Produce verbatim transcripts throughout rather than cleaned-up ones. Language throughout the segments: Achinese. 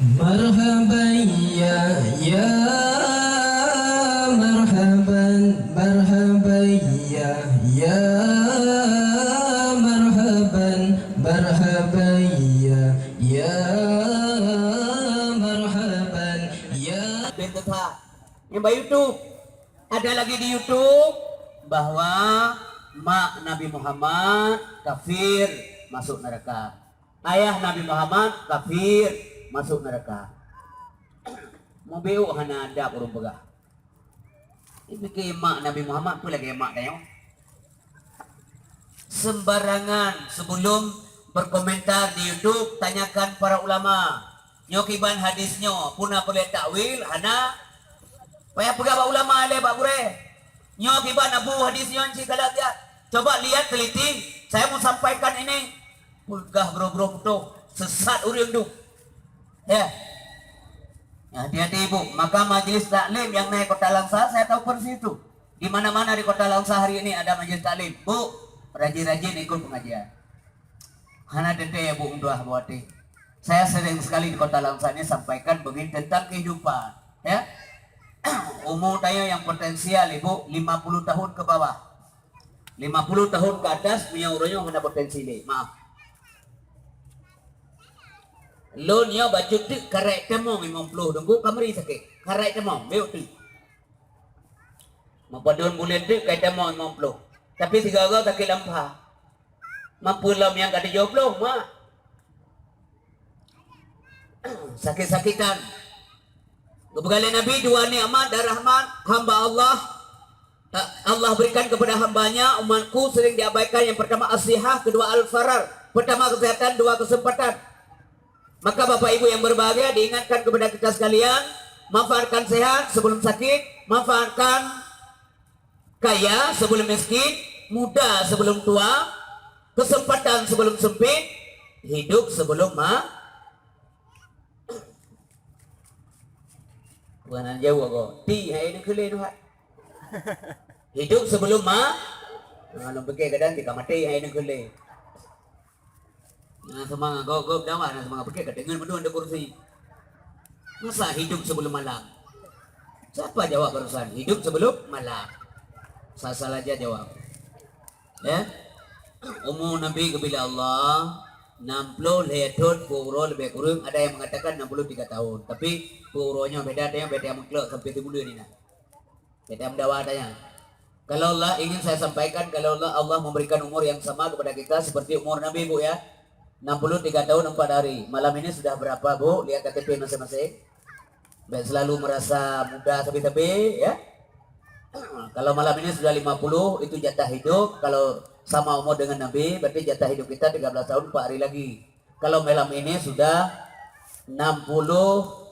Marhaban ya, ya marhaban, marhaban ya, ya marhaban, marhaban ya, ya marhaban ya. Bin Tha. Nyang bak YouTube. Ada lagi di YouTube bahwa mak Nabi Muhammad kafir masuk neraka. Ayah Nabi Muhammad kafir masuk neraka. Mubiuk hana adab ureuëng peugah. Dipike mak Nabi Muhammad peue lagée mak tanyoe. Sembarangan sebelum berkomentar di YouTube, tanyakan para ulama. Nyoe kiban hadis nyoe, puna boleh takwil, hana payah peugah bak ulama lé bak gurée. Nyoe kiban abu hadis nyoe cit galak dia. Coba lihat teliti, saya mau sampaikan ini. Peugah bro-bro putôh, sesat ureuëng tu. Ya. Ya, hati-hati ibu, maka majelis taklim yang naik kota Langsa saya tahu persis itu. Di mana-mana di kota Langsa hari ini ada majelis taklim. Bu, rajin-rajin ikut pengajian. Hana teuntée ya bu meutuah buati. Saya sering sekali di kota Langsa ini sampaikan begini tentang kehidupan. Ya. Umur saya yang potensial ibu lima puluh tahun ke bawah. Lima puluh tahun ke atas punya ureuëng hana potensi lé. Maaf. Lôn nyoe bacut teuk karek tamong limong ploh dongku kamari sakét. Karek tamong, biuk teuk. Meupadon buleuen teuk kai tamong limong ploh. Tapi sigoe-goe sakét lam pha. Mampu lom nyang ka tujoh ploh, mak. Sakét-sakétan. Geupeugah lé Nabi dua nikmat dan rahmat hamba Allah. Allah berikan kepada hambanya, umatku sering diabaikan. Yang pertama as-sihah, kedua al-farar. Pertama kesehatan, dua kesempatan. Maka Bapak Ibu yang berbahagia, diingatkan kepada kita sekalian, manfaatkan sehat sebelum sakit, manfaatkan kaya sebelum miskin, muda sebelum tua, kesempatan sebelum sempit, hidup sebelum ma-, Bukan jauh aku. Ti hai ni kele tu hai. Hidup sebelum ma-, Nah, lom pikir kadang kita mati hai ni kele. Nah, semangat gop-gop dakwah, nah, semangat pikir kedengar betul ada kursi. Masa hidup sebelum malam? Siapa jawab barusan? Hidup sebelum malam. Salah-salah aja jawab. Ya. Umur Nabi geubila Allah enam puluh lhée thon, peu uroe lebih kurang, ada yang mengatakan enam puluh tiga tahun. Tapi peu uroe nyoe beda, ada yang beda mengklok sampai tiga bulan ni nah. Beda mendawa adanya. Kalau Allah ingin saya sampaikan, kalau Allah, Allah memberikan umur yang sama kepada kita seperti umur Nabi, Bu, ya. Enam puluh tiga tahun empat hari. Malam ini sudah berapa, Bu? Lihat K T P masing-masing. Baik selalu merasa muda tapi-tapi, ya. Kalau malam ini sudah lima puluh, itu jatah hidup. Kalau sama umur dengan Nabi, berarti jatah hidup kita tiga belas tahun empat hari lagi. Kalau malam ini sudah enam puluh,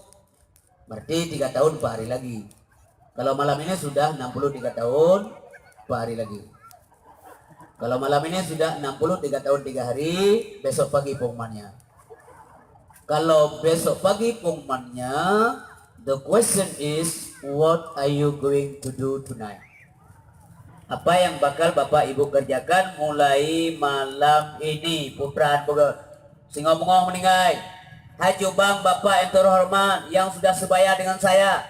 berarti tiga tahun empat hari lagi. Kalau malam ini sudah enam puluh tiga tahun empat hari lagi. Kalau malam ini sudah enam puluh tiga tahun tiga hari, besok pagi pengumumannya. Kalau besok pagi pengumumannya, the question is, what are you going to do tonight? Apa yang bakal Bapak Ibu kerjakan mulai malam ini? Putra beugöt. Singoh beungoh meuninggai. Hai cubang Bapak yang terhormat, yang sudah sebaya dengan saya,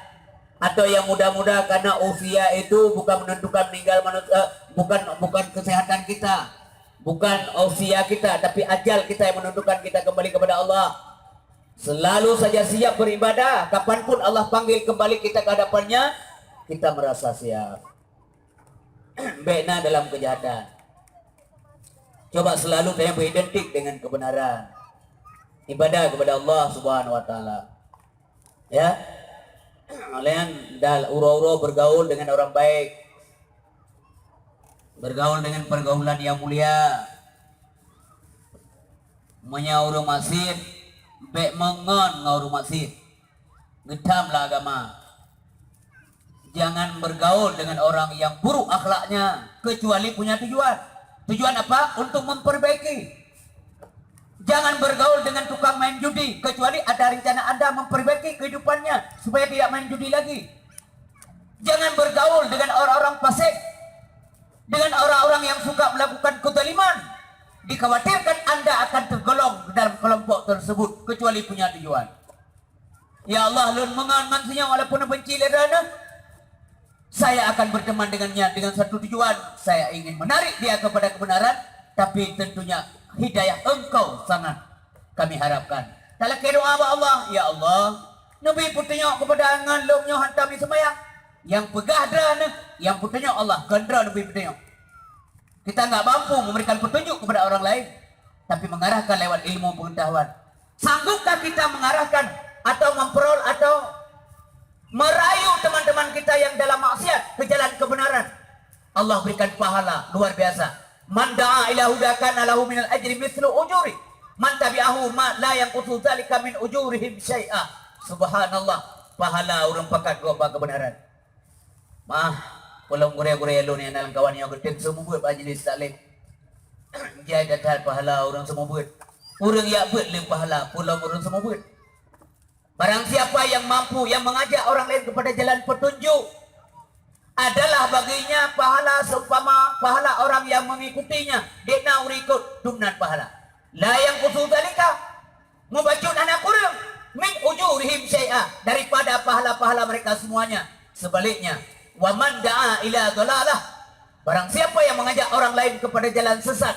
atau yang muda-muda, karena usia itu bukan menentukan meninggal manusia, bukan, bukan kesehatan kita, bukan usia kita, tapi ajal kita yang menentukan kita kembali kepada Allah. Selalu saja siap beribadah, kapanpun Allah panggil kembali kita ke hadapan-Nya, kita merasa siap. Bék na dalam kejahatan. Coba selalu tanyoe beridentik dengan kebenaran. Ibadah kepada Allah Subhanahu wa Taala. Ya. Oleh nyan, dal uroe-uroe bergaul dengan orang baik. Bergaul dengan pergaulan yang mulia. Meunyoe ureuëng maksiet, bék meungon ngon ureuëng maksiet. Geutam lah agama. Jangan bergaul dengan orang yang buruk akhlaknya, kecuali punya tujuan. Tujuan apa? Untuk memperbaiki. Jangan bergaul dengan tukang main judi, kecuali ada rencana Anda memperbaiki kehidupannya supaya tidak main judi lagi. Jangan bergaul dengan orang-orang fasik, dengan orang-orang yang suka melakukan kezaliman. Dikhawatirkan Anda akan tergolong dalam kelompok tersebut, kecuali punya tujuan. Ya Allah, lôn meungon ngon si nyoe walaupun neubenci lé droeneuh, saya akan berteman dengannya dengan satu tujuan, saya ingin menarik dia kepada kebenaran, tapi tentunya hidayah Engkau sangat kami harapkan. Talakée doa bak Allah, "Ya Allah, neubi peutunyok keupada ngon lôn nyoe hantom jiseumbahyang. Nyang peugah droeneuh, nyang peutunyok Allah, kon droe neubi peutunyok." Kita nggak mampu memberikan petunjuk kepada orang lain, tapi mengarahkan lewat ilmu pengetahuan. Sanggupkah kita mengarahkan atau memperol atau merayu teman-teman kita yang dalam maksiat ke jalan kebenaran? Allah berikan pahala luar biasa. "Man da'a ila huda kana lahu minal ajri mislu ujuri man tabi'ahu ma la yanqusu dzalika min ujurihim syai'a." Subhanallah, pahala ureuëng pakat gob bak kebenaran. Mah, peulom gurée-gurée lôn nyang na lam kawan nyoe geutem seumeubeuet bak majelis taklim. Jai that-that pahala ureuëng seumeubeuet. Ureuëng jak beuet lé pahala peulom ureuëng seumeubeuet. Barang siapa yang mampu, yang mengajak orang lain kepada jalan petunjuk, adalah baginya pahala seumpama pahala orang yang mengikutinya. Dék na ureuëng ikot, dum nan pahala. La yanqusu dzalika, mubacut hana kureueng, min ujurihim syai'a, daripada pahala-pahala mereka semuanya. Sebaliknya, wa man da'a ila dhalalah, barang siapa yang mengajak orang lain kepada jalan sesat,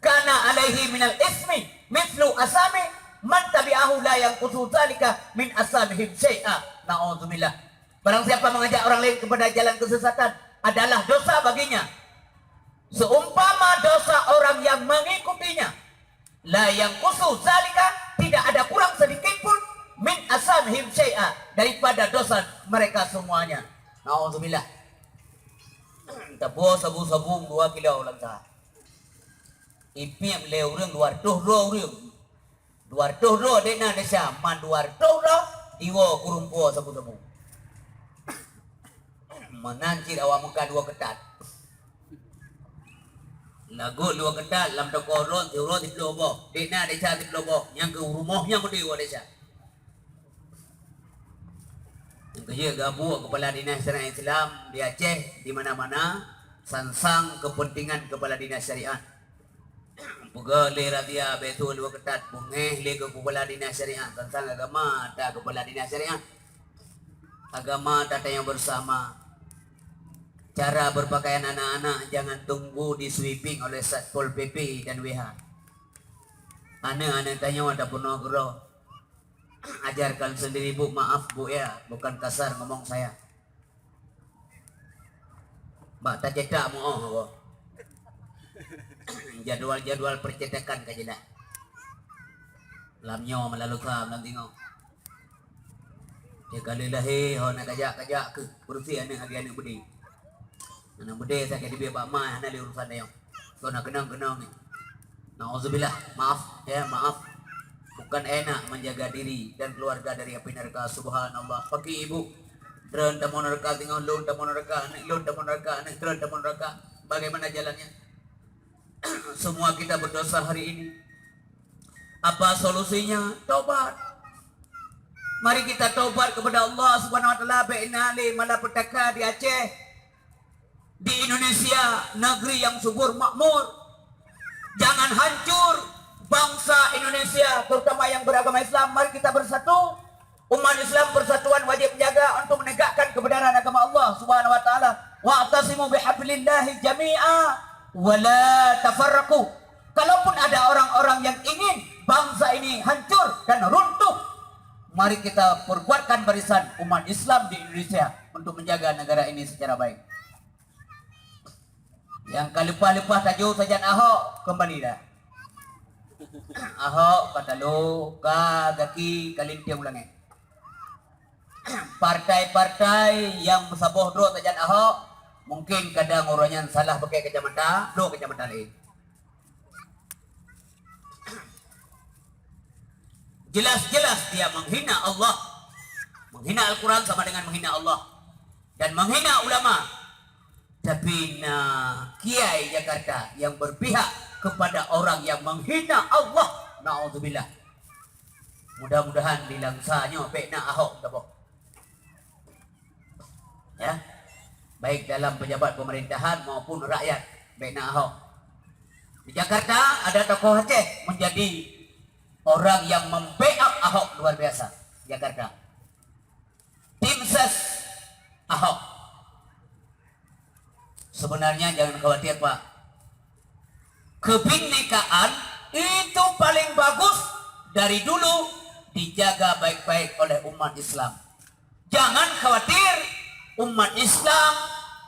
kana alaihi minal ismi mislu asami man tabi'ahu la yanqusu dzalika min asamihim syai'a. Na'udzubillah. Barang siapa mengajak orang lain kepada jalan kesesatan, adalah dosa baginya seumpama dosa orang yang mengikutinya. La yanqusu dzalika, tidak ada kurang sedikit pun, min asamihim syai'a, daripada dosa mereka semuanya. Na'udzubillah. Taboh sabu-sabu dua kilo lam saat. Ipiep lé ureuëng dua reutôh droe ureuëng. Dua reutôh droe dék na desya, man dua reutôh droe, diwoe kureueng po sabu-sabu. Meunan cit awak Mekah dua keutat. Lagot dua keutat lam toko droe, siuroe siplôh boh. Dék na desya siplôh boh, nyang keu rumoh nyan meudeh woe desya. Nyang keujeuet geubuet kepala dinas syariat Islam di Aceh di mana-mana, sansang kepentingan kepala dinas syariat. Peugah lé razia beutôi dua keutat, beungéh lé keu kepala dinas syariat, sansang agama ta kepala dinas syariat. Agama ta tayong bersama. Cara berpakaian anak-anak jangan tunggu di sweeping oleh Satpol P P dan W H. Aneuk-aneuk tanyoe tapeunoh keudroe. Ajarkan sendiri, Bu. Maaf, Bu, ya, bukan kasar ngomong saya. Bak tacetak muoh, Bu. Jadwal-jadwal percetakan ka jelas. Lam nyoe meulalu ka lam tingoh. Cek kali lahé ho na kajak-kajak keuh, beureusi aneuk lagée aneuk beudé. Aneuk beudé sakét teubiet bak ma hana lé urusan dayong. Keu na keunong-keunong nyoe. Nauzubillah, maaf, ya, maaf. Bukan enak menjaga diri dan keluarga dari api neraka. Subhanallah. Pakri ibu, droen tamong neraka, singoh lôn tamong neraka, aneuk lôn tamong neraka, aneuk droen tamong neraka. Bagaimana jalannya? Semua kita berdosa hari ini. Apa solusinya? Tobat. Mari kita tobat kepada Allah Subhanahu wa Taala. Bèk na lé malapetaka di Aceh, di Indonesia, negeri yang subur makmur. Jangan hancur bangsa Indonesia, terutama yang beragama Islam. Mari kita bersatu. Umat Islam persatuan wajib menjaga untuk menegakkan kebenaran agama Allah Subhanahu wa Taala. "Wa'tasimu bihablillahi jami'a wa la tafarraqu." Kalaupun ada orang-orang yang ingin bangsa ini hancur dan runtuh, mari kita perkuatkan barisan umat Islam di Indonesia untuk menjaga negara ini secara baik. Nyang ka leupah-leupah tajok sajan Ahok, keumbali dah. Ahok ka talo, ka gaki, ka lintieng u langét. Partai-partai nyang meusaboh droe sajan Ahok, mungkin kadang uroe nyan salah pakai kacamata, bloe kacamata laén. Jelas-jelas dia menghina Allah. Menghina Al-Quran sama dengan menghina Allah. Dan menghina ulama. Tapi na kiai Jakarta yang berpihak kepada orang yang menghina Allah. Naudzubillah. Mudah-mudahan di Langsa nyoe bèk na Ahok taboh. Ya. Baik dalam pejabat pemerintahan maupun rakyat, bèk na Ahok. Di Jakarta ada tokoh Aceh menjadi orang yang membackup Ahok luar biasa. Jakarta. Sebenarnya jangan khawatir, Pak. Kebhinnèkaan itu paling bagus dari dulu dijaga baik-baik oleh umat Islam. Jangan khawatir, umat Islam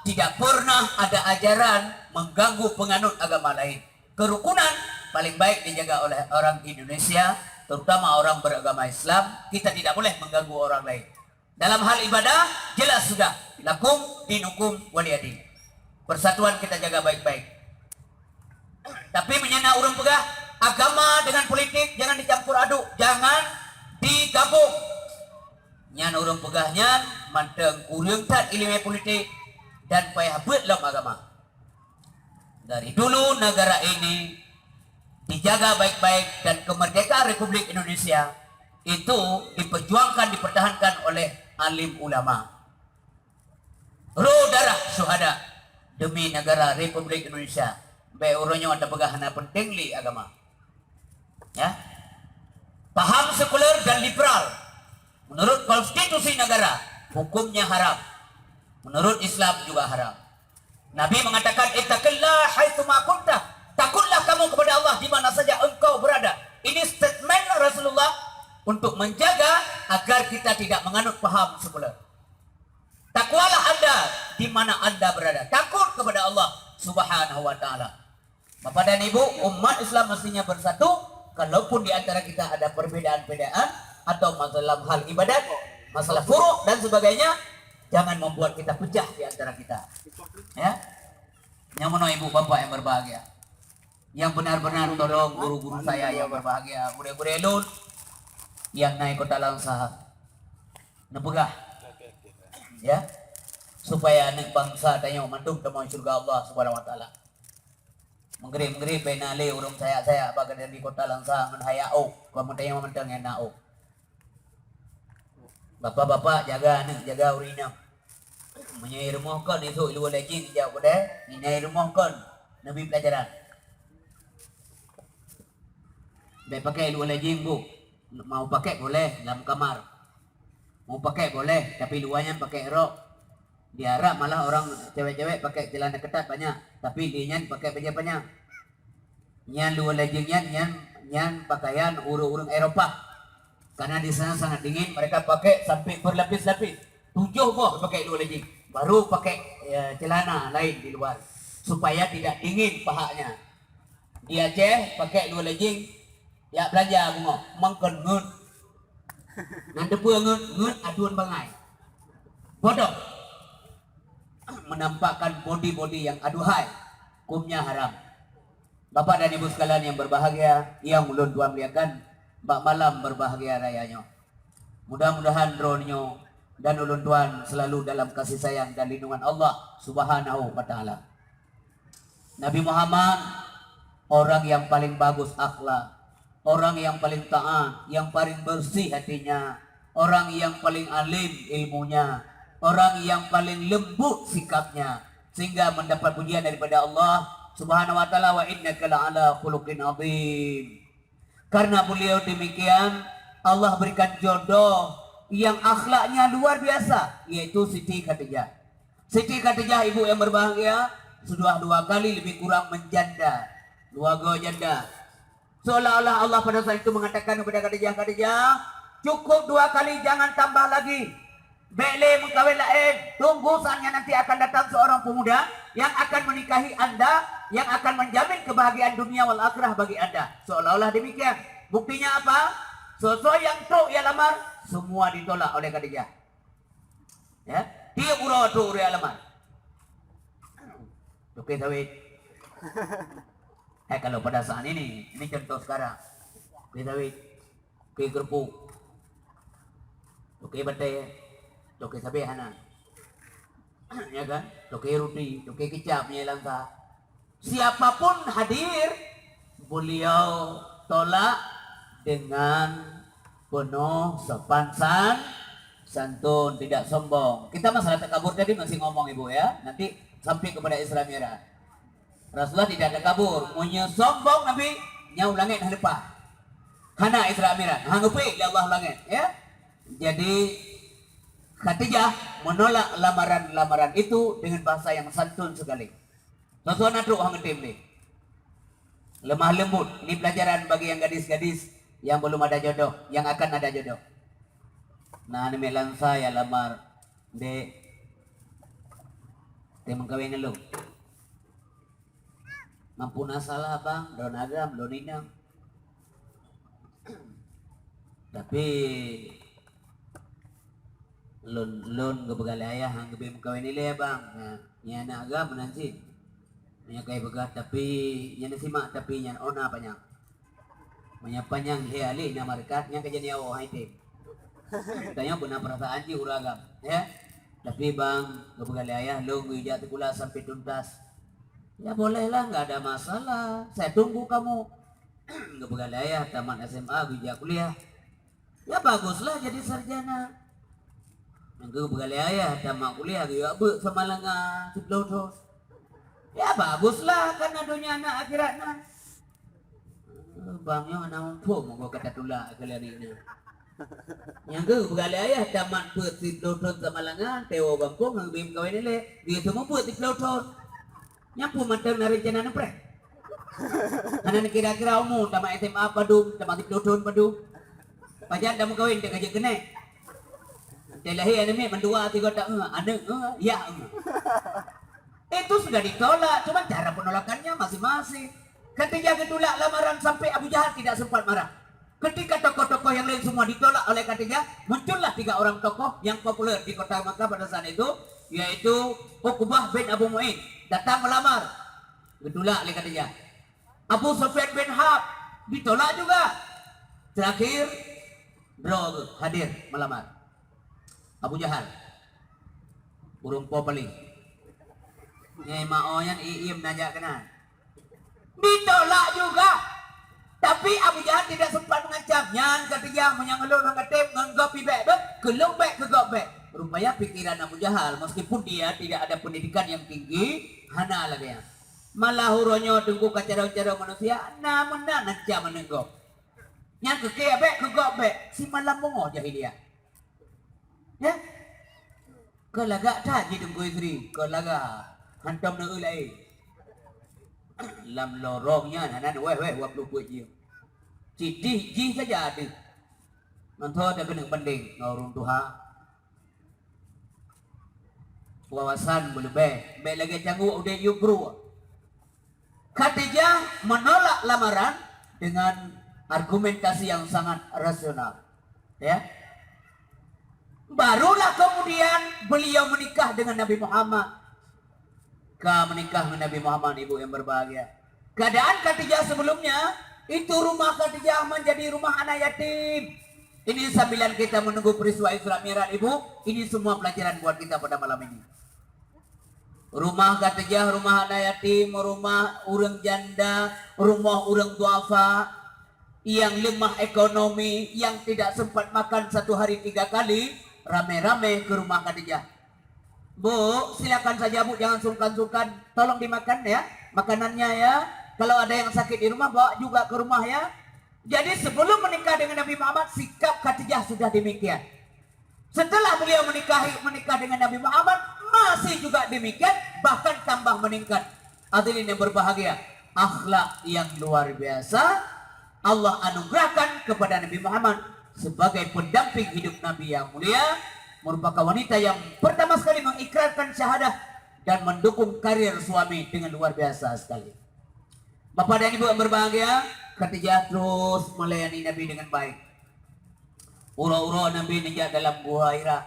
tidak pernah ada ajaran mengganggu penganut agama lain. Kerukunan paling baik dijaga oleh orang Indonesia, terutama orang beragama Islam. Kita tidak boleh mengganggu orang lain. Dalam hal ibadah, jelas sudah. Lakum dinukum waliyadin. Persatuan kita jaga baik-baik. Tapi meunyo na ureuëng peugah, agama dengan politik jangan dicampur aduk, jangan digabung. Nyan ureuëng peugah nyan mantong kureueng that iéleumé politik dan payah beuet lom agama. Dari dulu negara ini dijaga baik-baik dan kemerdekaan Republik Indonesia itu diperjuangkan, dipertahankan oleh alim ulama. Roh darah syuhada demi negara Republik Indonesia. Bèk uroe nyoe tapeugah hana penting lé agama. Ya. Paham sekuler dan liberal. Menurut konstitusi negara, hukumnya haram. Menurut Islam juga haram. Nabi mengatakan, "Ittaqillah haitsu ma kunta." Takutlah kamu kepada Allah di mana saja engkau berada. Ini statement Rasulullah untuk menjaga agar kita tidak menganut paham sekuler. Takwalah Anda di mana Anda berada. Takut kepada Allah Subhanahu wa taala. Bapak dan Ibu, umat Islam mestinya bersatu, kalaupun di antara kita ada perbedaan-perbedaan atau masalah hal ibadat, masalah furuk dan sebagainya, jangan membuat kita pecah di antara kita. Ya. Nyang meunoe ibu bapak yang berbahagia. Yang benar-benar tolong guru-guru saya yang berbahagia, gurèe-gurèe lôn yang na i Kota Langsa. Neupeugah. Ya. Supaya aneuk bansa tanyoe mandum tamong syeuruga Allah Subhanahu wa taala. Meugrib-meugrib bèk na lé ureuëng sayak-sayak bak gadang di Kota Langsa ngon hayak ôk, kon meutanyoe mantong nyang na ôk. Bapak-bapak jaga aneuk, jaga ureuëng inong. Meunyoe i rumoh kon, esok i luwa lajeng ijak keudè, inai rumoh kon neubi pelajaran. Bèk pakai i luwa lajeng, Bu. Mau pakai boleh lam kamar. Mau pakai boleh, tapi luwa nyan pakai rok. Di Arab malah orang cewek-cewek pakai celana ketat banyak, tapi di nyan pakai bajèe panyang. Nyan luwa lajeng nyan, nyan, nyan pakaian ureuëng-ureuëng Eropa. Karena di sana sangat dingin, mereka pakai sampai berlapis-lapis. Tujuh boh pakai luwa lajeng, baru pakai, ya, celana lain di luar supaya tidak dingin pahanya. Di Aceh pakai luwa lajeng, jak belanja bungöh, mangkon ngeut. Nan teupeue ngeut, ngeut aduen bangai. Bodoh. Menampakkan bodi-bodi yang aduhai, hukumnya haram. Bapak dan Ibu sekalian yang berbahagia, yang ulôn tuan muliakan, bak malam berbahagia raya nyoe. Mudah-mudahan droeneuh dan ulôn tuan selalu dalam kasih sayang dan lindungan Allah Subhanahu wa taala. Nabi Muhammad orang yang paling bagus akhlak, orang yang paling taat, yang paling bersih hatinya, orang yang paling alim ilmunya, orang yang paling lembut sikapnya, sehingga mendapat pujian daripada Allah Subhanahu wa taala, "Wa innaka la'ala khuluqin azim." Karena beliau demikian, Allah berikan jodoh yang akhlaknya luar biasa, yaitu Siti Khadijah. Siti Khadijah, ibu yang berbahagia, sudah dua kali lebih kurang menjanda, dua go janda. Seolah-olah Allah pada saat itu mengatakan kepada Khadijah, "Khadijah, cukup dua kali, jangan tambah lagi. Bèk lé meukawen laén, tunggu saatnya nanti akan datang seorang pemuda yang akan menikahi anda, yang akan menjamin kebahagiaan dunia wal akhirah bagi anda." Seolah-olah demikian. Buktinya apa? Soe-soe nyang trok ia lamar, semua ditolak oleh Khadijah. Ya, tiap uroe trok ureuëng ia lamar. Toke sawit. Eh, kalau pada saat ini, ini contoh sekarang. Toke sawit. Toke keureupu, toke batèe, toke sabé hana. Ya kan? Toke ruti, toke kicap nyang langka. Siapapun hadir, beliau tolak dengan penuh sopan san-, santun, tidak sombong. Kita masalah takabur tadi masih ngomong, Ibu, ya. Nanti sampai kepada Isra Mi'raj. Rasulullah tidak takabur. Meunyoe sombong Nabi, nyoe u langét hana leupah. Hana Isra Mi'raj, hana geupeuék lé Allah u langét, ya. Jadi, Khadijah menolak lamaran-lamaran itu dengan bahasa yang santun sekali. Soe-soe na trok han geutem lé. Lemah lembut. Ini pelajaran bagi yang gadis-gadis yang belum ada jodoh, yang akan ada jodoh. Na aneuk miet lansa ya lamar, "Dek, teumeung kawin ngon lôn." "Mampu na salah, Bang, droe agam lôn inong." "Tapi lôn, lôn geupeugah lé ayah han geubi meukawen ilée, Bang. Nyan, nyan aneuk agam meunan cit. Nyan ka ipeugah tapi, nyan simak tapi nyan ona panyang. Meunyo panyang lhée aleh na markat, nyan ka jadi awak hai tem. Tanyoe beuna perasaan jih ureueng agam, ya. Tapi, Bang, geupeugah lé ayah lôn geujak sikula sampai tuntas." "Ya bolehlah, nggak ada masalah. Saya tunggu kamu." Geupeugah lé ayah tamat S M A geujak kuliah. "Ya baguslah jadi sarjana." Nyang geupeugah lé ayah tamat kuliah geuyue beuet Samalanga siplôh thon. "Ya baguslah, kan na donya na akhirat na." "Eh, Bang, nyoe hana muphom meunyoe ka tatulak keu lari nyoe." Nyang geupeugah lé ayah tamat beuet siplôh thon Samalanga, tewoe gampông ngon geubri meukawen ilée, geuyue seumeubeuet siplôh thon. Nyan peue mantong na reuncana neupreh. Hana neukira-kira umu, tamat S M A padum, tamat siplôh thon padum. Pajan dah meukawen, dak ka jeuet keunoe. Teuh lahé aneuk miet mandua sigoe ta, eh, aneuk, eh, ya, eh. Itu sudah ditolak, cuma cara penolakannya masing-masing. Khadijah geutulak lamaran sampai Abu Jahal tidak sempat marah. Ketika tokoh-tokoh yang lain semua ditolak oleh Khadijah, muncullah tiga orang tokoh yang populer di kota Makkah pada saat itu, yaitu Uqbah bin Abu Mu'in, datang melamar, geutulak lé Khadijah. Abu Sufyan bin Harb ditolak juga. Terakhir, droe geuh hadir melamar. Abu Jahal, ureueng po paléng. Nyai Ma'o nyan i-, iem najak keunan. Ditolak juga. Tapi Abu Jahal tidak sempat mengancam. Nyan Khadijah, meunyo ngon lôn han ka tem, ngon gob pih bék, beuh, keu lôn bék, keu gob bék. Rupanya pikiran Abu Jahal, meskipun dia tidak ada pendidikan yang tinggi, hana lagée nyan. Malah uroe nyoe teungku ka carông-carông manusia, na meunan ancam aneuk gob. Nyang keu kée bék, keu gob bék, simalam beungoh jahiliyah. Ya? Keu lagak that jih Teungku Yusri, keu lagak. Hantom neueu laén. Lam lorong nyan hana wéh-wéh wak pluek jih. Cidih jih saja deuh. Mantong takeuneuk bandeng ngon ureueng tuha. Wawasan beuleubeh, bék lagée cangguek udeb yub brue. Khadijah menolak lamaran dengan argumentasi yang sangat rasional. Ya. Barulah kemudian beliau menikah dengan Nabi Muhammad. Ka menikah dengan Nabi Muhammad, ibu yang berbahagia. Keadaan Khadijah sebelumnya, itu rumah Khadijah menjadi rumah anak yatim. Ini sambilan kita menunggu peristiwa Isra Mi'raj, Ibu. Ini semua pelajaran buat kita pada malam ini. Rumah Khadijah, rumah anak yatim, rumah ureueng janda, rumah ureueng duafa yang lemah ekonomi, yang tidak sempat makan satu hari tiga kali, ramé-ramé ke rumah Khadijah. "Bu, silakan saja, Bu, jangan sungkan-sungkan. Tolong dimakan ya, makanannya ya. Kalau ada yang sakit di rumah, bawa juga ke rumah ya." Jadi sebelum menikah dengan Nabi Muhammad, sikap Khadijah sudah demikian. Setelah beliau menikahi, menikah dengan Nabi Muhammad, masih juga demikian, bahkan tambah meningkat. Hadirin yang berbahagia, akhlak yang luar biasa Allah anugerahkan kepada Nabi Muhammad sebagai pendamping hidup Nabi yang mulia, merupakan wanita yang pertama sekali mengikrarkan syahadah dan mendukung karir suami dengan luar biasa sekali. Bapak dan Ibu yang berbahagia, Khadijah terus melayani Nabi dengan baik. Uroe-uroe Nabi neujak dalam Guha Hira,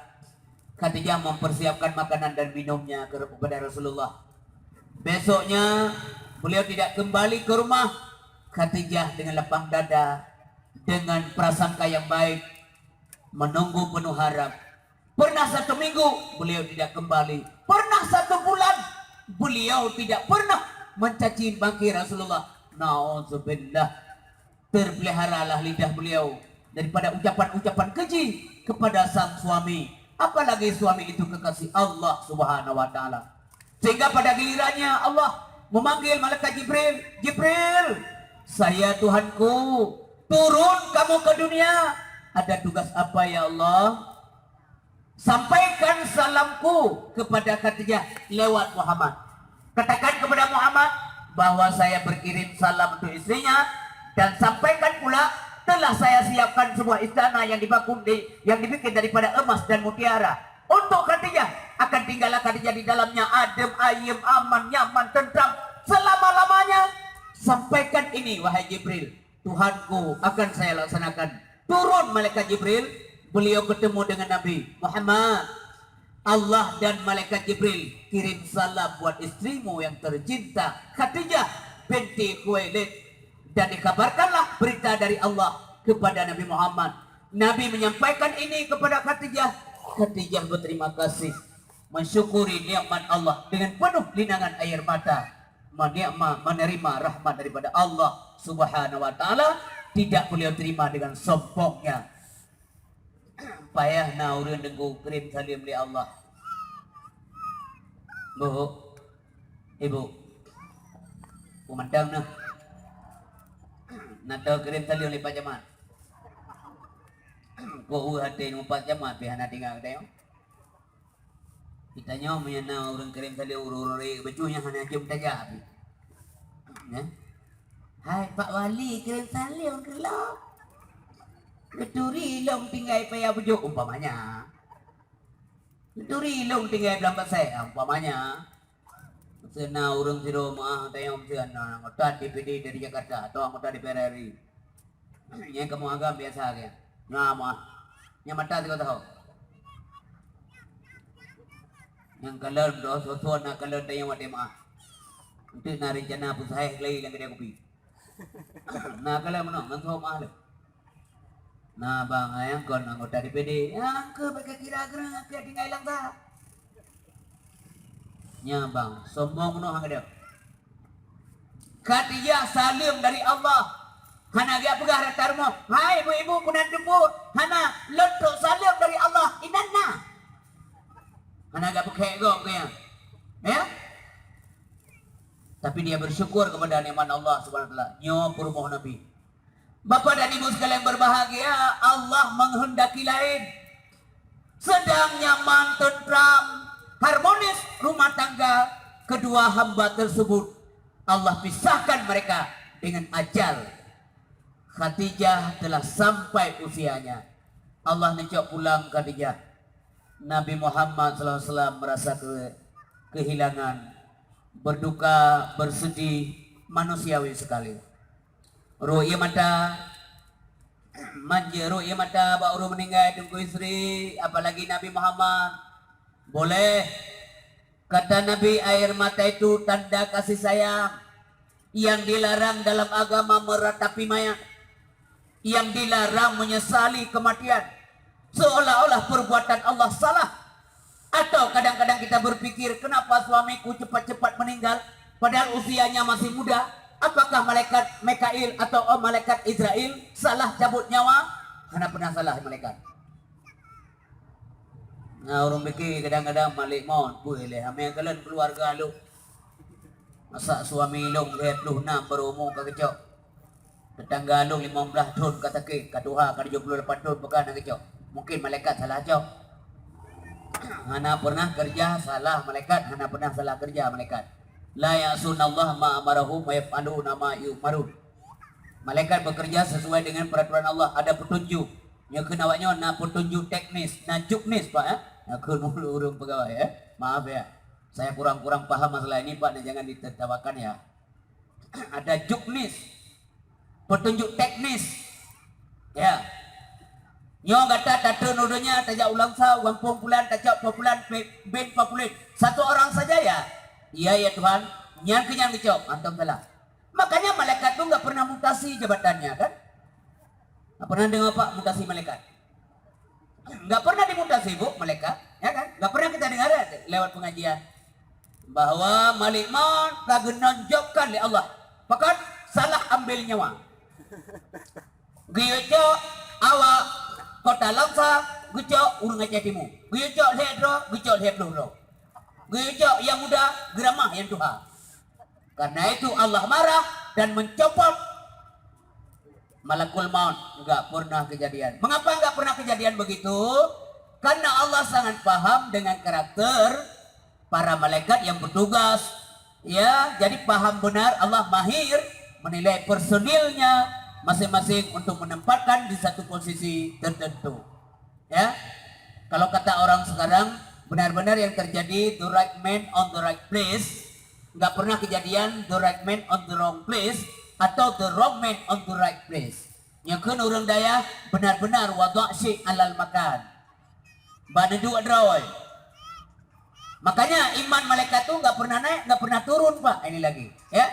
Khadijah mempersiapkan makanan dan minumnya kepada Rasulullah. Besoknya, beliau tidak kembali ke rumah. Khadijah dengan lapang dada, dengan prasangka yang baik, menunggu penuh harap. Pernah satu minggu, beliau tidak kembali. Pernah satu bulan, beliau tidak pernah mencaci maki Rasulullah. Nauzubillah. Terpeliharalah lidah beliau daripada ucapan-ucapan keji kepada sang suami, apalagi suami itu kekasih Allah Subhanahu wa Ta'ala. Sehingga pada gilirannya Allah memanggil malaikat Jibril, "Jibril, saya Tuhanku, turun kamu ke dunia. Ada tugas apa, ya Allah?" "Sampaikan salamku kepada Khadijah lewat Muhammad." Katakan kepada Muhammad bahwa saya berkirim salam untuk istrinya, dan sampaikan pula telah saya siapkan sebuah istana yang dibangun di, yang dibikin daripada emas dan mutiara. Untuk Khadijah, akan tinggallah Khadijah di dalamnya adem, ayem, aman, nyaman, tentram selama-lamanya. Sampaikan ini, wahai Jibril, Tuhanku, akan saya laksanakan. Turun malaikat Jibril, beliau ketemu dengan Nabi Muhammad. Allah dan malaikat Jibril kirim salam buat istrimu yang tercinta, Khadijah binti Khuwailid, dan dikabarkanlah berita dari Allah kepada Nabi Muhammad. Nabi menyampaikan ini kepada Khadijah. Khadijah berterima kasih, mensyukuri nikmat Allah dengan penuh linangan air mata, menikma-, menerima rahmat daripada Allah Subhanahu wa Taala, tidak beliau terima dengan sombongnya. Payah na ureuëng deungö kirém saleuem lé Allah. Bu, ibu, peumantang na. Na tao kirém saleuem lé Pak Camat. Kok ureuëng até nyoe Pak Camat pih hana tinggai geutanyoe. Geutanyoe meunyoe na ureuëng kirém saleuem, ureuëng-ureuëng bacut nyang hana jeuem tajak pih. Nyan. Hai Pak Wali, kirém saleuem keu lôn. Geuturi lôn tinggai Paya Bujôk umpamanya. Geuturi lôn tinggai Blang Pasè umpamanya. Meuseu na ureuëng sidroe meuah tanyong meuseu na anggota D P D dari Jakarta atau anggota D P R R I. Nyang kamoe agam biasa geuh. Nyan meuah. Nyang mata sigoe tahu. Nyang kalon doh soe-soe na kalon tanyong watée meuah. Eunteuk na reuncana peusahéh keulayi lam keudée kupi. Na kalon meunoe ngon soe meuah lé. Na bang, nyang kon anggota D P D. Nyang keu bak kira-kira keu tinggai lam sa. Nyan bang, sombong meunoe hang gadeuh. Khadijah saleuem dari Allah. Hana geupeugah rata rumoh, "Hai ibu-ibu, keunan teupeu." Hana, lôn trok saleuem dari Allah, inan na. Hana geupeugah gob keu nyan. Ya? Tapi dia bersyukur kepada nikmat Allah Subhanahu wa Taala. Nyoe peurumoh Nabi. Bapak dan Ibu sekalian berbahagia, Allah menghendaki lain. Sedang nyaman, tentram, harmonis rumah tangga kedua hamba tersebut, Allah pisahkan mereka dengan ajal. Khadijah telah sampai usianya. Allah neucok pulang Khadijah. Nabi Muhammad sallallahu alaihi wasallam merasa ke-, kehilangan, berduka, bersedih, manusiawi sekali. Rôk ie mata, manja rôk ie mata bak ureuëng meuninggai, Teungku Yusri, apalagi Nabi Muhammad. Boleh. Kata Nabi, air mata itu tanda kasih sayang. Yang dilarang dalam agama meratapi mayat. Yang dilarang menyesali kematian. Seolah-olah perbuatan Allah salah. Atau kadang-kadang kita berpikir, "Kenapa suamiku cepat-cepat meninggal, padahal usianya masih muda? Apakah malaikat Mikail atau, oh, malaikat Israel salah cabut nyawa?" Hana pernah salah malaikat. Na ureuëng pike kadang-kadang, "Malik mon, peue lé hamé kalon keuluwarga lôn. Masa suami lôn lhèe ploh nam baru umu ka geucok. Teutangga lôn limong blaih thon ka sakét, ka tuha, ka tujoh ploh lapan thon, peue ka na geucok. Mungkin malaikat salah cok." Hana pernah kerja salah malaikat, hana pernah salah kerja malaikat. "La ya'sunallaha ma amarahum wa yaf'aluna ma yu'marun." Malaikat bekerja sesuai dengan peraturan Allah, ada petunjuk. Nyoe kheun awak nyoe na petunjuk teknis, na juknis, Pak, ya. Nyoe kheun ureuëng pegawai, ya. Maaf, ya. Saya kurang-kurang paham masalah ini, Pak, dan jangan ditertawakan, ya. Ada juknis, petunjuk teknis. Ya. Nyoe gata tateun u donya, tajak u Langsa, u gampông pulan, tacok po pulan, pe-, bin po pulan. Satu orang saja, ya. Iya, ya Tuhan. Nyan keu nyan geucok, antom salah. Makanya malaikat tu nggak pernah mutasi jabatannya, kan? Nggak pernah dengar, Pak, mutasi malaikat? Nggak pernah dimutasi, Bu, malaikat, ya kan? Nggak pernah kita dengar, ya, lewat pengajian bahwa Malik Maut ka geunonjokkan lé Allah. Pakon? Salah ambil nyawa. Geuyue cok awak Kota Langsa, geucok ureuëng Aceh Timu. Geuyue cok lhèe droe, geucok lhèe ploh droe. Geuyue cok nyang muda, geuramah nyang tuha. Karena itu Allah marah dan mencopot malakul maut. Enggak pernah kejadian. Mengapa enggak pernah kejadian begitu? Karena Allah sangat paham dengan karakter para malaikat yang bertugas Ya, jadi paham benar Allah mahir menilai personilnya masing-masing untuk menempatkan di satu posisi tertentu. Ya, kalau kata orang sekarang, benar-benar yang terjadi the right man on the right place, nggak pernah kejadian the right man on the wrong place atau the wrong man on the right place. Nyoe kheun ureuëng dayah benar-benar wadha' syai' alal makan. Bak neuduek droe. Makanya iman malaikat tu nggak pernah naik, nggak pernah turun, Pak. Ini lagi, ya.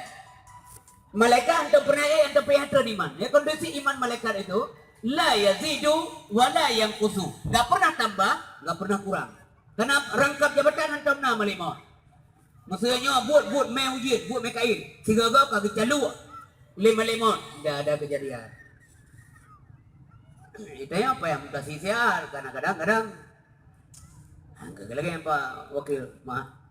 Malaikat hantom pernah eh, hantom pernah turun iman. Ya, kondisi iman malaikat itu la yazidu wa la yanqusu. Nggak pernah tambah, nggak pernah kurang. Karena rangkap jabatan hantom na malimon. Maksudnya buat buat meh ujian, buat meh kain. Sigoe-goe ka geucaluk lima-lima. Tidak ada kejadian. Itu yang apa yang mutasi siar, kadang-kadang kadang. Angka lagi yang Pak Wakil mah.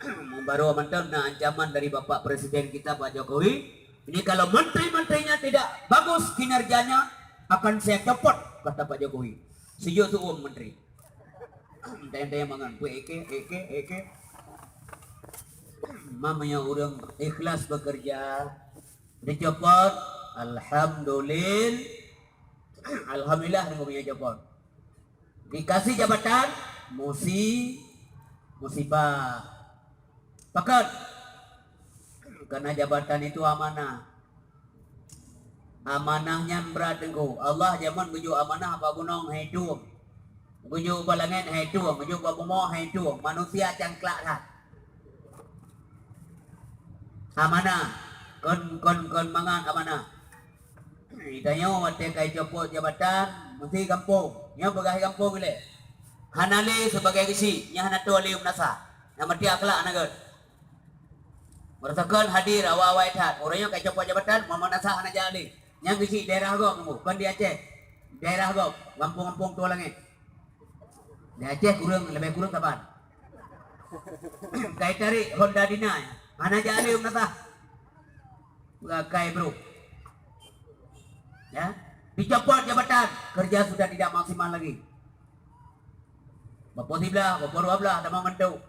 Membaru mantap na ancaman dari Bapak Presiden kita Pak Jokowi. Ini kalau menteri-menterinya tidak bagus kinerjanya, akan saya copot, kata Pak Jokowi. Sejak suum menteri. Tanya-tanya mangan, pui eke, eke, eke. Mamanya orang ikhlas bekerja, dicopot, alhamdulillah, alhamdulillah nunggu punya copot. Dikasih jabatan, musi, musibah. Pakat. Karena jabatan itu amanah. Amanah nyan brat teungku. Allah jameun geujok amanah bak gunong hai tueng. Geujok bak langét hai tueng, geujok bak bumoe hai tueng. Manusia cangklak that. Amanah. Kon kon kon mangat amanah. Tanyoe watée ka copot jabatan, meusi gampông. Nyoe peugah gampông ilée. Hana lé sebagai geuchik, nyan hana toe lé meunasah. Nyang meuti akhlak hana gét. Meurasakan hadir awai-awai that. Ureuëng nyang ka copot jabatan, meunasah hana jak lé. Nyang geuchik daerah gob nunggu, kon di Aceh. Daerah gob, gampông-gampông Tuah Langét. Di Aceh kureueng, leubeh kureueng saban. Kai tarik Honda Dina, hana jak lé meunasah. Gakai bro. Ya, dicopot jabatan, kerja sudah tidak maksimal lagi. Bapak siblah, bapak dua belah, sama mentuk.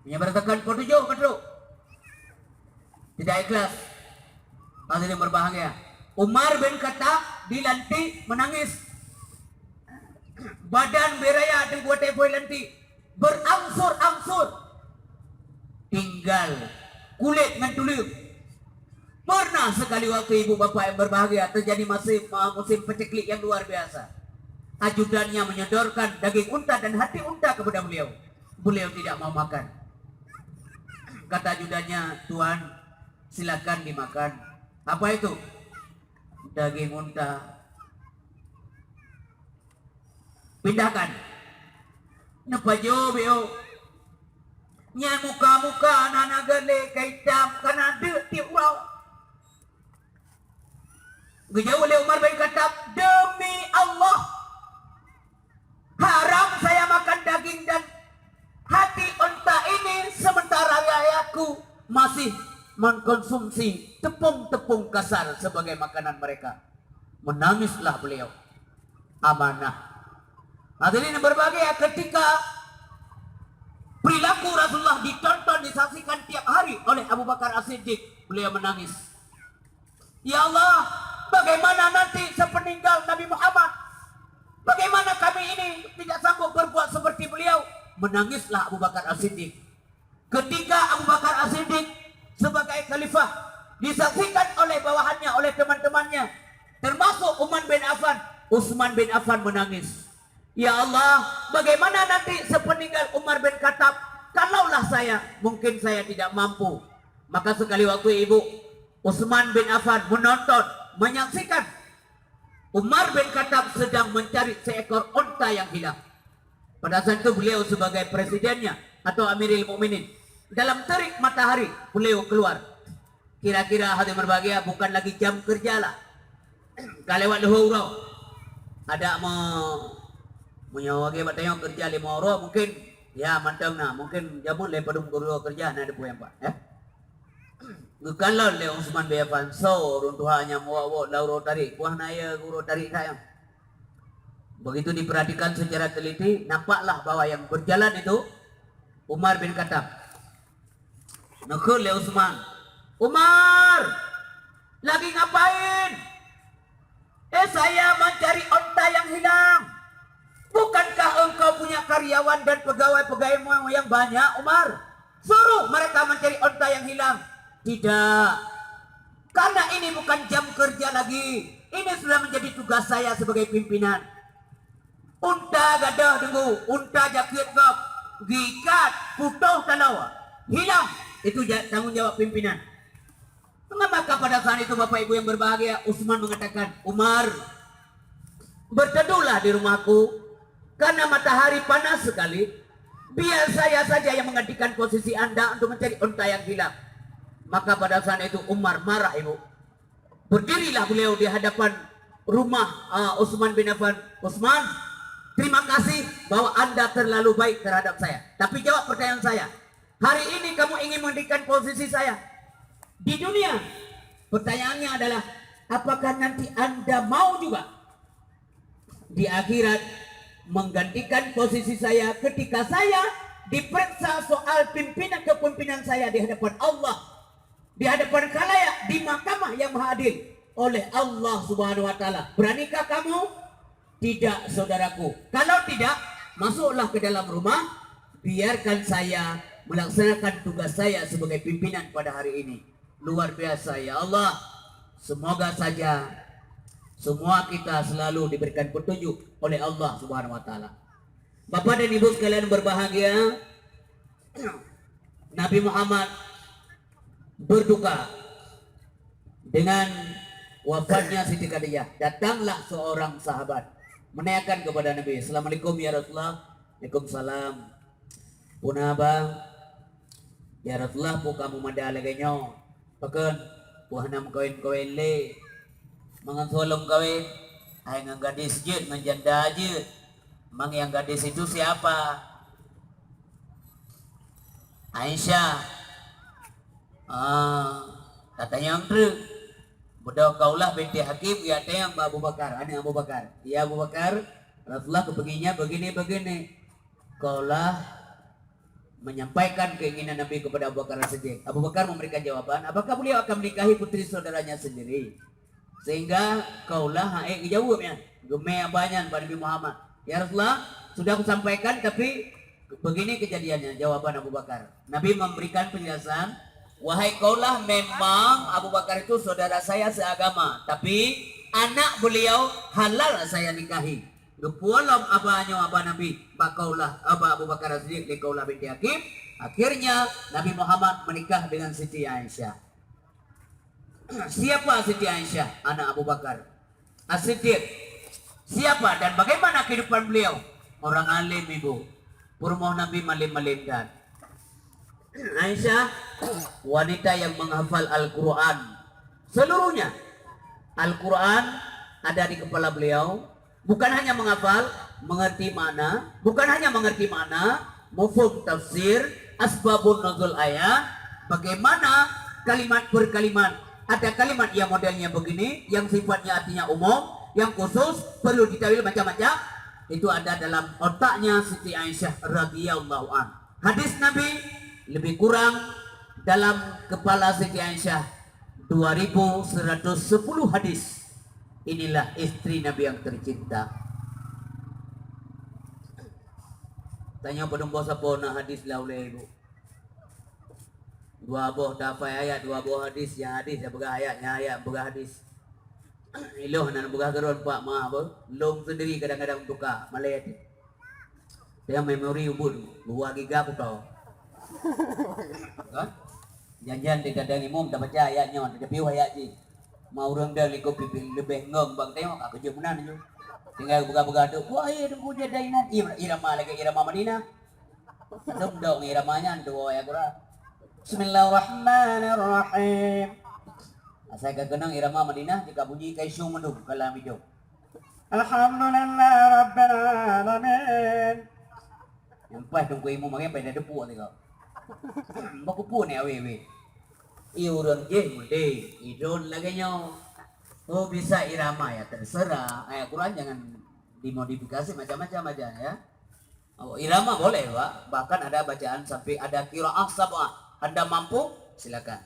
Yang berdasarkan pukul tujuh, betul. Tidak ikhlas. Hadirin berbahagia. Umar bin Khattab dilantik menangis. Badan beraya dan kuat tepoh lantik. Berangsur-angsur. Tinggal kulit ngan tuleueng. Pernah sekali waktu ibu bapak yang berbahagia terjadi musim, musim paceklik yang luar biasa. Ajudannya menyodorkan daging unta dan hati unta kepada beliau. Beliau tidak mau makan. Kata ajudannya, "Tuan, silakan dimakan." "Apa itu?" "Daging unta." "Pindahkan." Neupajoh beu. Nyan muka-muka na na geuh lé ka itam, ka na deuk tiep uroe. Geujaweueb lé Umar bin Khattab, "Demi Allah, haram saya makan daging dan hati unta ini sementara rakyatku masih mengkonsumsi tepung-tepung kasar sebagai makanan mereka." Menangislah beliau. Amanah. Hadirin yang berbahagia, ketika perilaku Rasulullah ditonton, disaksikan tiap hari oleh Abu Bakar As-Siddiq, beliau menangis. "Ya Allah, bagaimana nanti sepeninggal Nabi Muhammad? Bagaimana kami ini tidak sanggup berbuat seperti beliau?" Menangislah Abu Bakar As-Siddiq. Ketika Abu Bakar As-Siddiq sebagai khalifah disaksikan oleh bawahannya, oleh teman-temannya, termasuk Uman bin Affan, Utsman bin Affan menangis. "Ya Allah, bagaimana nanti sepeninggal Umar bin Khattab? Kalaulah saya, mungkin saya tidak mampu." Maka sekali waktu ibu Utsman bin Affan menonton, menyaksikan Umar bin Khattab sedang mencari seekor unta yang hilang. Pada saat itu beliau sebagai presidennya atau Amiril Mukminin. Dalam terik matahari beliau keluar. Kira-kira hati berbahagia bukan lagi jam kerja lah. Ka lewat leuhô uroe. Ada me meunyoe lagèe bak tanyoe kerja lima uroe mungkin ya mantong na, mungkin jameun lé padum uroe kerja na deungon yang pat ya. Geukalon lé Utsman bin Affan, soe ureueng tuha nyang meuwok-wok lam uroe tarék, puah na ya uroe tarék that nyan. Begitu diperhatikan secara teliti, nampaklah bahwa yang berjalan itu Umar bin Khattab. Neukheun lé Utsman, "Umar, lagi ngapain?" "Eh, saya mencari onta yang hilang." "Bukankah engkau punya karyawan dan pegawai-pegawai yang banyak, Umar? Suruh mereka mencari onta yang hilang." "Tidak. Karena ini bukan jam kerja lagi. Ini sudah menjadi tugas saya sebagai pimpinan." Unta gadoh deungon unta jakeuet gob, geuikat, putôh taloe, hilang. Itu ja-, tanggung jawab pimpinan. Maka pada saat itu, Bapak Ibu yang berbahagia, Utsman mengatakan, "Umar, berteduhlah di rumahku, karena matahari panas sekali. Biar saya saja yang menggantikan posisi Anda untuk mencari unta yang hilang." Maka pada saat itu Umar marah, Ibu. Berdirilah beliau di hadapan rumah, ah, Utsman bin Affan. "Utsman, terima kasih bahwa Anda terlalu baik terhadap saya. Tapi jawab pertanyaan saya. Hari ini kamu ingin menggantikan posisi saya di dunia. Pertanyaannya adalah, apakah nanti Anda mau juga di akhirat menggantikan posisi saya ketika saya diperiksa soal pimpinan kepemimpinan saya di hadapan Allah, di hadapan khalayak, di mahkamah yang maha adil oleh Allah Subhanahu wa Taala? Beranikah kamu?" "Tidak, saudaraku." "Kalau tidak, masuklah ke dalam rumah, biarkan saya melaksanakan tugas saya sebagai pimpinan pada hari ini." Luar biasa, ya Allah. Semoga saja semua kita selalu diberikan petunjuk oleh Allah Subhanahu wa Taala. Bapak dan Ibu sekalian berbahagia, Nabi Muhammad berduka dengan wafatnya Siti Khadijah. Datanglah seorang sahabat menanyakan kepada Nabi, "Assalamualaikum ya Rasulullah." "Waalaikumsalam." "Peue na, Bang?" "Ya Rasulullah, peue kamoe mada lagée nyoe?" "Pakon, peue hana meukawen-kawen lé?" "Mangat soe lom kawen, hai ngon gadis jeuet, ngon janda jeuet." "Memang yang gadis itu siapa?" "Aisyah." "Ah, katanya nyang treuk. Beudôh Khawlah binti Hakim, ya tanyong bak Abu Bakar, aneuk Abu Bakar. Ya Abu Bakar, Rasulullah keupeue ngieng nyan begini-begini." Khawlah menyampaikan keinginan Nabi kepada Abu Bakar Siddiq. Abu Bakar memberikan jawaban, apakah beliau akan menikahi putri saudaranya sendiri? Sehingga Khawlah hana ék geujaweueb nyan, geumé abah nyan bak Nabi Muhammad, "Ya Rasulullah, sudah kusampaikan, tapi begini kejadiannya," jawaban Abu Bakar. Nabi memberikan penjelasan, "Wahai Khawlah, memang Abu Bakar itu saudara saya seagama, tapi anak beliau halal saya nikahi." Geupeuwoe lom abah nyoe, abah Nabi, bak Khawlah, bak Abu Bakar Siddiq lé Khawlah binti Hakim. Akhirnya Nabi Muhammad menikah dengan Siti Aisyah. Siapa Siti Aisyah, anak Abu Bakar As-Siddiq? Siapa dan bagaimana kehidupan beliau? Orang alim, Ibu. Peurumoh Nabi malem-malem that. Aisyah, wanita yang menghafal Al-Quran seluruhnya. Al-Quran ada di kepala beliau. Bukan hanya menghafal, mengerti makna. Bukan hanya mengerti makna, mafhum tafsir, asbabun nuzul ayat, bagaimana kalimat per kalimat. Ada kalimat yang modelnya begini, yang sifatnya artinya umum, yang khusus, perlu ditawil macam-macam. Itu ada dalam otaknya Siti Aisyah radhiyallahu an. Hadis Nabi lebih kurang dalam kepala Siti Aisyah dua ribu seratus sepuluh hadis. Inilah istri Nabi yang tercinta. Tanyoe padum boh sapo na hadis lam ulée, Ibu? Dua boh tahafai ayat, dua boh hadis, nyang hadis nyang peugah ayat, nyang ayat peugah hadis. Ilôn hana peugah keudroe, Pak, maaf, beuh. Lôn sendiri kadang-kadang tuka, malée. Nyang memori ubit, dua giga kuto. Kan? Janjian di dadang imum tabaca ayat nyoe, tapi ayat jih. Ma ureuëng deuh likot pipi leubeh ngong bang tengok, ka keujeuet meunan ju. Tinggai peugah-peugah tu, "Wah, iya, Teungku, jadi imum." Ira-, irama lagée irama Madinah. Dong-dong irama nyan dua ya kura. Bismillahirrahmanirrahim. Asai ka keunong irama Madinah, jika bunyi kai syung mandum kalam idong. Alhamdulillah Rabbil Alamin. Nyampai Teungku Imum magai pada depuk tadi kau. Bak kupu ni awe-awe. I urang jih mudi, idon lagée nyoe. Oh, bisa irama ya, terserah. Ayat Quran jangan dimodifikasi macam-macam aja ya. Oh, irama boleh, Pak. Bahkan ada bacaan sampai ada qiraah sab'ah. Anda mampu, silakan.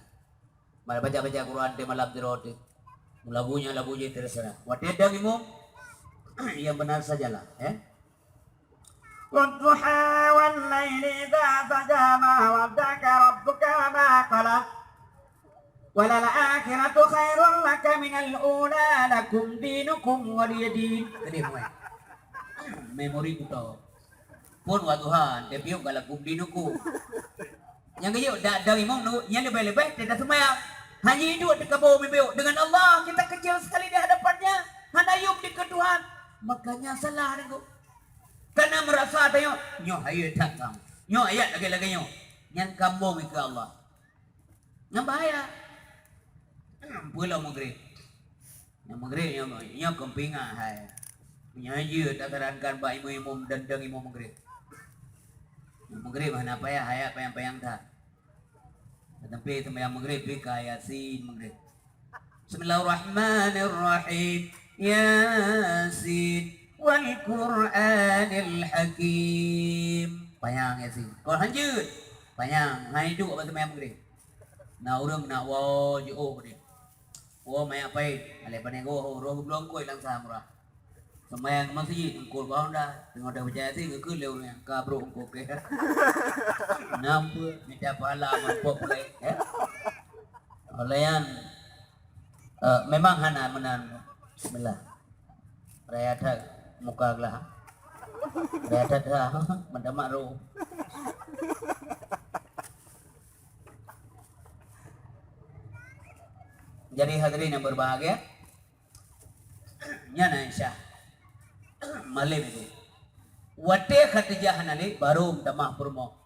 Baca-baca Quran di malam tiroe teuh. Lagu nyan lagu jih terserah. Watèe dang imum, yang benar sajalah, ya. والضحى والليل إذا سجى ما ودعك ربك وما قلى وللآخرة خير لك من الأولى لكم دينكم ولي دين. Tadi mulai. Memori kuto. Pun wadduha, dia piuk galakum dinuku. Nyang geuyue dak dari imum nu, nyang leubeh-leubeh teuka seumayang. Hanya hidup di kaboh mibiuk dengan Allah, kita kecil sekali di hadapan-Nya. Hana yum di keu Tuhan. Makanya salah deungoe. Karena merasa ada nyoe, nyoe hayeu that kang. Nyoe ayat lagèe-lagèe nyoe. Nyan kambong keu Allah. Nyan bahaya. Peue lom maghrib. Nyan maghrib nyoe, nyoe keumpingan hai. Nyoe jeuet tasarankan bak imum-imum dan dang imum maghrib. Nyan maghrib hana payah, hayat payang-payang that. Tapi seumayang maghrib pih ka Yasin maghrib. Bismillahirrahmanirrahim. Yasin wal Qur'anil Hakim. Panyang Yasin. Kon hanjeuet. Panyang. Hai duek bak seumayang maghrib. Na ureueng nak woe jiôh keudeh. Woe manyak pait. Alèh pané goh roh geubloe kôi lam sa murah. Seumayang meuseujid eungkôt bak honda, teungoh tapeucaya sit geukheun lé ureueng nyan, ka brok eungkôt kèe. Nam peue, mita pahala meurumpok pulai, ya. Oleh nyan, eh, memang hana meunan. Bismillah. Raya that muka glah. Raya that ha, meudamat roh. Jadi hadirin yang berbahagia, Nyan Aisyah. Malem itu. Watèe Khadijah hana lé, baru meutamah peurumoh.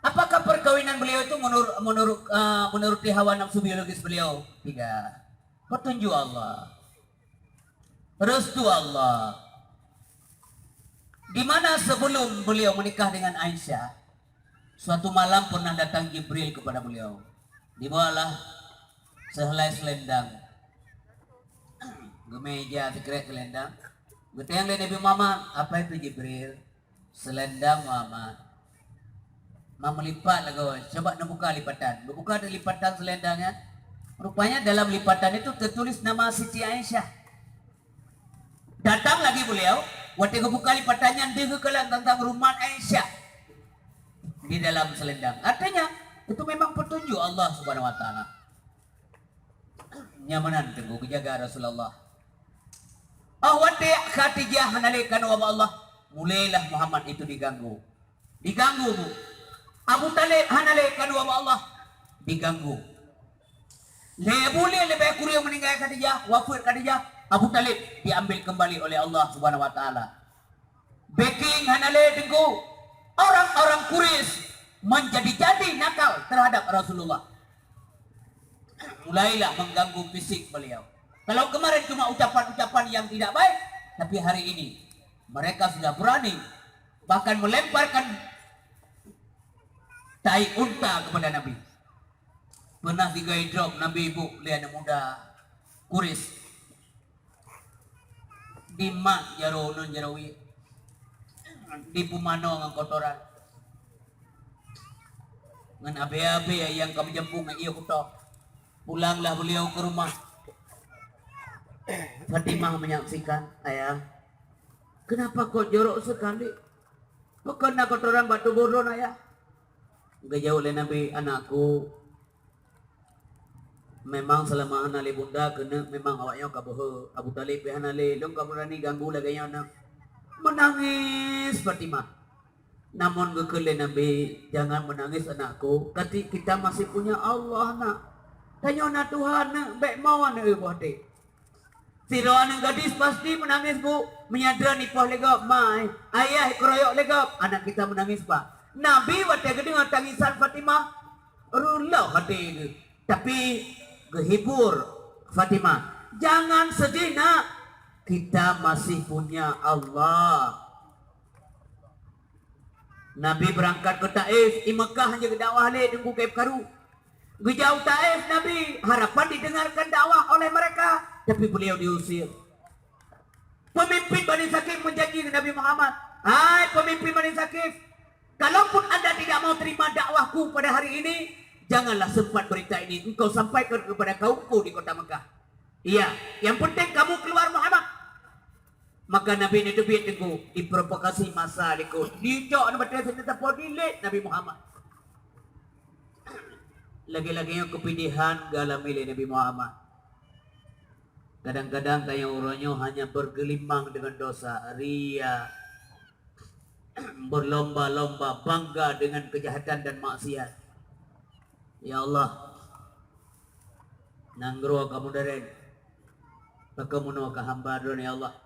Apakah perkawinan beliau itu menurut, menurut, eh, menuruti hawa nafsu biologis beliau? Tidak. Petunjuk Allah. Restu Allah. Di mana sebelum beliau menikah dengan Aisyah, suatu malam pernah datang Jibril kepada beliau. Dibawalah sehelai selendang. Geumè ija sikrek selendang. Geutanyong lé Nabi Muhammad, "Apa itu, Jibril?" "Selendang, Muhammad." "Ma meulipat lagoe, coba neubuka lipatan." Geubuka lipatan selendang nyan. Rupanya dalam lipatan itu tertulis nama Siti Aisyah. Datang lagi beliau, watèe geubuka lipatan nyan deuh geukalon teuntang rumat Aisyah di dalam selendang. Artinya, itu memang petunjuk Allah Subhanahu Wa Taala. Nyan meunan teungku geujaga Rasulullah. Oh watèe Khadijah hana lé keu Allah, mulailah Muhammad itu diganggu. Diganggu, Bu. Abu Thalib hana lé keu Allah, diganggu. Lhèe buleuen leubeh kureueng meuninggai Khadijah, wafeuet Khadijah, Abu Thalib diambil kembali oleh Allah Subhanahu Wa Taala. Backing hana lé teungku. Orang-orang Quraisy menjadi-jadi nakal terhadap Rasulullah. Mulailah mengganggu fisik beliau. Kalau kemarin cuma ucapan-ucapan yang tidak baik, tapi hari ini mereka sudah berani bahkan melemparkan tai unta kepada Nabi. Pernah tiga drop Nabi, Bu, lé aneuk muda Quraisy. Dimat jaroe uneun jaroe wie. Dipeumanoe ngon kotoran. Ngon abèe-abèe nyang ka meujampu ngon ié kuto. Pulanglah beliau ke rumah. Fatimah menyaksikan, "Ayah, kenapa kok jorok sekali? Bukan na kotoran bak tuboh droe, Ayah?" Geujaweueb lé Nabi, "Anakku, memang seulama hana lé bunda keuneuk memang awak nyoe ka beuhe. Abu Thalib pih hana lé, lôn ka beurani ganggu lagèe nyoe na." Meunangis Fatimah. Namun geukheun lé Nabi, "Jangan menangis, anakku. Kati kita masih punya Allah, nak. Tanyoe na Tuhan, nak. Bèk mo, nak, boh até." Sidroe aneuk gadis pasti meunangis, Bu. Meunyo droe ipoh lé gob, ma, ayah ikeroyok lé gob, anak kita meunangis, Pak. Nabi watèe geudeungoe tangisan Fatimah, reuloh até geuh. Tapi geuhibur Fatimah, "Jangan sedih, Nak. Kita masih punya Allah." Nabi beurangkat keu Taif, i Meukah hana geudakwah lé Teungku Kaib Karu. Geujak u Taif Nabi, harapan dideungarkan dakwah oleh mereka, tapi beliau diusir. Pemimpin Bani Saqif menjanji keu Nabi Muhammad, "Hai pemimpin Bani Saqif, Kalaupun anda tidak mau terima dakwahku pada hari ini, janganlah sempat berita ini engkau sampaikan kepada kaumku di kota Mekah. Iya, yang penting kamu keluar, Muhammad. Maka Nabi neuteubiet teungku, diprovokasi masa likot. Dicok na batée senjata po dilét Nabi Muhammad. Lagée-lagée nyoe keupedihan geualami lé Nabi Muhammad. Kadang-kadang tanyoe uroe nyoe hanya bergelimang dengan dosa, ria, berlomba-lomba bangga dengan kejahatan dan maksiat. Ya Allah, nanggroe ka modern, pakon meunoe ka hamba Droe, ya Allah.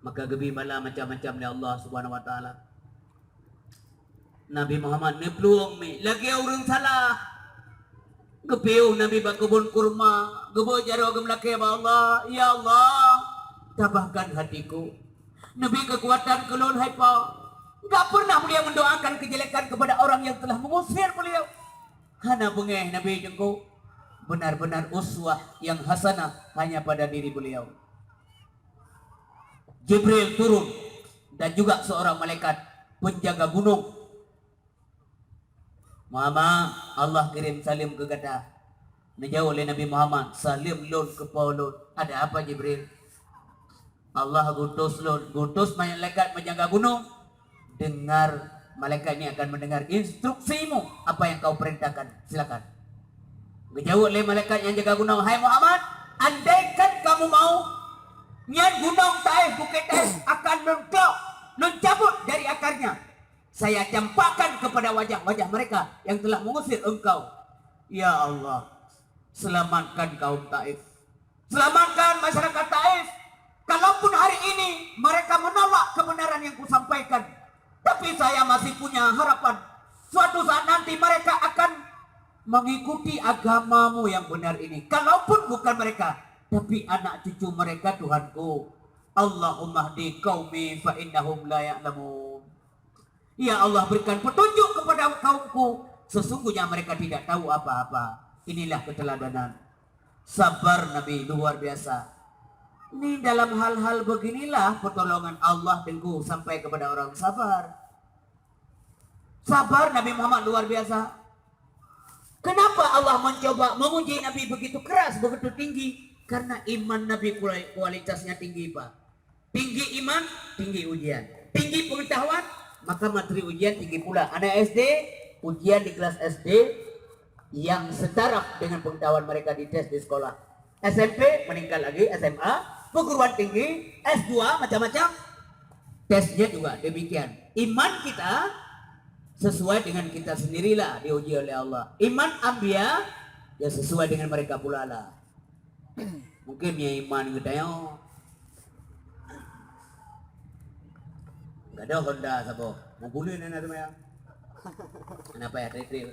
Maka geubri bala macam-macam lé Allah Subhanahu Wa Taala. Nabi Muhammad neuplueng mi lagée ureuëng salah. Geupiôh Nabi bak keubon kurma, geubeuet jaroe geumeulakée bak Allah, "Ya Allah, tabahkan hatiku. Neubri keukuatan keu lôn hai Po." Enggak pernah beliau mendoakan kejelekan kepada orang yang telah mengusir beliau. Hana beungéh Nabi teungku. Benar-benar uswah yang hasanah hanya pada diri beliau. Jibril turun dan juga seorang malaikat penjaga gunung. "Muhammad, Allah kirim saleuem keu gata." Neujaweueb lé Nabi Muhammad, "Saleuem lôn keu Po lôn." "Ada apa, Jibril?" "Allah geutus lôn, geutus malaikat menjaga gunung. Dengar, malaikat ini akan mendengar instruksimu, apa yang kau perintahkan. Silakan." Geujaweueb lé malaikat nyang jaga gunong, "Hai Muhammad, andaikan kamu mau, nyan gunong Taif, Bukit Taif akan lôn klok, lôn cabut dari akarnya. Saya campakkan kepada wajah-wajah mereka yang telah mengusir engkau." Ya Allah, selamatkan kaum Taif. Selamatkan masyarakat Taif. Kalaupun hari ini mereka menolak kebenaran yang kusampaikan, tapi saya masih punya harapan. Suatu saat nanti mereka akan mengikuti agamamu yang benar ini. Kalaupun bukan mereka, tapi anak cucu mereka, Tuhanku. Allahumma hdi qaumi fa innahum la ya'lamun. Ya Allah, berikan petunjuk kepada kaumku. Sesungguhnya mereka tidak tahu apa-apa. Inilah keteladanan. Sabar Nabi luar biasa. Ni dalam hal-hal beginilah pertolongan Allah teungku sampai kepada orang sabar. Sabar Nabi Muhammad luar biasa. Kenapa Allah mencoba menguji Nabi begitu keras, begitu tinggi? Karena iman Nabi kuali-, kualitasnya tinggi, Pak. Tinggi iman, tinggi ujian. Tinggi pengetahuan, maka materi ujian tinggi pula. Anak S D, ujian di kelas S D yang setaraf dengan pengetahuan mereka dites di sekolah. S M P meningkat lagi, S M A, perguruan tinggi, S dua, macam-macam. Tesnya juga demikian. Iman kita sesuai dengan kita sendirilah diuji oleh Allah. Iman anbiya, ya, sesuai dengan mereka pula lah. Mungkin meunyoe iman geutanyoe. Gadôh honda saboh. Meubuleuen hana seumayang. Hana payah trép-trép.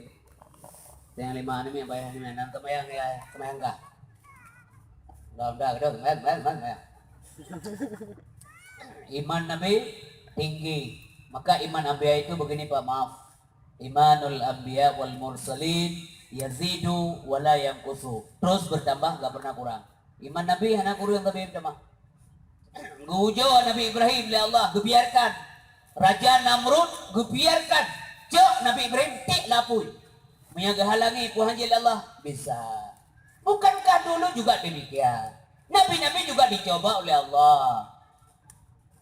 Nyang lima ni meunan payah ni meunan. Hana seumayang, ya, seumayang kah? Honda, honda, gadôh, seumayang, seumayang, seumayang, seumayang. Iman Nabi tinggi. Maka iman anbiya itu begini, Pak, maaf. Imanul anbiya wal mursalin yazidu wa la yanqusu. Terus bertambah, enggak pernah kurang. Iman Nabi hana kurang tapi teuma. Geuujoe Nabi Ibrahim lé Allah, geubiarkan. Raja Namrud geubiarkan. Cok Nabi Ibrahim tiek lapui. Meunyo geuhalangi peue han jeuet lé Allah, bisa. Bukankah dulu juga demikian? Nabi-nabi juga dicoba oleh Allah.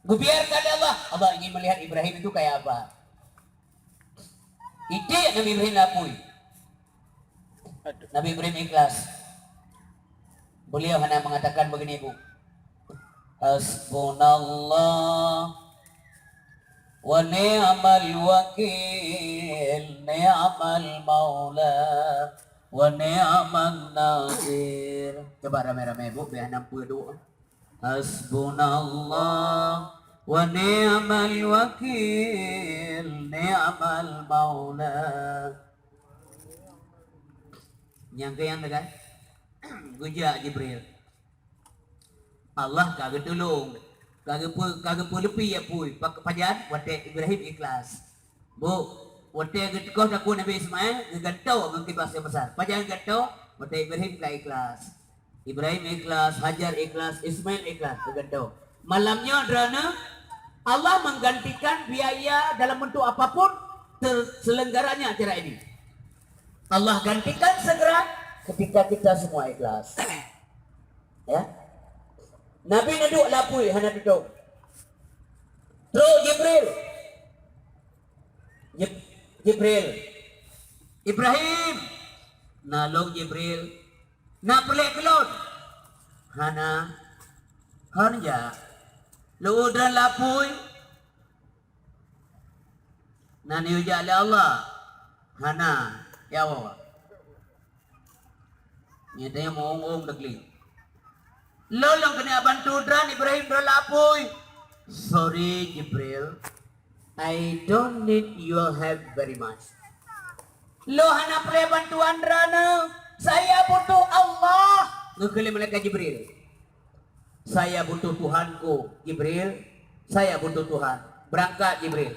Geubiarkan lé Allah. Allah ingin melihat Ibrahim itu kayak apa. Itiek Nabi Ibrahim lapui. Nabi Ibrahim ikhlas. Beliau hana mengatakan begini, Bu. Hasbunallah wa ni'mal wakil, ni'mal maula wa ni'man nasir. Coba ramai-ramai, Bu, biar nampak doa. Hasbunallah wa ni'mal wakil, ni'mal maula. Nyang keu nyang dekat, geujak Jibril. Allah ka geutulông, ka geupeu-, ka geupeuleupie apui. Pa-, pajan? Watée Ibrahim ikhlas. Bu, watée geuteugoh takue Nabi Ismail, geugantoe ngon kibas nyang besar. Pajan geugantoe? Watée Ibrahim ka ikhlas. Ibrahim ikhlas, Hajar ikhlas, Ismail ikhlas, geugantoe. Malam nyoe droeneuh Allah menggantikan biaya dalam bentuk apapun terselenggaranya acara ini. Allah gantikan segera ketika kita semua ikhlas. Ya. Nabi neuduek lapui hana tutong. Trok Jibril. Jib-, Jibril. "Ibrahim." "Na lôn, Jibril." "Na peureulée keu lôn?" "Hana." "Hon jak." "Lôn udon lapui." "Na neujak lé Allah?" "Hana." "Ya Allah." Nyan tanyoe meuong-ong teugleng. "Lôn, lôn keuneuk bantu droen, Ibrahim, droen lapui." "Sorry, Jibril. I don't need your help very much." "Lôn hana peureulée bantuan droeneuh. Saya butuh Allah." Geukheun lé malaikat Jibril. "Saya butuh Tuhanku, Jibril. Saya butuh Tuhan." Beurangkat Jibril.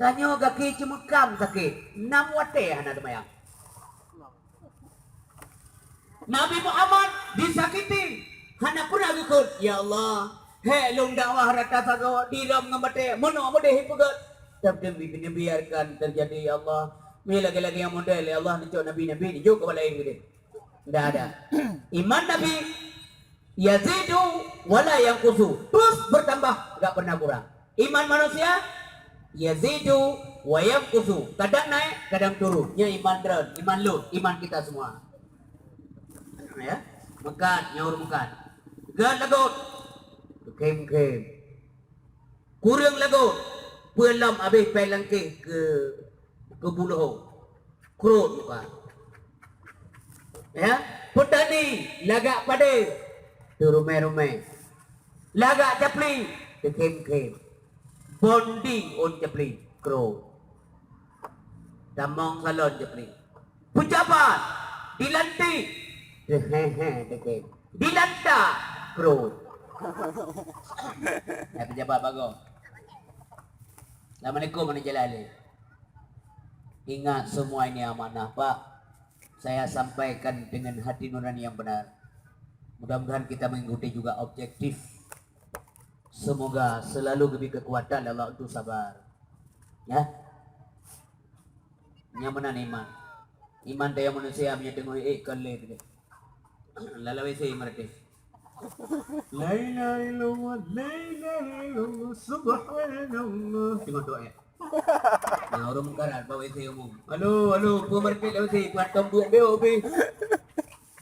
Tanyoe gaki ceumeukam sakét, nam watée hana teumayang. Nabi Muhammad disakiti, hana peunah geukheun, "Ya Allah, hék lôn dakwah rata sagoe, diröm ngon batée, meunoe meudeh ipeugét." Tapi dibiarkan terjadi, ya Allah. Meunyoe lagée-lagée nyang model, ya Allah, neucok nabi-nabi, neujok keu balai keudeh. Ndak ada. Iman Nabi yazidu wa la yanqusu, terus bertambah, enggak pernah kurang. Iman manusia yazidu wa yanqusu, kadang naik, kadang turun. Nyan iman droen, iman lôn, iman kita semua. Ya, meukat, nyaur meukat. Gét lagot, khem-khem. Kureueng lagot, peue lom habéh péng langkéh keu, keu buloe. Krot muka. Ya, peutani lagak padé, teurumé-rumé. Lagak capli, teukhém-khém. Bondi ôn capli, krot. Tamong salon capli. Peujabat dilantik, teuhé-hé teukhém. Dilanta, krot. Eh, peujabat bagoe. Assalamualaikum, aneuk jalai lé. Ingat, semua ini amanah, Pak. Saya sampaikan dengan hati nurani yang benar. Mudah-mudahan kita mengikuti juga objektif. Semoga selalu geubri kekuatan Allah untuk sabar. Ya. Nyang meunan iman. Iman daya manusia meunyo teungoh ék kon lé teuh. Lala W C meureuti. La ilaha illallah, la ilaha illallah, subhanallah. Teungoh doa. Nah, ureueng meukarat bak W C umum. Halo, halo, peue meureuti W C, peue hantom buet beu pih.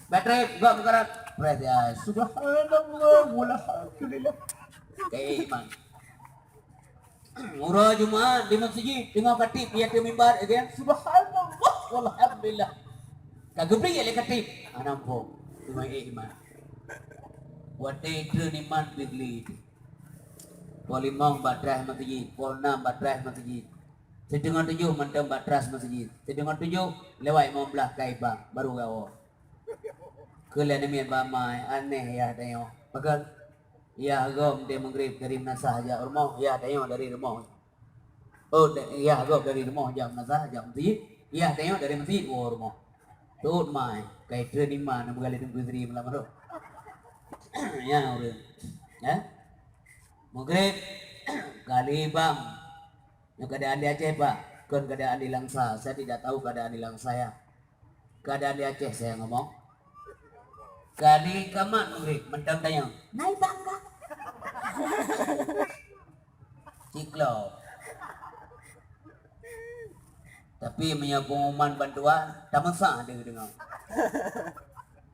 Baterai gok meukarat. Press ya. Subhanallah, walhamdulillah. Kayak iman. Uroe Jumat di meuseujid, teungoh khatib di ateueh mimbar, again, "Subhanallah, walhamdulillah." Ka geubri lé khatib, hana muphom. Teuma ék iman. Watèe treun iman bit lé. Poh limong bak traih meuseujid, poh nam bak traih meuseujid. Siteungoh tujoh mantong bak traih meuseujid. Siteungoh tujoh lewat limong blaih ka iba, baru gawoe. Keu lheueh namiet bak ma, aneh yah tanyoe. Pakon? Yah gob di Maghrib dari meunasah jak rumoh, yah tanyoe dari rumoh. Oh, da-, yah gob dari rumoh jak meunasah, jak meuseujid, yah tanyoe dari meuseujid woe rumoh. Teuôt ma, kai treun iman, meugalak Teungku Sri malam tu. Ya, ureueng. Ya. Maghrib, kali bang. Nyoe keadaan di Aceh, Pak. Kon keadaan di Langsa. Saya tidak tahu keadaan di Langsa, ya. Keadaan di Aceh saya ngomong. Kali kamat Maghrib, mantong tanyoe. Nai bangga. Ciklo. Tapi meunyoe pengumuman bantuan, tameusa deuh deungoe.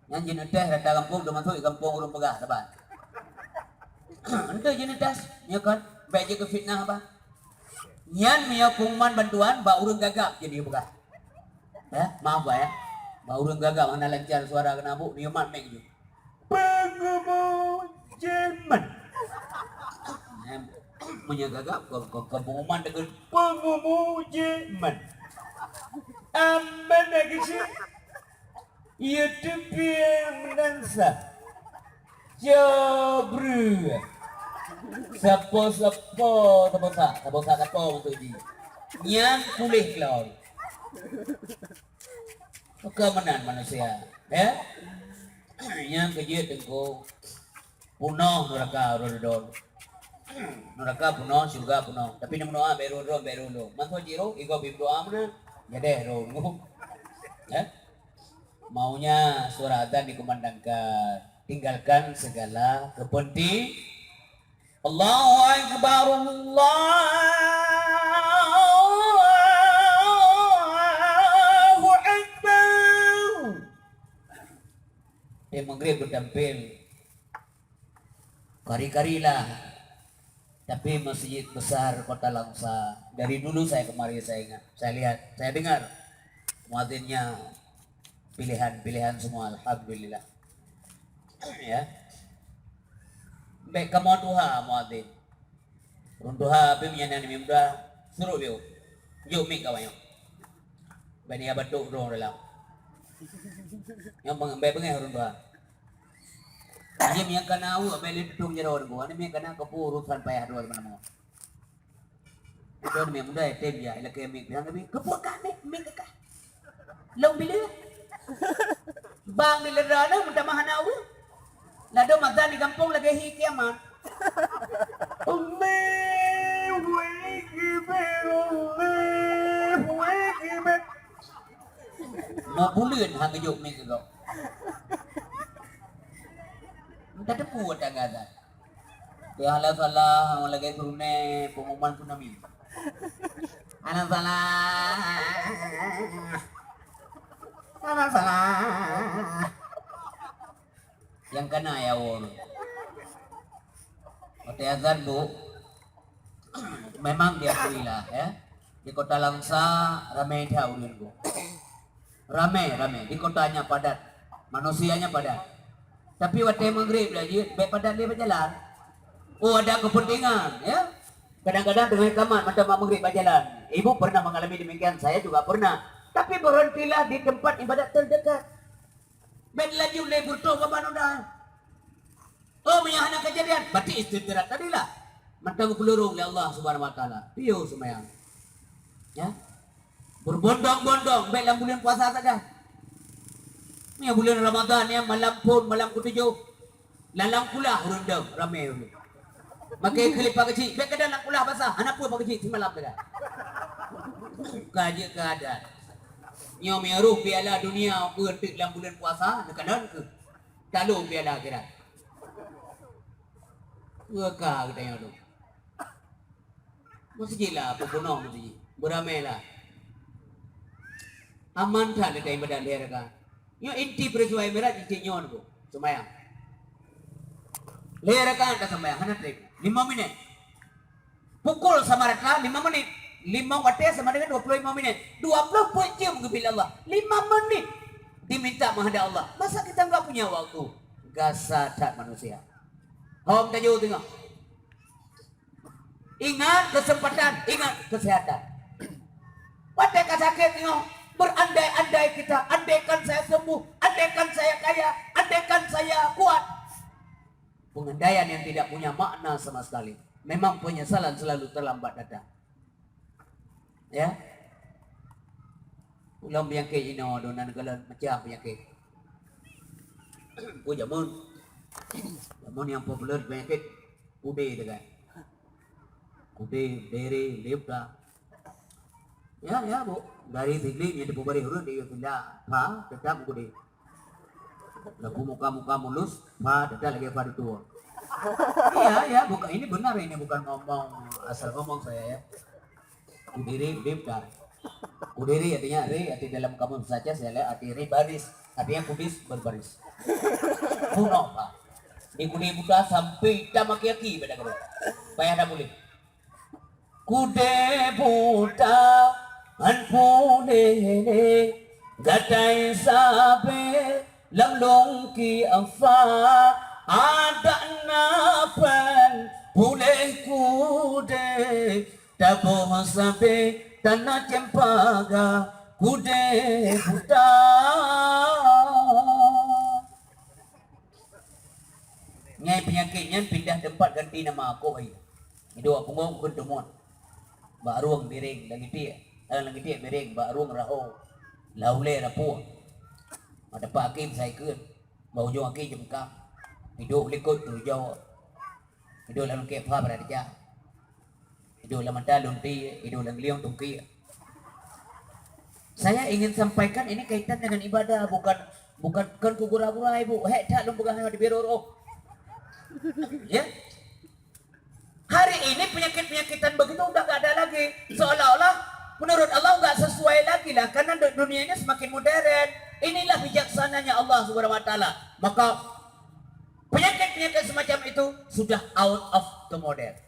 Nyan jeuet neutes rata gampông, teumasok gampông ureueng peugah saban. Enteuk jeuet neutes, nyoe kon, bèk jeuet keu fitnah bah. Nyan meunyoe pengumuman bantuan bak ureueng gagap jeuet neupeugah. Ya, maaf bah ya. Bak ureueng gagap hana lancar suara keunan bu, neumat mic jih. Pengumu jeman. Em, meunyoe gagap, kon, kon, kon pengumuman deungon pengumu jeman. Aman lagèe cit. Ié teubieng meunan sa. Jabru. Sapo-sapo, sapo sa, sapo sa, sapo untuk ji. Nyan puléh keulôn. Bukan meunan manusia, ya? Nyang keujeuet teungku, punoh nuraka ureueng ridho. Neraka peunoh, syurga peunoh. Tapi neumeudoa bèk rhot-rhot, bèk rhot-rhot. Mantong jih rhot, igob idoa meunan. Jadeh rhot. Ya. Maunya suara azan dikumandangkan. Tinggalkan segala kepenting. Allahu Akbar, Allahu Akbar. Di maghrib bertampil. Kari-kari lah. Tapi Masjid Besar Kota Langsa, dari dulu saya kemari saya ingat, saya lihat, saya dengar muadzinnya pilihan-pilihan semua, alhamdulillah. Ya. Bèk kamoe tuha muadzin. Ureueng tuha pih meunyan nyang muda, suruh piôh. Jok mic kawan nyoe. Bèk ni batuk droe dalam. Nyang bèk beungèh ureueng tuha. Aja nyang kana awak bèk lé tutong jaroe deungoe. Ada nyang kana keupeue urusan payah droe teuma-teuma. Itu aneuk muda ya tem ya, ilakèe mic bilang tapi keupeue ka mic, mic ka. Lôn bileueng. Bang di lera na meutamah hana ureueng. Ladôm azan di gampông lagèe hi kiamat. Allahu Akbar, Allahu Akbar. Lhèe buleuen han geujok mic keu gob. Entah teupeu watèe azan. Ya, hana salah, lagèe gurèe pengumuman tsunami. Hana salah. Hana salah. Nyang kana ya, won. Watèe azan, Bu, memang diakui lah, ya. Di Kota Langsa ramè that ureueng, Bu. Ramè, ramè. Di kotanya padat. Manusianya padat. Tapi watèe maghrib laju, bèk padat lé bak jalan. Oh, ada kepentingan, ya. Kadang-kadang teungoh kamat mantong maghrib bak jalan. Ibu pernah mengalami demikian, saya juga pernah. Tapi berhentilah di tempat ibadat terdekat. Bèk laju lé beureutoh bak badan. Oh, meunyo hana keujadian, berarti istirahat tadi lah. Mantong geupeulorong lé Allah Subhanahu Wa Taala. Piôh seumayang. Ya. Berbondong-bondong, bèk lam buleuen puasa sagai. Ni buleuen Ramadhan ya, malam phôn, malam ketujuh. Lalang kulah ureueng dong, ramè ureueng. Makai keulipa keuchik, bèk kadang lam kulah basah, hana peue pakeuchik simalam teuga. Ka jeuet keu adat. Nyoe meunyo roh Piala Dunia keu teuk lam buleuen puasa, neukalon keu. Talon piala akhirat. Peue ka geutanyoe tu? Meuseujid lah, peubunoh meuseujid. Beuramè lah. Aman that lé ibadat lhèe rakaat. Nyoe inti peuristiwa Mi'raj inti nyoe nyoe. Seumayang. Lhèe rakaat taseumayang, hana trép. Lima minit. Pukul sama rata lima menit. Lima watèe sama dengan dua puluh lima menit. Dua puluh peuet jeuem geubri lé Allah. Lima menit diminta meuhadap Allah. Masa kita enggak punya waktu? Gasa that manusia. Hom taju tengok. Ingat kesempatan, ingat kesehatan. Watèe ka sakét nyoe, berandai-andai kita, andaikan saya sembuh, andaikan saya kaya, andaikan saya kuat. Pengandaian yang tidak punya makna sama sekali. Memang penyesalan selalu terlambat datang. Ya. Ulôn peunyakét inoe dona neukalon macam peunyakét. Peue jameun? Jameun nyang populer peunyakét kudé teuka. Kudé, dere, leueb ka. Ya, ya, Bu. Dari Sigli nyang teupeubareh ureueng di Sigla, pha, tetap kudé. Lagu muka-muka mulus, pha, tetap lagèe pha tutoe. Iya, iya, bukan, ini benar, ini bukan ngomong asal ngomong saya ya. Kudiri, udip, dar. Kudiri artinya ri, arti dalam kamus saja saya lihat arti ri baris, artinya kudis berbaris. Bunoe, Pak. Di kudé buta sampai hitam aki-aki pada kamu. Payah dah boleh. Kudé buta han puléh lé, gatai sabé lam lungki afa, adak na pen puléh kudé, taboh sabé tanoh cempaka kudé buta. Ngai peunyakét nyan pindah teumpat ganti nama akoh hai. Iduek punggong kheun teumon. Bak rueng miréng lam gitiek, eh, lam gitiek miréng, bak rueng raho. Lam ulèe rapuh. Mak teumpat aki meusaikheun. Bak ujong aki jeumeukat. Iduek likot teurijau. Idôk lam lungkiek pha brat ija. Idôk lam mata lunti, idôk lam liong tungki. Saya ingin sampaikan ini kaitan dengan ibadah, bukan, bukan, bukan keu gura-gura, Ibu. Hék that lôn peugah nyoe di biro roh. Ya? Hari ini penyakit-penyakitan begitu udah gak ada lagi. Seolah-olah menurut Allah nggak sesuai lagi lah, karena du-, dunia ini semakin modern. Inilah bijaksananya Allah Subhanahu wa Taala. Maka penyakit-penyakit semacam itu sudah out of the modern.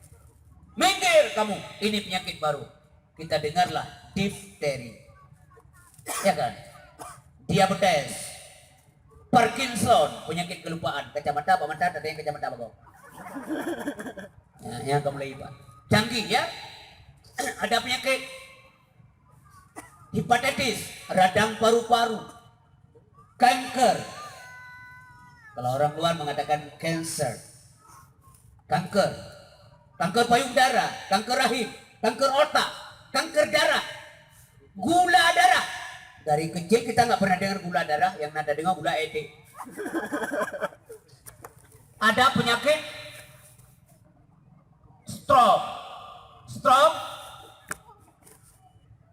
Minggir kamu, ini penyakit baru. Kita dengarlah difteri. Ya kan? Diabetes, Parkinson, penyakit kelupaan, kacamata bak mata, tapi yang kacamata bagoe. Ya, yang kamu lagi, Pak. Canggih, ya. Ada penyakit hepatitis, radang paru-paru, kanker. Kalau orang luar mengatakan cancer. Kanker. Kanker payudara, kanker rahim, kanker otak, kanker darah, gula darah. Dari kecil kita nggak pernah dengar gula darah, yang ada dengar gula etek. Ada penyakit stroke. Stroke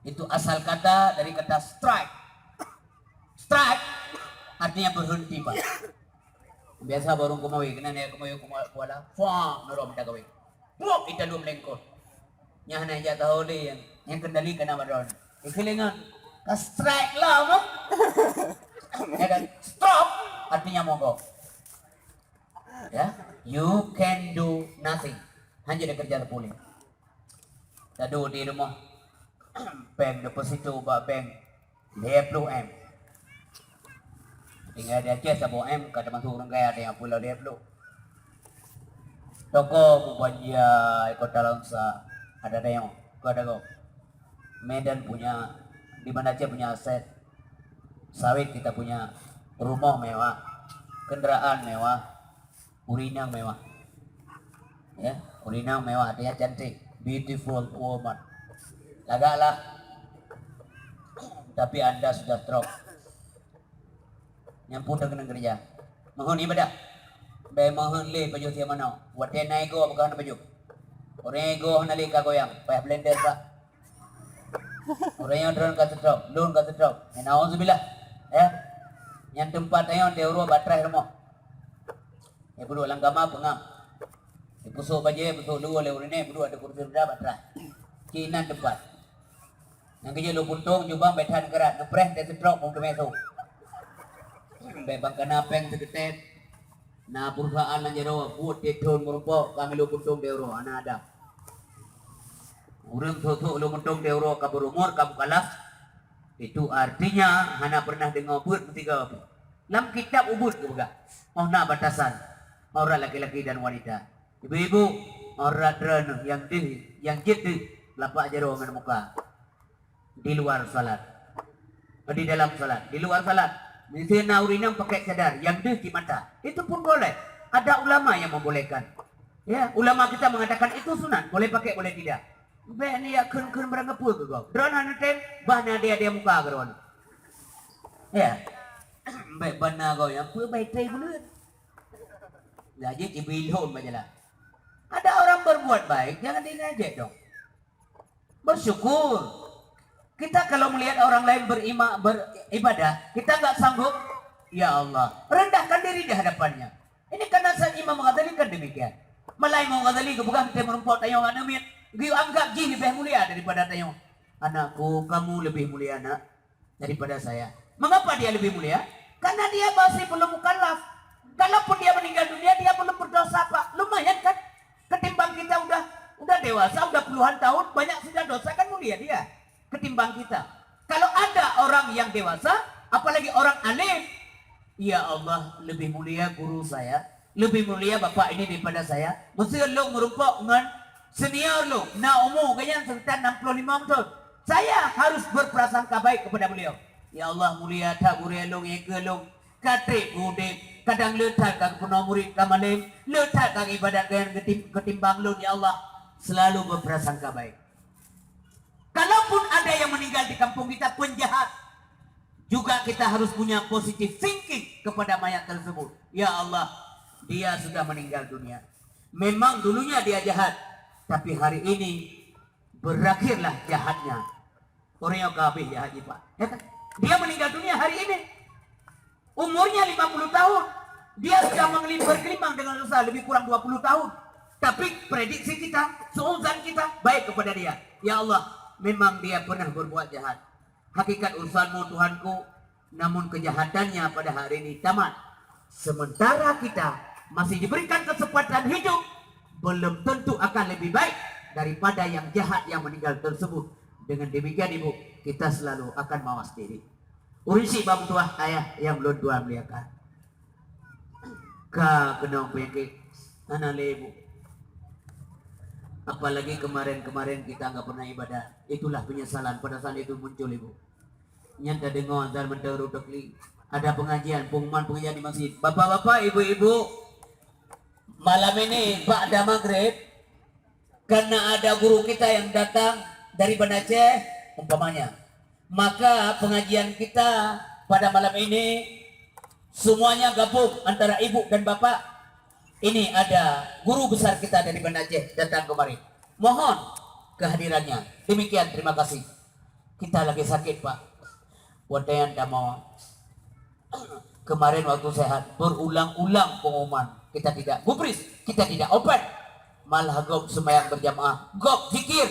itu asal kata dari kata strike. Strike artinya berhenti, Pak. Biasa barong keumawe, keunan ya keumawe, keumawe kuala, fuang, nurok minta kawin. Puak, kita dua melengkot. Nyah na ijak tahu deh, yang, yang kendali kena badan. Ikeulingan, ka strike lah, mah. Ya kan? Stroke artinya mogok. Ya, you can do nothing. Hanya ada kerja terpulang. Tadu di rumah. Bank deposito bak bank lhèe ploh M. Tinggai di Aceh saboh M, ka teumasuk ureueng kaya ada nyang pulo lhèe ploh. Toko mubanja di Kota Langsa ada dayong, ka dago. Medan punya, di Banda Aceh punya aset. Sawit kita punya, rumah mewah, kendaraan mewah, ureueng inong mewah. Ya, ureueng inong mewah artinya cantik, beautiful woman. Lagak lah. Tapi anda sudah stroke. Nyang pun keunong kerja. Mohon ibadah. Bèk mohon lé pajoh siat manoe. Watèe na ego bukon hana pajoh. Ureueng ego hana lé ka goyang, payah blender, Pak. Ureueng nyoe droen ka stroke, lôn ka stroke. Ya, nauzubillah. Ya. Nyan teumpat tanyoe di uroe bak traih rumoh. Ya, peuduek lam kama peungap. Ya, pusok bajèe, pusok luweue lé ureueng nyan, peuduek di kursi roda bak traih. Cit inan teumpat. Nyang keujeuet lôn puntông, jubah bèk that keurat, neupreh teuh stroke, bông teumé sôk. Bèk bang kana pèng seukeutét. Na perusahaan lam jaroe, buet teuthon meurumpok, ka milu puntông di uroe, hana adab. Ureueng sôk-sôk lôn puntông di uroe ka beurumur, ka mukallaf, itu artinya hana pernah deungoe beuet meusigoe pih. Lam kitab ubeuet geupeugah, oh na batasan aurat laki-laki dan wanita. Ibu-ibu, aurat droeneuh nyang deuh, nyang jeuet deuh, lapak jaroe ngon muka. Di luar salat. Di dalam salat, di luar salat. Miseue na ureueng inong pakai cadar, nyang deuh cit mata. Itu pun boleh. Ada ulama yang membolehkan. Ya, ulama kita mengatakan itu sunat, boleh pakai, boleh tidak. Bèk ni ya kheun-kheun barang geupeu keu gob. Droen hana tem, bah na dia-dia muka keu droen. Ya. Bèk bana gob nyang peue bai tei buleuen. Jadi jibilhon bak jalan. Ada orang berbuat baik, jangan diejek dong. Bersyukur. Kita kalau melihat orang lain berima-, beribadah, kita nggak sanggup, ya Allah, rendahkan diri di hadapannya. Ini karena saat Imam Ghazali kan demikian. Malah Imam Ghazali geupeugah, "Teumeureumpok tanyoe ngon aneuk miet, geuanggap jih leubeh mulia daripada tanyoe." "Anakku, kamu lebih mulia, Nak, daripada saya." Mengapa dia lebih mulia? Karena dia masih belum mukallaf. Kalaupun dia meninggal dunia, dia belum berdosa, Pak. Lumayan kan? Ketimbang kita udah, udah dewasa, udah puluhan tahun, banyak sudah dosa, kan mulia dia. Ketimbang kita. Kalau ada orang yang dewasa, apalagi orang alim, ya Allah, lebih mulia guru saya, lebih mulia bapak ini daripada saya. Meuseu lôn meurumpok ngon senior lôn, na umu geuh nyan sekitar enam puluh lima tahun. Saya harus berprasangka baik kepada beliau. Ya Allah, mulia that gurèe lôn, nyang keu lôn. Ka trép udép, kadang le that ka geupeunoh murit ka malém, le that ka ibadat geuh nyan keutim-, ketimbang lôn, ya Allah. Selalu berprasangka baik. Kalaupun ada yang meninggal di kampung kita, penjahat, juga kita harus punya positive thinking kepada mayat tersebut. Ya Allah, dia sudah meninggal dunia. Memang dulunya dia jahat, tapi hari ini berakhirlah jahatnya. Orang yang kabeh jahat jipat. Ya kan? Dia meninggal dunia hari ini. Umurnya lima puluh tahun. Dia sudah mengeli-, bergelimang dengan dosa lebih kurang dua puluh tahun. Tapi prediksi kita, suuzan kita baik kepada dia. Ya Allah, memang dia pernah berbuat jahat. Hakikat urusanmu, Tuhanku, namun kejahatannya pada hari ini tamat. Sementara kita masih diberikan kesempatan hidup, belum tentu akan lebih baik daripada yang jahat yang meninggal tersebut. Dengan demikian, Ibu, kita selalu akan mawas diri. Ureueng syiek bak meutuah, ayah yang lôn tuan muliakan. Ka keunong peunyakét, hana lé, Bu. Apalagi kemarin-kemarin kita nggak pernah ibadah. Itulah penyesalan pada saat itu muncul, Ibu. Nyan tadeungoe azan mantong rot teukli. Ada pengajian, pengumuman pengajian di masjid. Bapak-bapak, ibu-ibu, malam ini ba'da maghrib, karena ada guru kita yang datang dari Banda Aceh, umpamanya, maka pengajian kita pada malam ini semuanya gabung antara ibu dan bapak. Ini ada guru besar kita dari Banda Aceh datang kemari. Mohon kehadirannya. Demikian, terima kasih. Kita lagi sakit, Pak. Watèe nyan tamong. Kemarin waktu sehat, berulang-ulang pengumuman. Kita tidak gubris, kita tidak open. Malah gob sembahyang berjamaah, gob zikir.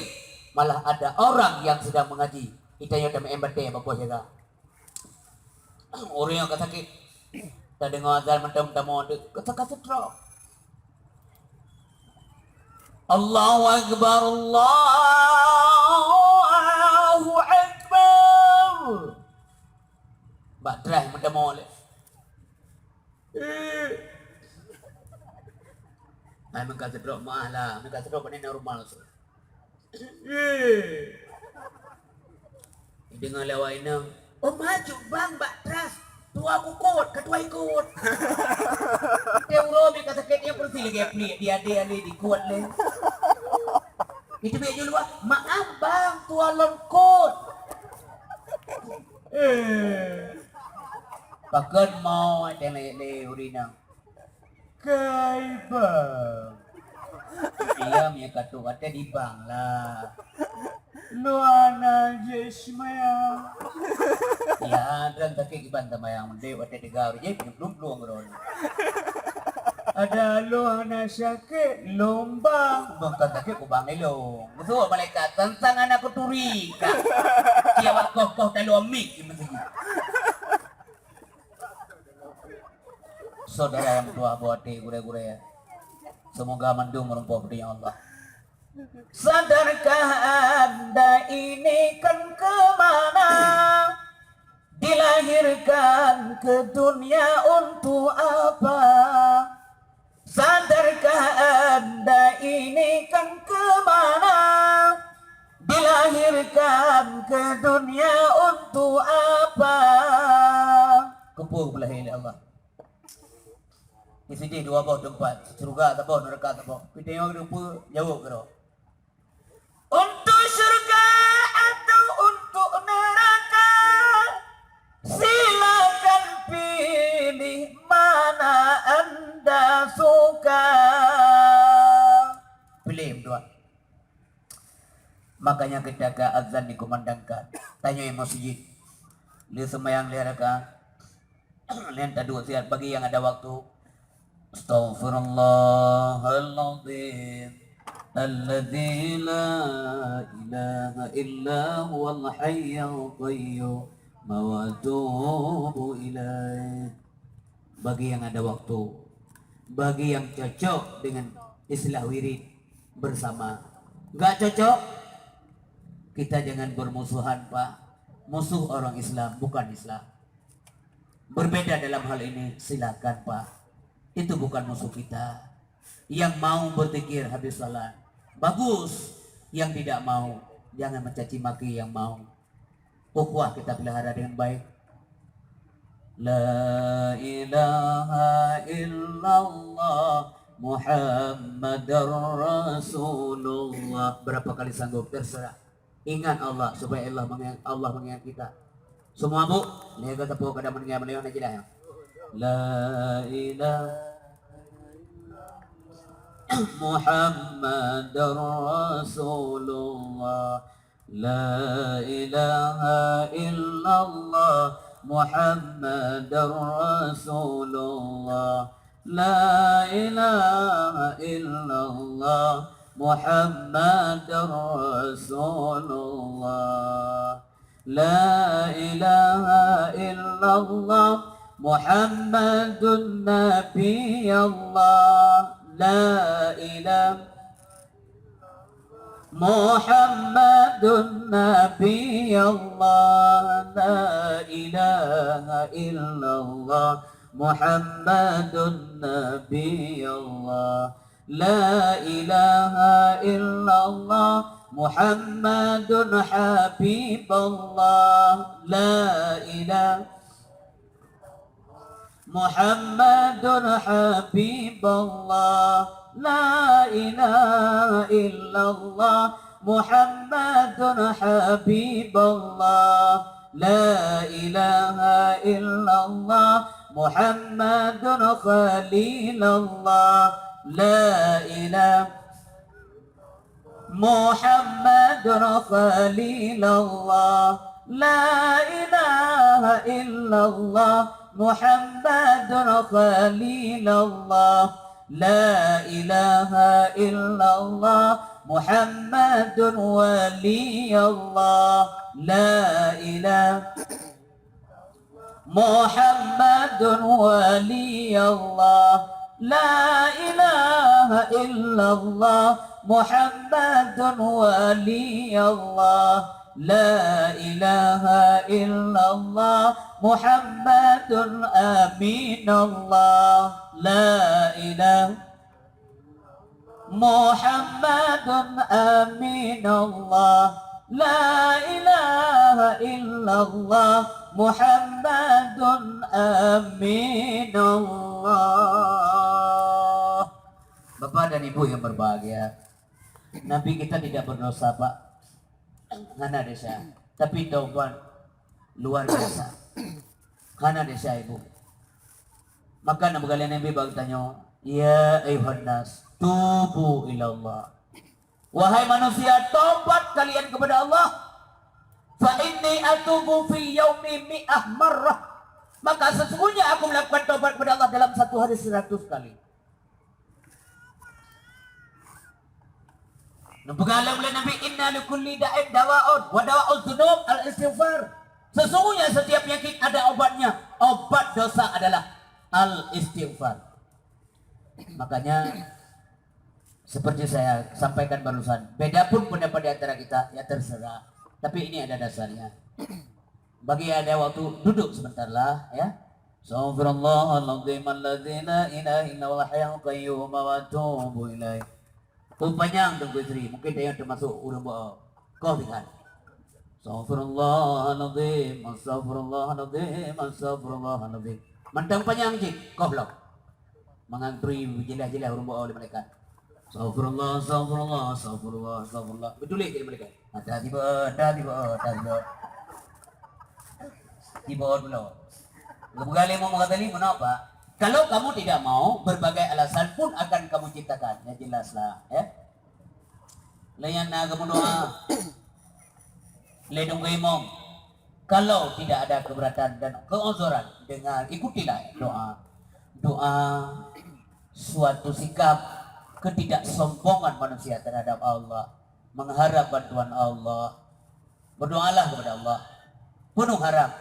Malah ada orang yang sedang mengaji. Itanyoe tameu'en batèe bak poh jaga. Ureueng nyang ka sakét, tadeungoe azan mantong tamong, ka, ka stroke. Allahu Akbar, Allahu Akbar. Bak traih meutamong lé. Ai, meuka stroke meu'ah lah, meuka stroke pané normal. Deungoe lé awak inong, "Oh, maju bang bak tras, tuha kukot, ka tuha ikot." Teuh uroe meuka sakét nyan peureusih lagèe pliek, di adé alé dikot lé. Itu biet ju luwa, "Maaf bang, tuha lôn kot." Eh. Pakon mo teuh lé ureueng inong. Kai bang. Iya, mie katuk watèe di bang lah. Lo hana jeuet seumayang. Ya, dan sakét iban seumayang. Dek watèe teuga ureueng jih, belum-belum ureueng. Ada lo hana sakét, lôn bang. Bukan sakét, ku bang elong. Betul, malaikat. Tantang anak kuturi. Kak. Dia wak koh-koh talu amik di masjid. Saudara yang tua, buat di gurèe-gurèe, ya. Semoga mandum meureumpok di Allah. Sadarkah Anda ini kan ke mana? Dilahirkan ke dunia untuk apa? Sadarkah Anda ini kan ke mana? Dilahirkan ke dunia untuk apa? Keupeue geulahé lé Allah? Di sini dua boh teumpat, syeuruga saboh, neuraka saboh. Pih tanyoe keupeue jaweueb keudroe? Untuk syeuruga atau untuk neuraka? Silakan pilih mana anda suka. Pilih dua. Makanya ketika azan dikumandangkan, tanyoe masjid, lé seumayang lé rakaat, lé taduek siat bagi yang ada waktu. Astaghfirullahaladzim, alladzi la ilaha illa huwal hayyul qayyum, wa atubu ilaih. Bagi yang ada waktu, bagi yang cocok dengan istilah wirid bersama. Nggak cocok, kita jangan bermusuhan, Pak. Musuh orang Islam, bukan Islam. Berbeda dalam hal ini, silakan, Pak. Itu bukan musuh kita. Yang mau berzikir habis salat, bagus. Yang tidak mau, jangan mencaci maki yang mau. Ukhuwah kita pelihara dengan baik. La ilaha illallah Muhammadar Rasulullah. Berapa kali sanggup, terserah. Ingat Allah, supaya Allah mengingat, Allah mengingat kita. Semua, Bu, lé ka teupeu kada meninggai meunyoe na jilah, ya. La ilaha illallah. محمد رسول الله. لا إله إلا الله محمد رسول الله. لا إله إلا الله محمد رسول الله. لا إله إلا الله محمد نبي الله. لا إله محمد نبي الله. لا إله إلا الله محمد نبي الله. لا إله إلا الله محمد حبيب الله. لا إله محمد حبيب الله. لا إله إلا الله محمد حبيب الله. لا إله إلا الله محمد خليل الله. لا إله محمد خليل الله. لا إله إلا الله محمد خليل الله. لا إله إلا الله محمد ولي الله. لا إله محمد ولي الله. لا إله إلا الله محمد ولي الله. لا إله إلا الله محمد أمين الله. لا إله محمد أمين الله. لا إله إلا الله محمد أمين الله. Bapak dan Ibu yang berbahagia, Nabi kita tidak berdosa, Pak. Hana desya. Tapi taubat luar biasa. Hana desya, Ibu. Maka na meugalak Nabi bak tanyoe, "Ya ayuhan nas, tubu ilallah." Wahai manusia, tobat kalian kepada Allah. "Fa inni atubu fil yaumi mi'ah marrah." Maka sesungguhnya aku melakukan tobat kepada Allah dalam satu hari seratus kali. Neupeugah lom lé Nabi, "Inna likulli da'in dawa'un, wa dawa'uz dzunub al-istighfar." Sesungguhnya setiap penyakit ada obatnya. Obat dosa adalah al-istighfar. Makanya, seperti saya sampaikan barusan, beda pun pendapat di antara kita, ya terserah. Tapi ini ada dasarnya. Bagi ada waktu, duduk sebentar lah, ya. Astaghfirullahaladzim alladzi la ilaha illa huwal hayyul qayyum wa atubu ilaih. Oh, panjang Teungku Sri, mungkin dia termasuk ureuëng bak koh tinggal. Astaghfirullahaladzim, astaghfirullahaladzim, astaghfirullahaladzim. Mantong panjang cit, koh lom. Mangantri jelas-jelas ureuëng bak lé malaikat. Astaghfirullah, astaghfirullah, astaghfirullah, astaghfirullah. Betuléh jadi malaikat. Ada tiba, ada tiba, ada tiba. Tiba dulu. Gepeugah lé Imam Ghazali, "Meunoe, Pak, kalau kamu tidak mau, berbagai alasan pun akan kamu ciptakan." Ya, jelaslah, ya. Lé nyan na kamu doa. Lé dong imam. Kalau tidak ada keberatan dan keuzuran, dengar, ikutilah doa. Doa suatu sikap ketidaksombongan manusia terhadap Allah, mengharap bantuan Allah. Berdoalah kepada Allah penuh harap.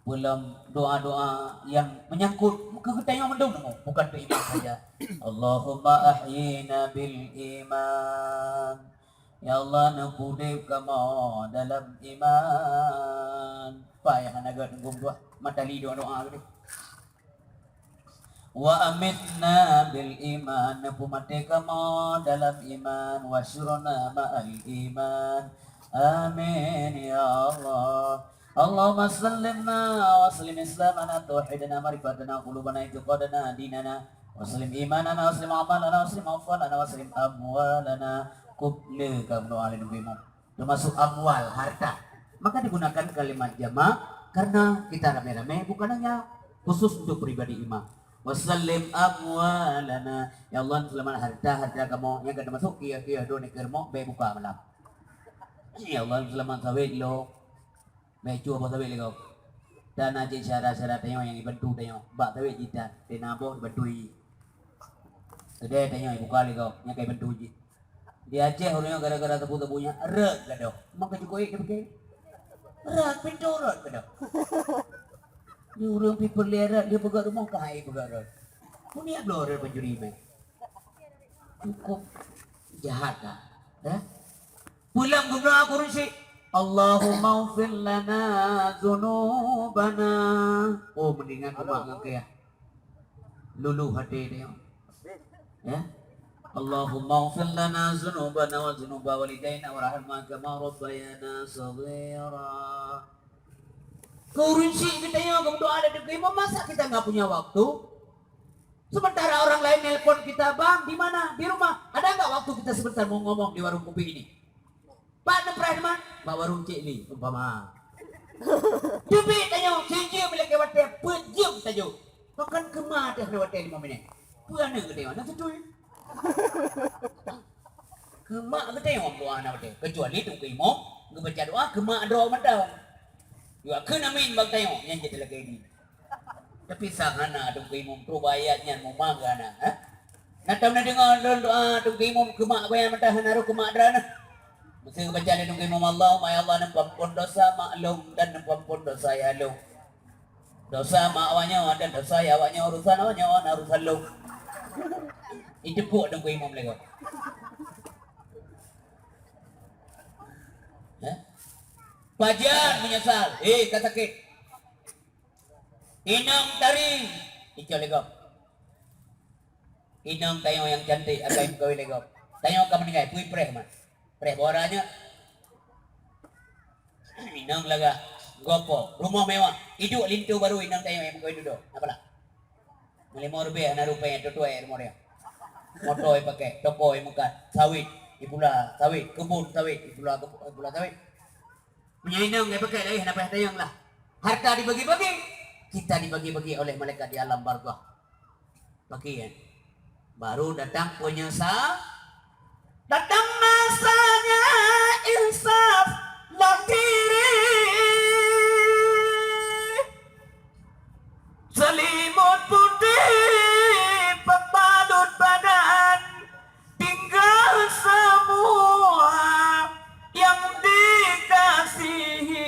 Belum doa-doa yang menyangkut ke kita yang mendung, bukan ke iman saja. Allahumma ahyina bil iman. Ya Allah, neupudeb kamoe dalam iman. Apa yang hana geutanggong doa? Matali doa-doa tadi. Wa amitna bil iman, neupeumaté kamoe dalam iman, wa syurna ma'al iman. Amin ya Allah. Allahumma sallimna wa sallim islamana tauhidana ma'rifatana qulubana i'tiqadana dinana wa sallim imanana wa sallim amalana wa sallim anfalana wa sallim amwalana. Kup le kamoe doa lé Nabi Muhammad. Termasuk amwal, harta. Maka digunakan kalimat jamak karena kita ramai-ramai, bukan hanya khusus untuk pribadi imam. Wa sallim amwalana. Ya Allah, seulamat harta-harta kamoe nyang ka teumasok kiyah-kiyah droe nikeue rumoh, bèk buka malam. Ya Allah, seulamat sawét lôn. Bèk cue boh sawét lé gob. Dan na cit syedara-syedara tanyoe nyang jibantu tanyoe. Bak sawét jitan, di na boh jibantu jih. Keudè tanyoe jibuka lé gob, nyang ka jibantu jih. Di Aceh ureueng nyoe gara-gara sapeue-sapeue nyan rhot gadôh. Memang ka jikeuék di Aceh. Rhot, pintoe rhot gadôh. Di ureueng pi peureulèe rhot, di peugöt rumoh ka hai peugöt rhot. Peue nyan bloe rhot pencuri mè. Cukup jahat dah. Ya? Pulang guna aku rusik. Allahumma ighfir lana dzunubana. Oh, mendingan umat ngangkée. Luluh até dia. Ya. Allahumma ighfir lana dzunubana wa dzunuba walidaina warhamhuma kama rabbayana shaghira. Keu ureueng syik geutanyoe geudoa lé teungku imum, masa kita nggak punya waktu? Sementara orang lain nelpon kita, "Bang, di mana?" "Di rumah." Ada nggak waktu kita sebentar mau ngomong di warung kopi ini? Pat neupreh teuma? Bak warong Cik Li, umpama. Teubiet tanyoe, sijeuem lagèe watèe, peuet jeuem tanyoe. Bahkan keumah teuh na watèe limong minèt. Peue aneuëk geutanyoe, na beutôi. Keumah geutanyoe doa na watèe. Kecuali teungku imum geubaca doa, keumah droe mantong. Dua kheun amin bak tanyoe, nyan jeuet lagèe nyoe. Tapi sang hana teungku imum, perubaiyat nyan muma geuh hana, ha? Na tom na deungoe lôn doa teungku imum keumak goyang mantah hana rôh keumak droeneuh. Meuseuti baca lé teungku imum, "Allahumma ya Allah, neupampon dosa mak lôn dan neupampon dosa ya lôn. Dosa mak awaknyoe dan dosa ya awaknyoe, urusan awaknyoe na urusan lôn." Iteupeue teungku imum lé gob. Ha? Pajan meunyeusal, eh ka sakét. Inong tari, icok lé gob. Inong tanyoe nyang cantik akai meukawen lé gob. Tanyoe ka meuninggai, peue preh mat. Preh bora nyoe. Inong lagak, gopo, rumoh mewah, iduek linto baru inong tanyoe nyang meukawen dudoe. Apalah? Meulimo rubeh hana rupée tutoe rumoh dia. Moto ipakai, toko imeukat, sawit, ipula sawit, keubon sawit, ipula keubon, ipula sawit. Meunyoe inong geupakék lagèe hana payah tanyong lah. Harta dibagi-bagi, kita dibagi-bagi oleh malaikat di alam barzakh. Bagi, ya. Baru datang penyeusal, datang masanya insaf lahiri. Selimut putih pembalut badan, tinggal semua yang dikasihi,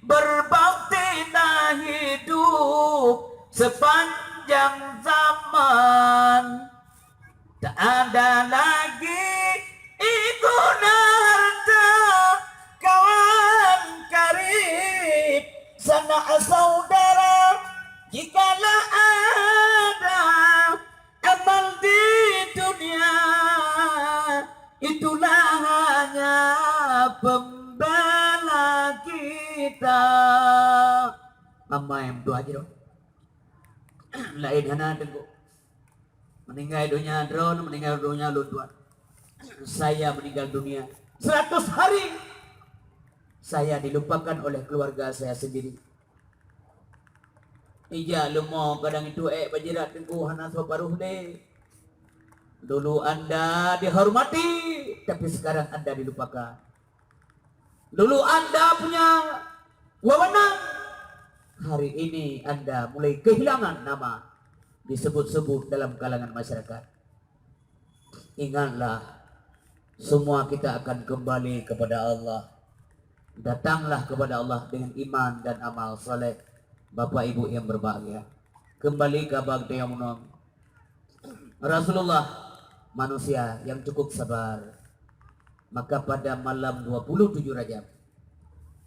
berbaktilah hidup sepanjang zaman. Tak ada lagi guna harta kawan karib, sanak saudara, jikalau ada amal di dunia, itulah hanya pembela kita. Amai meudoa jih. Laén hana teungku. Meninggai donya droeneuh, meninggai donya lôn tuan. Saya meninggal dunia. Seratus hari saya dilupakan oleh keluarga saya sendiri. Ija leumo kadang itu ék bajirat teungku hana soe paruh lé. Dulu anda dihormati, tapi sekarang anda dilupakan. Dulu anda punya wewenang, hari ini anda mulai kehilangan nama, disebut-sebut dalam kalangan masyarakat. Ingatlah, semua kita akan kembali kepada Allah. Datanglah kepada Allah dengan iman dan amal saleh. Bapak Ibu yang berbahagia, kembali ke abang Tayong Nong. Rasulullah manusia yang cukup sabar. Maka pada malam dua puluh tujuh Rajab,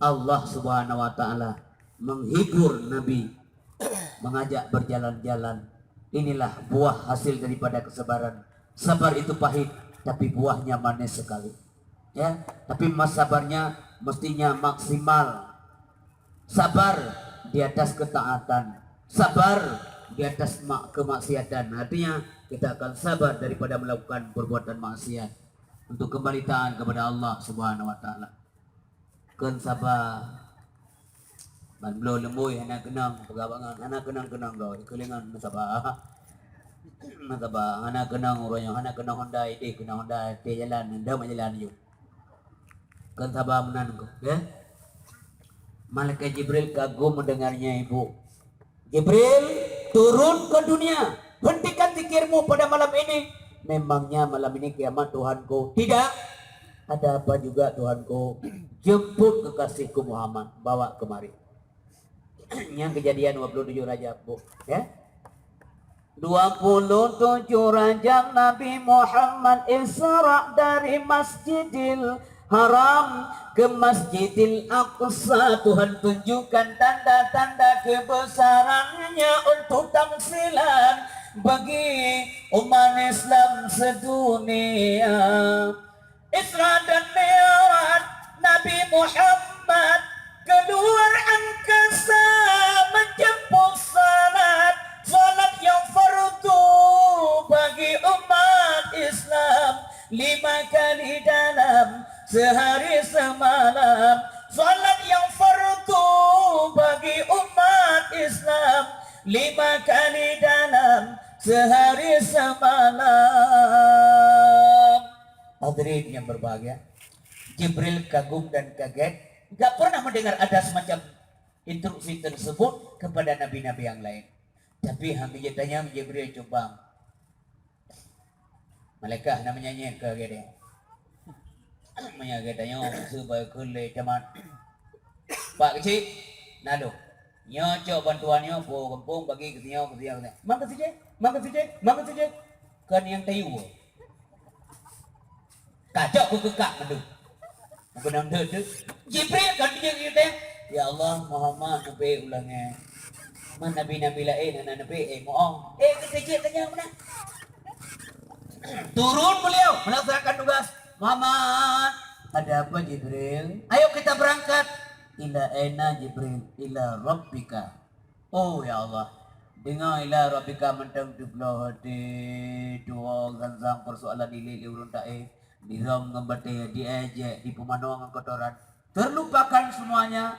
Allah Subhanahu wa Ta'ala menghibur Nabi, mengajak berjalan-jalan. Inilah buah hasil daripada kesabaran. Sabar itu pahit, tapi buahnya manis sekali. Ya, tapi mas sabarnya mestinya maksimal. Sabar di atas ketaatan, sabar di atas mak-, kemaksiatan. Artinya, kita akan sabar daripada melakukan perbuatan maksiat untuk kembali taat kepada Allah Subhanahu wa Ta'ala. Kon sabar. Ban bloe leumbôi hana keunong, peugah bangon hana keunong-keunong goe, ikeulingon meusaba. Meusaba, hana keunong uroe nyoe, hana keunong Honda idéh, keunong Honda teuh jalan, deuh mat jalan yue. Kon saba meunan goe, ya. Malaikat Jibril kagum mendengarnya, Ibu. Jibril, turun ke dunia, hentikan zikirmu pada malam ini. Memangnya malam ini kiamat, Tuhanku? Tidak. Ada apa juga, Tuhanku? Jemput kekasihku Muhammad, bawa kemari. Nyang kejadian dua puluh tujuh Rajab, Bu, ya. Dua puluh tujuh Rajab Nabi Muhammad Isra dari Masjidil Haram ke Masjidil Aqsa. Tuhan tunjukkan tanda-tanda kebesaran-Nya untuk tamsilan bagi umat Islam sedunia. Isra dan Mi'raj Nabi Muhammad keluar angkasa menjemput salat, salat yang fardu bagi umat Islam lima kali dalam sehari semalam. Salat yang fardu bagi umat Islam lima kali dalam sehari semalam. Hadirin yang berbahagia, Jibril kagum dan kaget, gak pernah mendengar ada semacam instruksi tersebut kepada nabi-nabi yang lain. Tapi hana geutanyong Jibril, "Cuba, malaikat na meunyanyi keu gede?" Meunyoe geutanyong, seubab keu lé camat, "Pak Keuchik, na lôn. Nyoe cok bantuan nyoe, po gampông bagi keu sinyoe, keu sinyoe, keu sinyoe. Mang keu sijé, mang keu sijé, mang keu sijé." Kon nyang tayue. Kacok keu keukak mandum. Meukeunong deuek-deuek. Jibril kan dijak, "Ya Allah, Muhammad neubri ulôn nyan. Man nabi-nabi laén hana neubri, eh, mu'oh." Eh, keu sijé tanyong meunan. Turun beliau melaksanakan tugas. "Muhammad." "Ada apa, Jibril?" "Ayo kita berangkat." "Ila aina, Jibril?" "Ila rabbika." "Oh, ya Allah." Deungoe ila rabbika mantong teubloe até, tuwoe sang-sang persoalan ilée lé ureuëng taéh, dirhom ngon batée, diejek, dipumanö ngon kotoran. Terlupakan semuanya,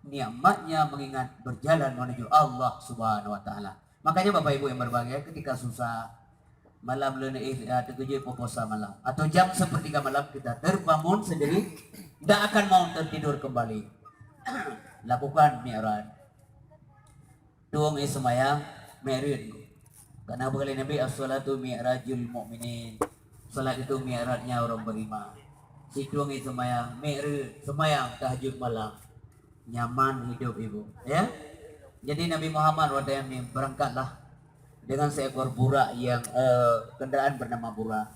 nikmatnya mengingat berjalan menuju Allah Subhanahu wa Taala. Makanya, Bapak Ibu yang berbahagia, ketika susah, malam leuneuk, eh, teukeujot puasa malam, atau jam sepertiga malam kita terbangun sendiri, tidak akan mau tertidur kembali. Lakukan mi'raj. Tueng i seumayang, mi'raj. Karena beugah lé Nabi, "As-salatu mi'rajul mu'minin." Salat itu mi'rajnya orang beriman. Situeng i seumayang, mi'raj, seumayang tahajud malam. Nyaman hidup, Ibu, ya. Jadi Nabi Muhammad waktu ini berangkatlah dengan seekor burak yang, eh, kendaraan bernama burak.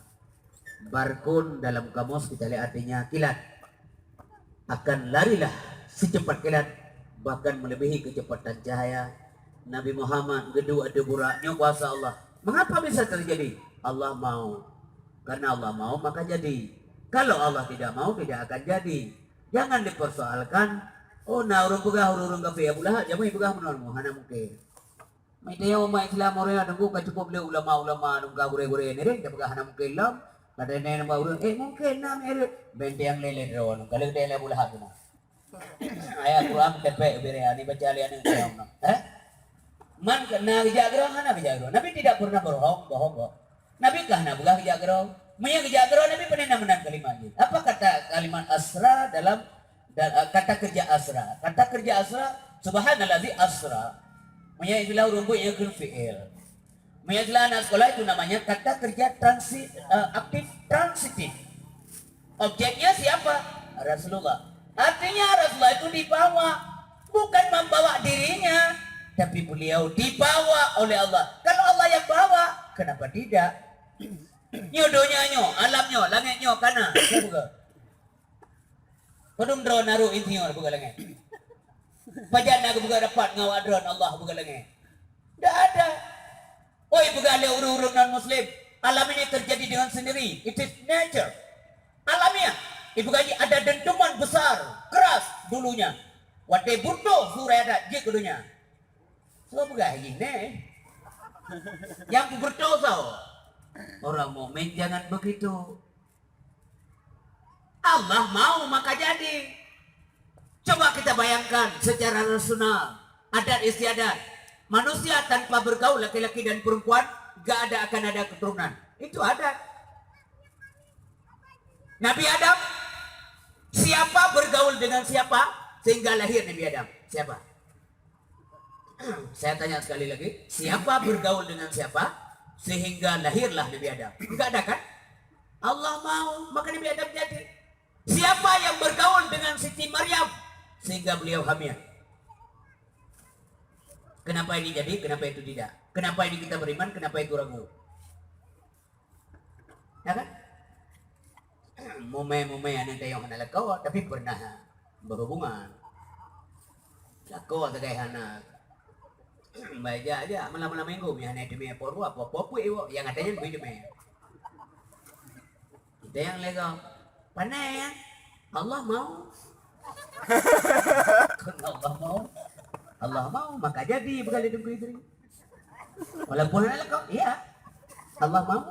Barkun dalam kamus kita lihat artinya kilat. Akan larilah secepat kilat, bahkan melebihi kecepatan cahaya. Nabi Muhammad geuduek ateueh burak, nyoe kuasa Allah. Mengapa bisa terjadi? Allah mau. Karena Allah mau, maka jadi. Kalau Allah tidak mau, tidak akan jadi. Jangan dipersoalkan, "Oh, na ureuëng peugah, ureuëng-ureuëng kafé, Abu Lahab, jamé peugah meunan, hana mungkin." Meunyoe umat Islam ureuëng nyan teungku ka cukup lé ulama-ulama, nungga gurée-gurée nyan, eh, tapeugah hana mungkin lom. Kadang nyan bak ureuëng, "Eh, mungkin na, eh." Benteng lé-lé droe, ka lheueh teuh lé Abu Lahab tu na. Ayat Quran tepek bire, ani baca lé aneuk droe na. Eh? Man na geujak droe, hana geujak droe. Nabi tidak pernah bohong, bohong, bohong. Nabi ka hana peugah geujak droe. Meunyoe geujak droe, Nabi pane na meunan kalimat jih. Apa kata kalimat asra dalam Da-, eh, kata kerja asra. Kata kerja asra, subhanallazi asra. Meunyoe istilah ureuëng buet nyan kheun fi'il. Meunyoe istilah anak sekolah itu namanya kata kerja transi-, eh, aktif transitif. Objeknya siapa? Rasulullah. Artinya Rasulullah itu dibawa, bukan membawa dirinya, tapi beliau dibawa oleh Allah. Kalau Allah yang bawa, kenapa tidak? Nyoe donya nyoe, alam nyoe, langét nyoe, kana. Siapa ke? Padum droe naruh insinyur buka langét? Pajan na geupeugah dapat ngon awak droe Allah buka langét? Tidak ada. Oi, peugah lé ureuëng-ureuëng non muslim, alam ini terjadi dengan sendiri. It is nature. Alamiah. Ipeugah jih ada dentuman besar, keras dulunya. Watée beureutoh su raya that jeuet keu donya. Soe peugah jih neh? Nyang peubeureutoh soe? Orang mukmin jangan begitu. Allah mau maka jadi. Coba kita bayangkan secara rasional, adat istiadat. Manusia tanpa bergaul laki-laki dan perempuan, gak ada akan ada keturunan. Itu adat. Nabi Adam, siapa bergaul dengan siapa sehingga lahir Nabi Adam? Siapa? Saya tanya sekali lagi, siapa bergaul dengan siapa sehingga lahirlah Nabi Adam? Enggak ada kan? Allah mau, maka Nabi Adam jadi. Siapa yang bergaul dengan Siti Maryam sehingga beliau hamil? Kenapa ini jadi, kenapa itu tidak? Kenapa ini kita beriman, kenapa itu ragu? Ya kan? Mumai-mumai aneuk tayong hana lakoe, tapi pernah berhubungan. Lakoe sagai hana. Baik jak, jak malam-malam minggu, mi hana teumé apa rua, apa-apa pun iwak, yang katanya lebih teumé. Kita yang lego. Pandai ya? Allah mau. Kalau Allah mau. Allah mau, maka jadi bekali Teungku Idris. Walaupun hana lakoe, iya. Allah mau.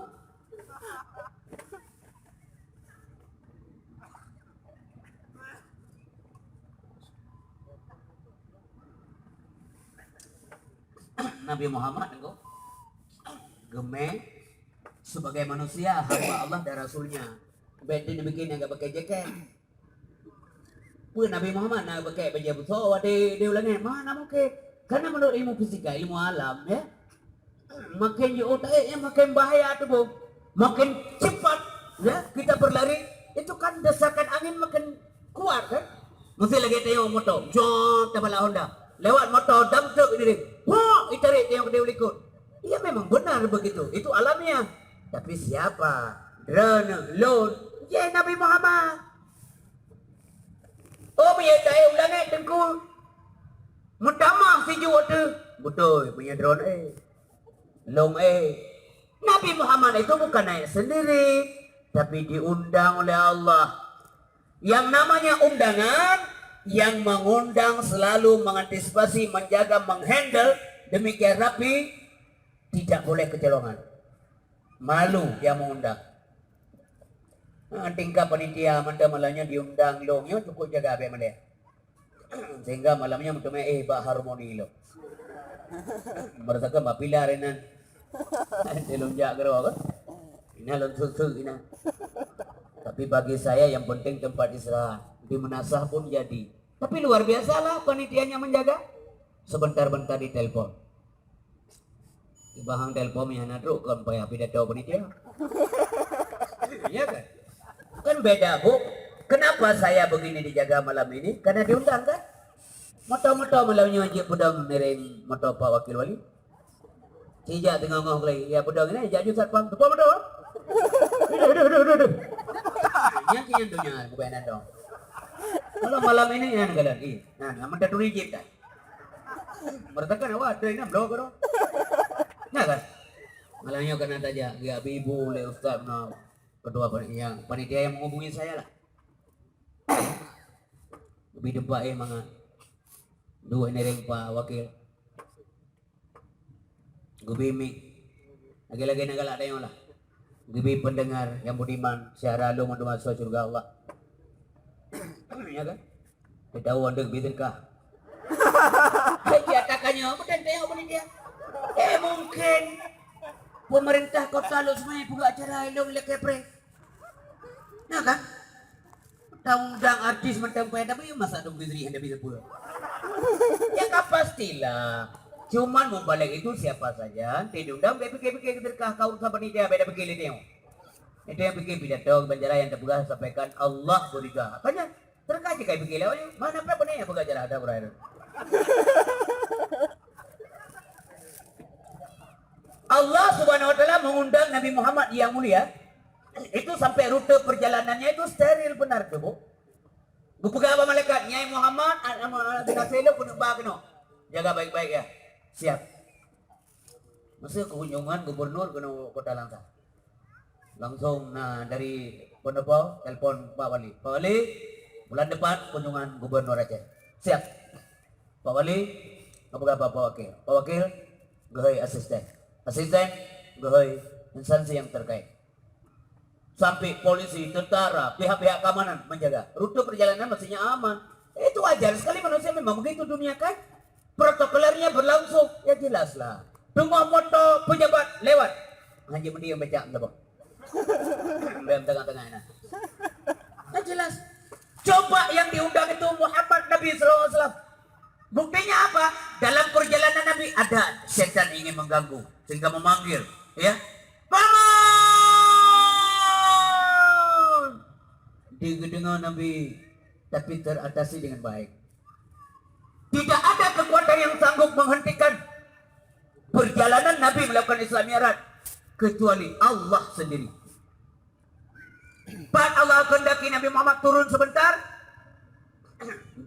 Nabi Muhammad nyoe geumé sebagai manusia, hamba Allah dan rasulnya. Bèk neubikin nyang ka pakai jakét. Peue Nabi Muhammad na pakai bajèe beusoe watèe di ulèe nyan? Mana mungkin? Karena menurut ilmu fisika, ilmu alam, ya, makin jiôh taék, ya, makin bahaya tuboh. Makin cepat, ya, kita berlari, itu kan desakan angin makin kuat, kan? Mesti lagèe tayong moto, jom tabalak Honda. Lewat moto dam truk ini, hok, itarék tayong di likot. Ya, memang benar begitu, itu alamiah. Tapi siapa? Droeneuh, lôn, ya Nabi Muhammad. Oh, meunyoe taék u langét Teungku, meutamah siju ateueh. Beutôi, meunyoe droeneuh, eh. Lôn, eh. Nabi Muhammad itu bukan naik sendiri, tapi diundang oleh Allah. Yang namanya undangan, yang mengundang selalu mengantisipasi, menjaga, menghandle demikian rapi, tidak boleh kecolongan. Malu yang mengundang. Ha, tingkat panitia mantong malam nyoe diundang lôn nyoe cukup jaga abéh malèe. Sehingga malam nyoe meuteumé éh bak harmoni lôn. Merasakan bak pilar inan. Di lôn jak keudroe kan. Inan lôn sut-sut inan. Tapi bagi saya yang penting tempat istirahat. Di meunasah pun jadi. Tapi luar biasalah panitianya menjaga. Sebentar-bentar ditelepon. Bahang telepon mi hana trok kon payah pidato panitia. Iya kan? Kan beda, Bu. Kenapa saya begini dijaga malam ini? Karena diundang kan? Moto-moto malam nyoe jeuet peudong miréng moto Pak Wakil Wali. Sijak teungoh-ngoh lé, ya peudong ini, jak ju satpam, teupeu moto. Duh, duh, duh, duh, duh. Nyan kian donya, bukan nandong. Kalau malam ini, nyan galak, ih. Nah, nama dah turi jip dah. Meratakan awak, ada yang bloe keudroe. Nah kan? Malam nyoe kana tajak, geujak ibu lé ustaz na ketua panitia, panitia yang menghubungi saya lah. Lebih tempat eh mangat. Dua ini ring Pak Wakil. Geubi mik. Lagèe-lagèe na galak tanyoe lah. Geubi pendengar yang budiman, syedara lôn mandum asoe syeuruga Allah. Ya kan? Teudawa deuk bi teuka. Hai, dia takanya, bukan tengok panitia. Eh, mungkin pemerintah kota Lhokseumawe buka acara ilong lé kepreh. Nah kan? Undang-undang artis mantong payah, tapi masa dong diri hana bisa pula. Ya kan pastilah. Cuman mubalik itu siapa saja, nanti diundang, bèk pikir-pikir ketika kau urusan panitia, beda pikir dia. Itu yang pikir pidato, banjara yang terpeugah sampaikan Allah beriga. Makanya, terkaji kai pikir lewat ni. Mana pula pernah yang peugah jalan ada orang. Allah Subhanahu wa Taala mengundang Nabi Muhammad yang mulia. Itu sampai rute perjalanannya itu steril benar tu, Bu. Geupeugah bak malaikat, "Nyai Muhammad, aneuk binasa lôn keuneuk ba keunoe. Jaga baik-baik ya." "Siap." Masa kunjungan gubernur keunoe Kota Langsa. Langsung na dari Pondopo telepon Pak Wali. "Pak Wali, bulan depan kunjungan gubernur Aceh." "Siap." Pak Wali, geupeugah bak Pak Wakil. Pak Wakil, geuhôi asisten. Asisten, geuhôi instansi yang terkait. Sampai polisi, tentara, pihak-pihak keamanan menjaga. Rute perjalanan mestinya aman. Itu wajar sekali, manusia memang begitu dunia kan. Protokolernya berlangsung, ya jelaslah. Teungoh moto pejabat lewat, Haji Mudi yang becak saboh. Dalam tengah-tengah nah. Kan jelas. Coba yang diundang itu Muhammad Nabi sallallahu alaihi wasallam. Buktinya apa? Dalam perjalanan Nabi ada setan ingin mengganggu sehingga memanggil, ya. Paman! Didengar Nabi, tapi teratasi dengan baik. Tidak ada kekuatan yang sanggup menghentikan perjalanan Nabi melakukan Isra Mi'raj kecuali Allah sendiri. Pat Allah kehendaki Nabi Muhammad turun sebentar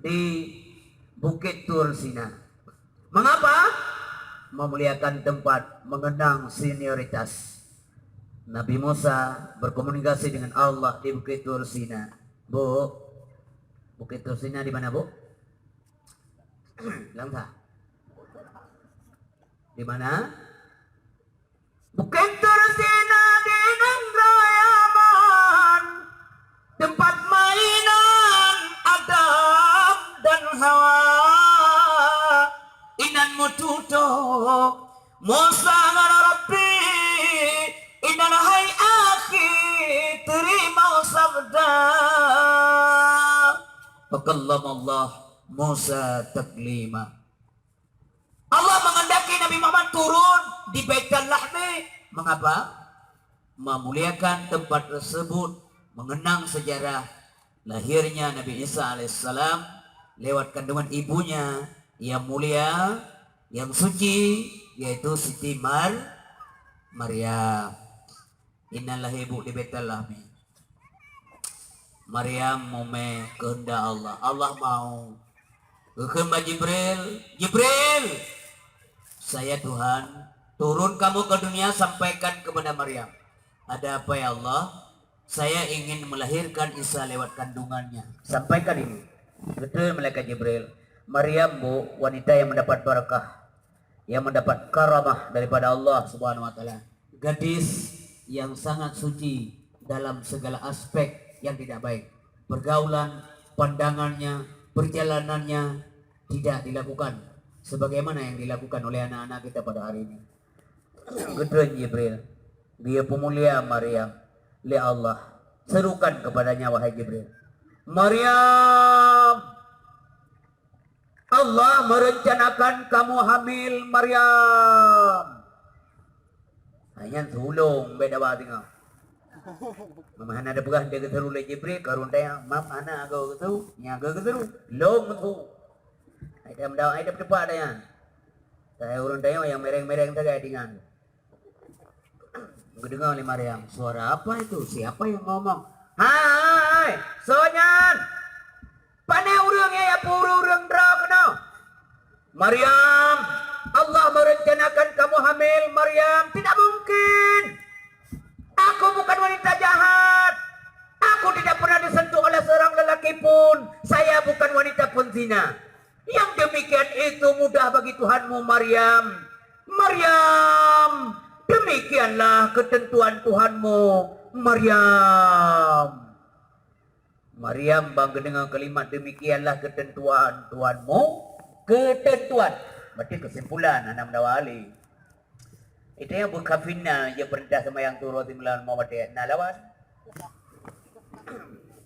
di Bukit Tur Sina. Mengapa? Memuliakan tempat, mengenang senioritas. Nabi Musa berkomunikasi dengan Allah di Bukit Tur Sina. Bu, Bukit Tur Sina di mana, Bu? Langsa. Di mana? Bukit Tursina di nanggroe Yaman, tempat mainan Adam dan Hawa. Inan meututoe Musa ngon Rabbi, inan hai akhi, teurimong sabda. Fakallamallah Musa taklima. Allah menghendaki Nabi Muhammad turun di Baitul Lahmi. Mengapa? Memuliakan tempat tersebut, mengenang sejarah lahirnya Nabi Isa alaihissalam lewat kandungan ibunya yang mulia, yang suci, yaitu Siti Mar-, Maryam. Inan lahé ibu di Baitul Lahmi. Maryam mumé keuheundak Allah. Allah mau. Geukheun bak Jibril, "Jibril, saya Tuhan, turun kamu ke dunia, sampaikan kepada Maryam." "Ada apa ya Allah?" "Saya ingin melahirkan Isa lewat kandungannya." "Sampaikan ini." Betul malaikat Jibril. Maryam, Bu, wanita yang mendapat barakah, yang mendapat karamah daripada Allah Subhanahu wa Taala. Gadis yang sangat suci dalam segala aspek yang tidak baik. Pergaulan, pandangannya, perjalanannya tidak dilakukan sebagaimana yang dilakukan oleh anak-anak kita pada hari ini. Geutreun Jibril, "Dia peumulia Maryam lé Allah. Serukan kepadanya, wahai Jibril." "Maryam, Allah merencanakan kamu hamil, Maryam." Hai nyan su lôn bèk daba singoh. Mama hana teupeugah dia geuseru lé Jibril, ka ureueng tanyong, "Mam, hana agak geuseru?" Nyan agak geuseru. Lôn su. Hai dah meudawa, hai dah peuteupah dah nyan. Hai ureueng tanyong nyang mereng-mereng sagai dingan. Geudeungoe lé Maryam, "Suara apa itu? Siapa yang ngomong?" "Hai, soe nyan? Pane ureueng nyang yapeu ureueng-ureueng droe keunoe?" "Maryam, Allah merencanakan kamu hamil, Maryam. Tidak mungkin. Aku bukan wanita jahat. Aku tidak pernah disentuh oleh seorang lelaki pun. Saya bukan wanita penzina." "Yang demikian itu mudah bagi Tuhanmu, Maryam. Maryam, demikianlah ketentuan Tuhanmu, Maryam." Maryam ban geudeungoe kalimat, "Demikianlah ketentuan Tuhanmu," ketentuan, berarti kesimpulan, hana meudawa lé. Itu nyang beukafinna je peurintah seumayang turoe simalam limong watèe. Na lawan?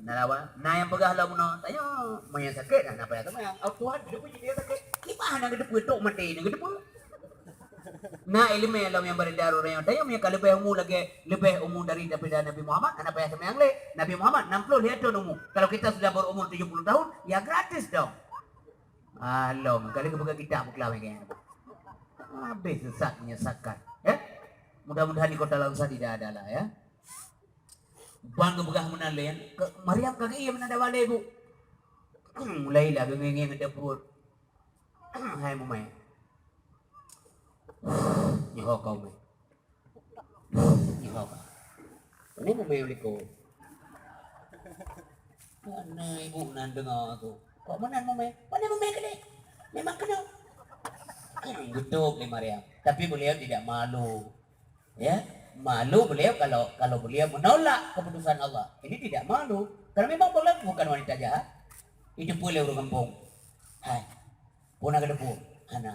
Na lawan? Na nyang peugah lom meunoe, tanyoe, meunyo sakét, na payah seumayang. Oh, Tuhan, geuteupeue jih dia sakét. Kiban hana geuteupeue, trok maté na geuteupeue. Na iéleumé lom nyang beredar uroe nyoe, tanyoe, meunyo ka leubeh umu lagèe, leubeh umu dari daripada Nabi Muhammad, hana payah seumayang lé. Nabi Muhammad enam puluh lhèe thôn umu. Kalau kita sudah berumur tujuh puluh tahun, ya gratis dong. Ah, lom, kali geupeugah kitab buklam lagèe nyan. Habéh sesat menyesatkan, ya. Mudah-mudahan di Kota Langsa tidak ada lah, ya. Ban geupeugah meunan lé, ke, Maryam ka geuié meunan dawa lé, Bu. Mulailah geungieng-ngieng ateueh pruet. "Hai mumé. Nyoe ho kah mumé. Nyoe ho kah. Pane mumé likot?" Pane ibu nan deungoe tu. "Kok meunan mumé?" "Pane mumé keudéh. Memang keunoe." Geutôb lé Maryam. Tapi beliau tidak malu. Ya, malu beliau kalau, kalau beliau menolak keputusan Allah. Ini tidak malu. Karena memang beliau bukan wanita jahat. Iteupeu lé ureuëng gampông. Hai, peue na kateupeu? Hana.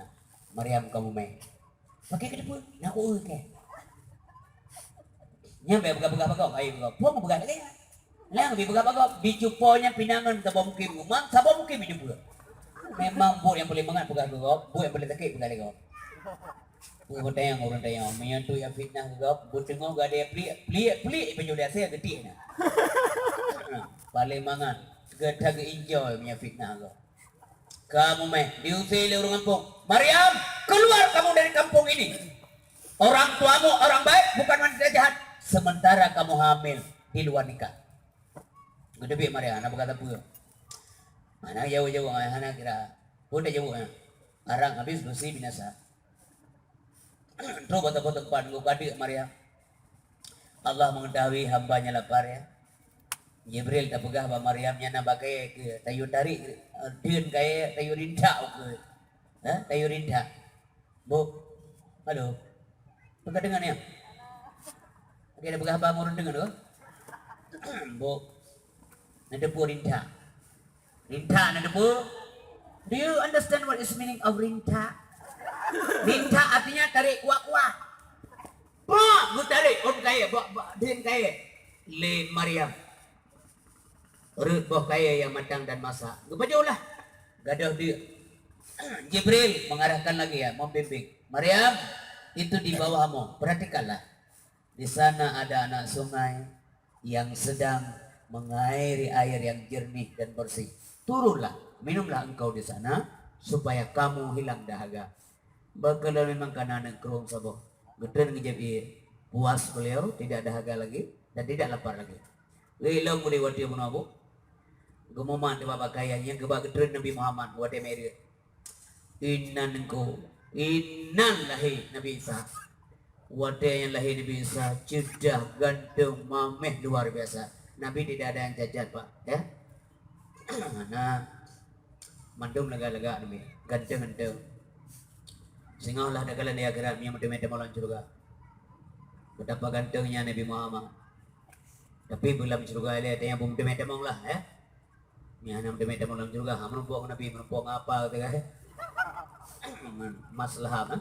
Maryam ka mumè. Pakè kateupeu? Na ku kèe. Nyan bèk peugah-peugah bak gob, ayo bak gob. Peue peugah lagèe nyan? Nyang bèk peugah bak gob, dicupo nyan pinangan saboh mukim, umang saboh mukim iteupeu. Memang buet nyang paleng mangat peugah bak gob, buet nyang paleng sakét peugah lé gob. Peue tanyong ureuëng tanyong, meunyoe tu nyang fitnah keu gob, beuteungoh geuh ada nyang pliek, pliek, pliek, ipajoh lé asèe geutiek na. Paleng mangat, geuta geu-enjoy meunyoe fitnah gob. Ka mumè, diusé lé ureuëng gampông. "Maryam, keluar kamu dari kampung ini. Orang tuamu orang baik, bukan wanita jahat. Sementara kamu hamil di luar nikah." Geuteubiet Maryam, hana peugah sapeue. Hana jaweueb-jaweueb, hana kira. Peue tajaweueb nyan? Arang habis, beusi binasa. Trok bak saboh teumpat, geukadeuk Maryam. "Allah mengetahui hamba-Nya lapar, ya." Jibril tapeugah bak Maryam, "Nyan na bak kayèe keuh, tayue tarek, eh, deun kayèe, tayue rintak keuh." Ha? Tayue rintak. Bu. Halo. Peue ka deungoe nyan? Lagèe tapeugah bak ureuëng deungoe tu. Bu. Neuteupeue rintak. Rintak na teupeu? Do you understand what is meaning of rintak? Rintak artinya tarik kuat-kuat. Bak, geutarek ôn kayèe, bak, bak, deun kayèe lé Maryam. Rhot boh kayèe nyang matang dan masak. Geupajoh lah. Gadôh deuk. Jibril mengarahkan lagi ya, membimbing. "Maryam, itu di bawahmu. Perhatikanlah." Di sana ada anak sungai yang sedang mengairi air yang jernih dan bersih. Turunlah, minumlah engkau di sana, supaya kamu hilang dahaga. Bak keuh lôn memang ka na aneuk krueng saboh. Geutreun ngon jieb ié, puas beliau, tidak dahaga lagi dan tidak lapar lagi. Lé lom ulèe watèe bunoe bu, geumumat bak pakaian nyang geuba geutreun Nabi Muhammad watèe Mi'raj. Inan ngon, inan lahé Nabi Isa. Watèe nyan lahé Nabi Isa, ceudah, ganteng, maméh luar biasa. Nabi tidak ada yang cacat, Pak, ya. Nah, mandum lagak-lagak Nabi, ganteng-ganteng. Singoh lah takalon di akhirat, meunyo meuteumé tamong lam syeuruga. Betapa gantengnya Nabi Muhammad. Tapi beulam syeuruga ilèe, tanyong beuteumé tamong lah, ya. Nyan hana meuteumé tamong lam syeuruga, ha, meurumpok ngon Nabi, meurumpok ngon apa, kata kan? Maslahah, kan?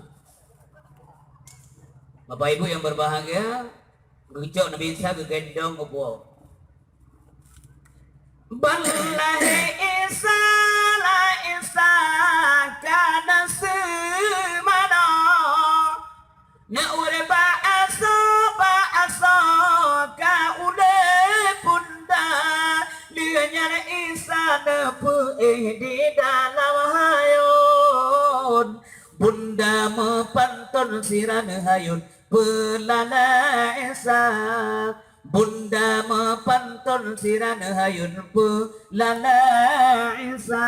Bapak Ibu yang berbahagia, geucok Nabi Isa geugendong geupuwoe. Ban lahé Isa, la Isa ka na seumanoe. Na ureueng bak asoe, bak asoe ka ulèe bunda, lheueh nyan Isa neupeuéh di dalam hayôn. Bunda meupanton sira neuhayôn, peulala Isa. Bunda meupanton sira neuhayôn, peulala Isa.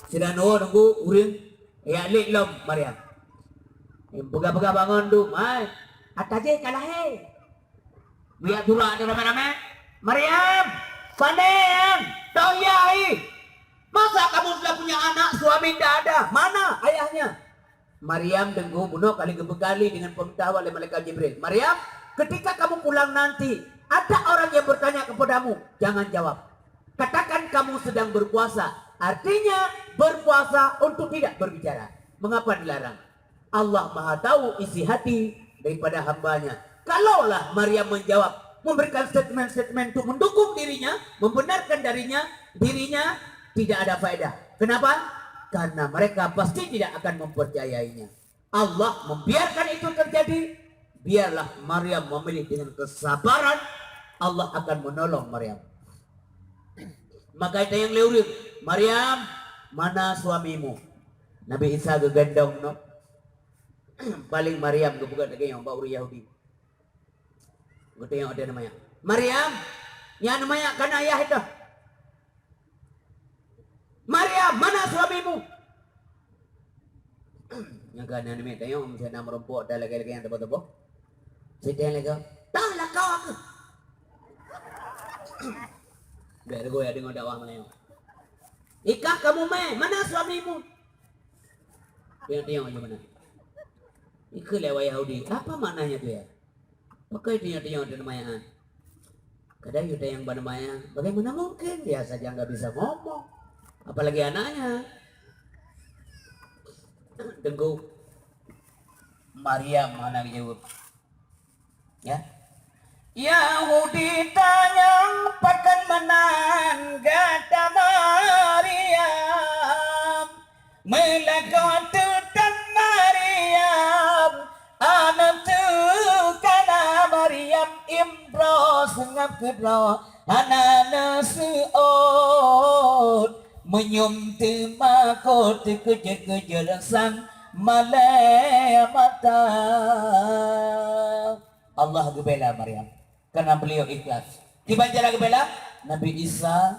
Sira neuwoe nunggu ureueng jak lét lom Maryam. Peugah-peugah bangon dum, hai. Ata jih ka lahé. Geujak turak di ramé-ramé. "Maryam, pane nyan? Toh yah ih? Masa kamu sudah punya anak, suami ndak ada? Mana ayahnya?" Maryam deungoe bunoe ka lheueh geupeugah lé dengan peumintah awak lé malaikat Jibril, "Maryam, ketika kamu pulang nanti, ada orang yang bertanya kepadamu, jangan jawab. Katakan kamu sedang berpuasa, artinya berpuasa untuk tidak berbicara. Mengapa dilarang? Allah Maha tahu isi hati daripada hamba-Nya." Kalaulah Maryam menjawab, memberikan statement-statement untuk mendukung dirinya, membenarkan darinya, dirinya tidak ada faedah. Kenapa? Karena mereka pasti tidak akan mempercayainya. Allah membiarkan itu terjadi, biarlah Maryam memilih dengan kesabaran, Allah akan menolong Maryam. Maka tanyong lé ureueng, "Maryam, mana suamimu?" Nabi Isa geugendong nyoe. Paléng Maryam geupeugah lagèe nyoe bak ureueng Yahudi. Geutanyong watèe nyan, "Maryam, nyan nyan ka na ayah teuh. Maryam, mana suamimu?" Nyang ka na namiet tanyong, meusé na meurumpok dan lagèe-lagèe nyang teuboh-teuboh. Siteng lagèe, "Tah lakoe keuh." Bèk reugoe deungoe dakwah meunyoe. "Ikah kamu mè, mana suamimu?" Tanyong-tanyong laju meunan. Ikheun lé awak Yahudi, "Apa maknanya tu ya?" Pakon tanyong-tanyong teuma nyan? Ada Yudea yang bernama yang, bagaimana mungkin dia saja nggak bisa ngomong, apalagi anaknya. Teungku, Maryam hana geujaweueb. Ya. Yahudi tanyong, pakon meunan gata Maryam? Meulakoe teuh tan Maryam, aneuk teuh kana Maryam, imdroe seungab keudroe hana neuseuôt. Meunyoe teuma ko teukeujot-keujot sang malée mata. Allah geubela Maryam karena beliau ikhlas. Kiban cara geubela? Nabi Isa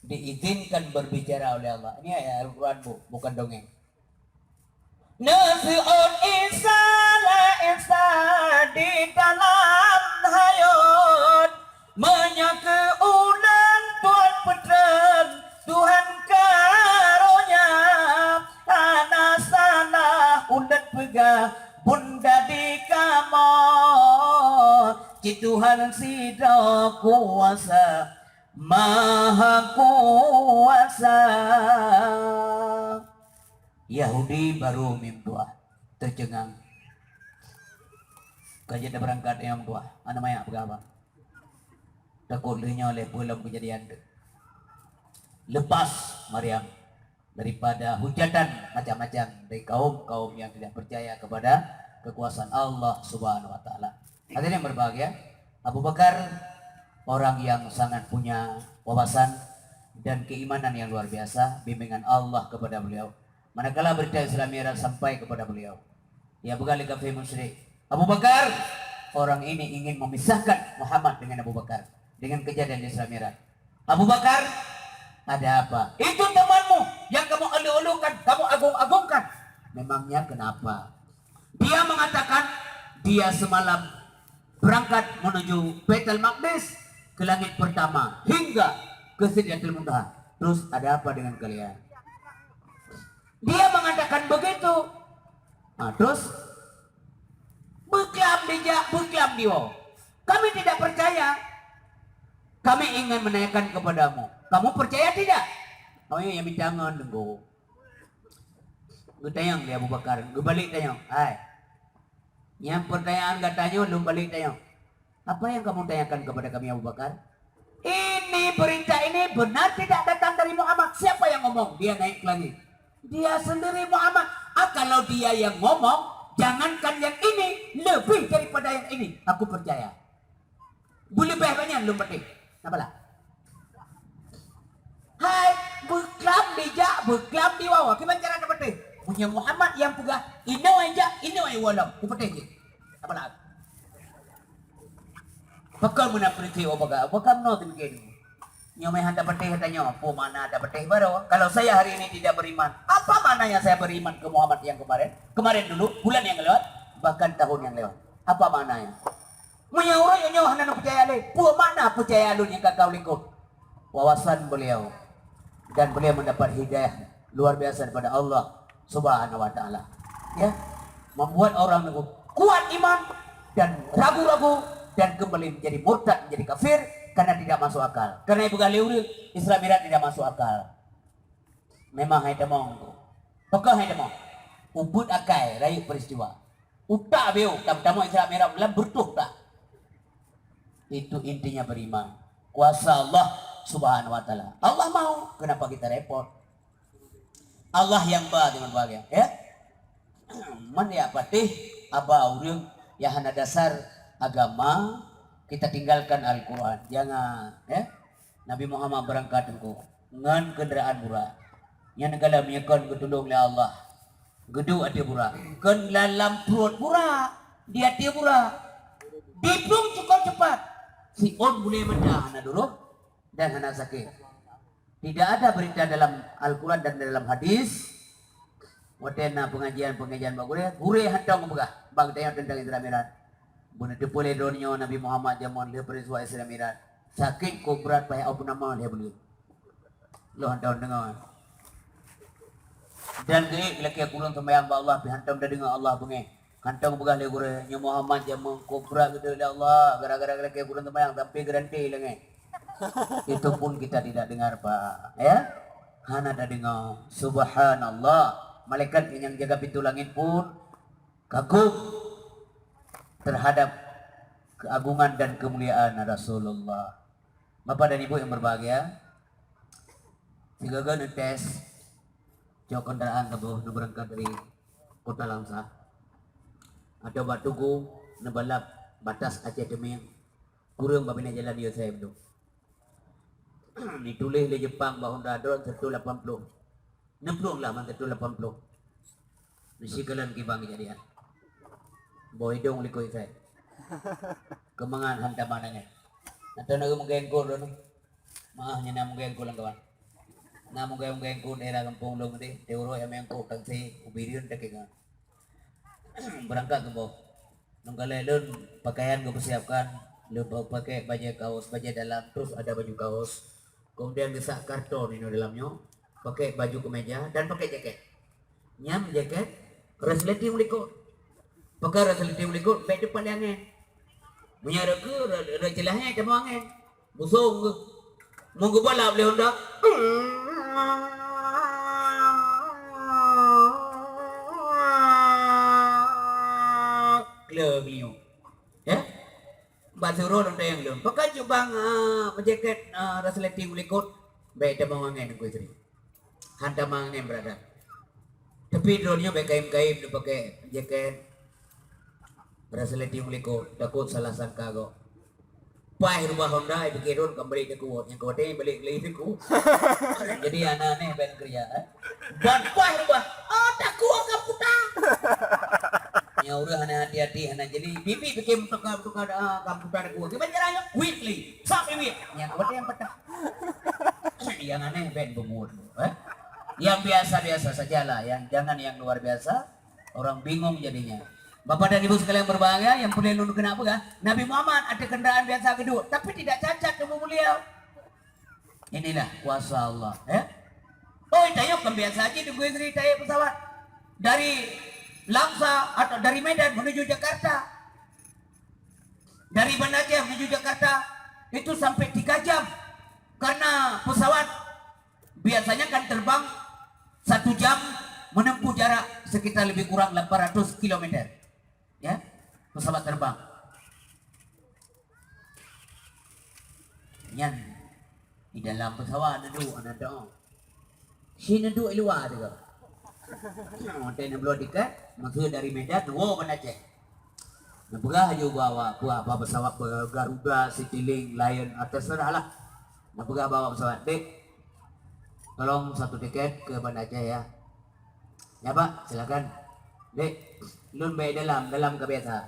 diizinkan berbicara oleh Allah. Ini ayat Al-Quran, Bu, bukan dongeng. Neuseuôt Isa, la Isa di dalam hayot. Meunyoe keu ulôn Tuhan peutrön, Tuhan karonya, hana salah ulôn peugah, bunda di kamoe, cit Tuhan sidroe kuasa, maha kuasa. Yahudi barô meutuah, teuceungang. Ka jeuet beurangkat nyang tuah, aneuk manyak peugah haba. Takot lheueh nyoe lé peue lom keujadian teuh. Lepas Maryam daripada hujatan macam-macam dari kaum-kaum yang tidak percaya kepada kekuasaan Allah Subhanahu wa Taala. Hadirin berbahagia, Abu Bakar orang yang sangat punya wawasan dan keimanan yang luar biasa, bimbingan Allah kepada beliau. Manakala berita Isra Mi'raj sampai kepada beliau, ya, bukan lé kafir musyrik. Abu Bakar, orang ini ingin memisahkan Muhammad dengan Abu Bakar dengan kejadian Isra Mi'raj. Abu Bakar, ada apa? Itu temanmu yang kamu elu-elukan, kamu agung-agungkan. Memangnya kenapa? Dia mengatakan dia semalam berangkat menuju Baitul Maqdis, ke langit pertama hingga ke Sidratul Muntaha. Terus ada apa dengan kalian? Dia mengatakan begitu. Nah, terus beuklam dijak, beuklam diwoe. Kami tidak percaya. Kami ingin menanyakan kepadamu. Kamu percaya tidak? Oh ya, yang minta ngon denggo. Geutanyong lé Abu Bakar, geubalik tanyong, "Hai, nyang pertanyaan gata nyoe lôn balik tanyong. Apa yang kamu tanyakan kepada kami, Abu Bakar? Ini berita ini benar tidak datang dari Muhammad? Siapa yang ngomong? Dia naik ke langit. Dia sendiri Muhammad. Ah, kalau dia yang ngomong, jangankan yang ini, lebih daripada yang ini. Aku percaya." Beuleubeh banyak lôn patéh. Napa lah? Hai, beuklam dijak, beuklam diwoe. Kiban cara tapatéh? Meunyoe Muhammad nyang peugah, inoe jak, inoe woe lom. Kupatéh jih. Napa lah? Pakon meunan peureukée Abu Bakar? Abu Bakar meunoe teumiké. Nyoe meuhan tapatéh tanyoe, peue makna tapatéh baroe? Kalau saya hari ini tidak beriman, apa maknanya saya beriman ke Muhammad yang kemarin? Kemarin dulu, bulan yang lewat, bahkan tahun yang lewat. Apa maknanya? Meunyoe ureuëng nyoe hana neupeucaya lé, peue makna peucaya lôn nyang ka ka lingkoh? Wawasan beliau dan beliau mendapat hidayah luar biasa daripada Allah Subhanahu wa Taala. Ya, membuat orang itu kuat iman dan ragu-ragu dan kembali menjadi murtad, menjadi kafir karena tidak masuk akal. Karena ibu kali ureuëng Isra Mi'raj tidak masuk akal. Memang hai tamong tu. Pakon hai tamong? Ubit akai rayeuk peristiwa. Utak biu, tam-, tamong Isra Mi'raj lam bertuh tak. Itu intinya beriman. Kuasa Allah Subhanahu wa Taala. Allah mau, kenapa kita repot? Allah yang ba, teman bahagia, ya. Man ya patéh aba ureuëng yang hana dasar agama, kita tinggalkan Al-Quran. Jangan, ya. Nabi Muhammad berangkat teungku ngon kendaraan burak. Nyan galak meunyoe kon geutulông lé Allah. Geuduek ateueh burak. Kon lam pruet burak, di ateueh burak. Diplueng cukôp cepat. Siôn bulée mata hana duroh dan hana sakét. Tidak ada berita dalam Al-Quran dan dalam hadis, watée na pengajian-pengajian bak gurée, gurée hantom geupeugah bak geutanyoe teuntang Isra Mi'raj. Beuneuteupeu lé droeneuh nyoe Nabi Muhammad jameun lheueh peristiwa Isra Mi'raj. Sakét kok brat payah au peunama lheueh buleuen. Lôn hantom deungoe. Dan geuék lakée kureueng seumayang bak Allah, pih hantom tadeungoe Allah beungéh. Hantom peugah lé gurée, "Nyoe Muhammad jameun kobra geudeuk lé Allah, gara-gara lakée gurée teumayang sampai geuranté langét." Itu pun kita tidak dengar, Pak. Ya? Hana tadeungoe. Subhanallah. Malaikat nyang jaga pintu langét pun kagum terhadap keagungan dan kemuliaan Rasulullah. Bapak dan Ibu yang berbahagia, sigaga neutés cok kendaraan saboh neubeurangkat dari Kota Langsa. Atau bak tugu neubalap batas Aceh Teumieng, kureueng bak binéh jalan Yosep tu. Neutuléh lé Jepang bak honda droen seratus lapan puluh. Neuplueng lah man seratus lapan puluh. Neusikalon kiban kejadian. Boh idong likot sai. Keumangat hantom mangat. Atau na meugengkot lôn. Maah nyan na meugengkot lam kawan. Na meugengkot daerah gampông lôn tadi. Teuroi ameng kok tangsi ubirion takeng. Berangkat keuboh. Nunggalai lôn pakaian geupersiapkan, lôn pakè bajèe kaos, bajèe dalam, terus ada baju kaos. Kemudian geusak karton inoe dalam nyoe, pakè baju kemeja dan pakè jakét. Nyan jakét resleting u likot. Pakè resleting u likot, bèk teupat lé angén. Meunyoe reukeue, reu-, reu-, ceulah nyan tamong angén. Busong geuh. Meugeubalap lé honda. Kleu geulinyueng. Ya? Bak siuroe lôn tanyong lôn, "Pakon cut bang, ah, meujakét, ah, resleting u likot?" "Bèk tamong angén, Teungku Yusri. Hantom angén, brother. Tapi droeneuh bèk kayém-kayém neupakè jakét resleting u likot, takot salah sangka gob." Paih rubah honda, ipike droen ka balik teuku, nyang ka watèe balik lé teuku. Jadi hana aneh bèk keureuja, eh. Ban paih rubah, oh, teuku ka puta. Nyang ureueng hana hati-hati, hana jeli, bibi pike meutuka-meutuka, ah, ka puta teuku. Kiban cara nyoe, wit lé, sab wit. Nyang ka watèe nyang patah. Nyang aneh bèk beumuat, eh. Yang biasa-biasa sajalah, yang jangan yang luar biasa. Orang bingung jadinya. Bapak dan Ibu sekalian berbahagia, yang peureulèe lôn keuneuk peugah, Nabi Muhammad ateueh kendaraan biasa geuduek, tapi tidak cacat tubuh beliau. Inilah kuasa Allah, ya. Oh, tayok kan biasa aja Teungku Yusri tayok pesawat dari Langsa atau dari Medan menuju Jakarta. Dari Banda Aceh menuju Jakarta itu sampai tiga jam karena pesawat biasanya kan terbang satu jam menempuh jarak sekitar lebih kurang delapan ratus kilometer. Ya, pesawat terbang. Nyan, di dalam pesawat neuduek aneuk dong. Si neuduek luwa tu. Hotel neubloe tiket, maksud dari Medan, neuwoe Banda Aceh. Neupeugah laju bak awak, bak, bak pesawat Garuda, Citylink, Lion, atau terserah lah. Neupeugah bak awak pesawat, "Dek, tolong satu tiket ke Banda Aceh ya." "Ya, Pak, silakan." "Dek, lôn bèk dalam, dalam ka biasa."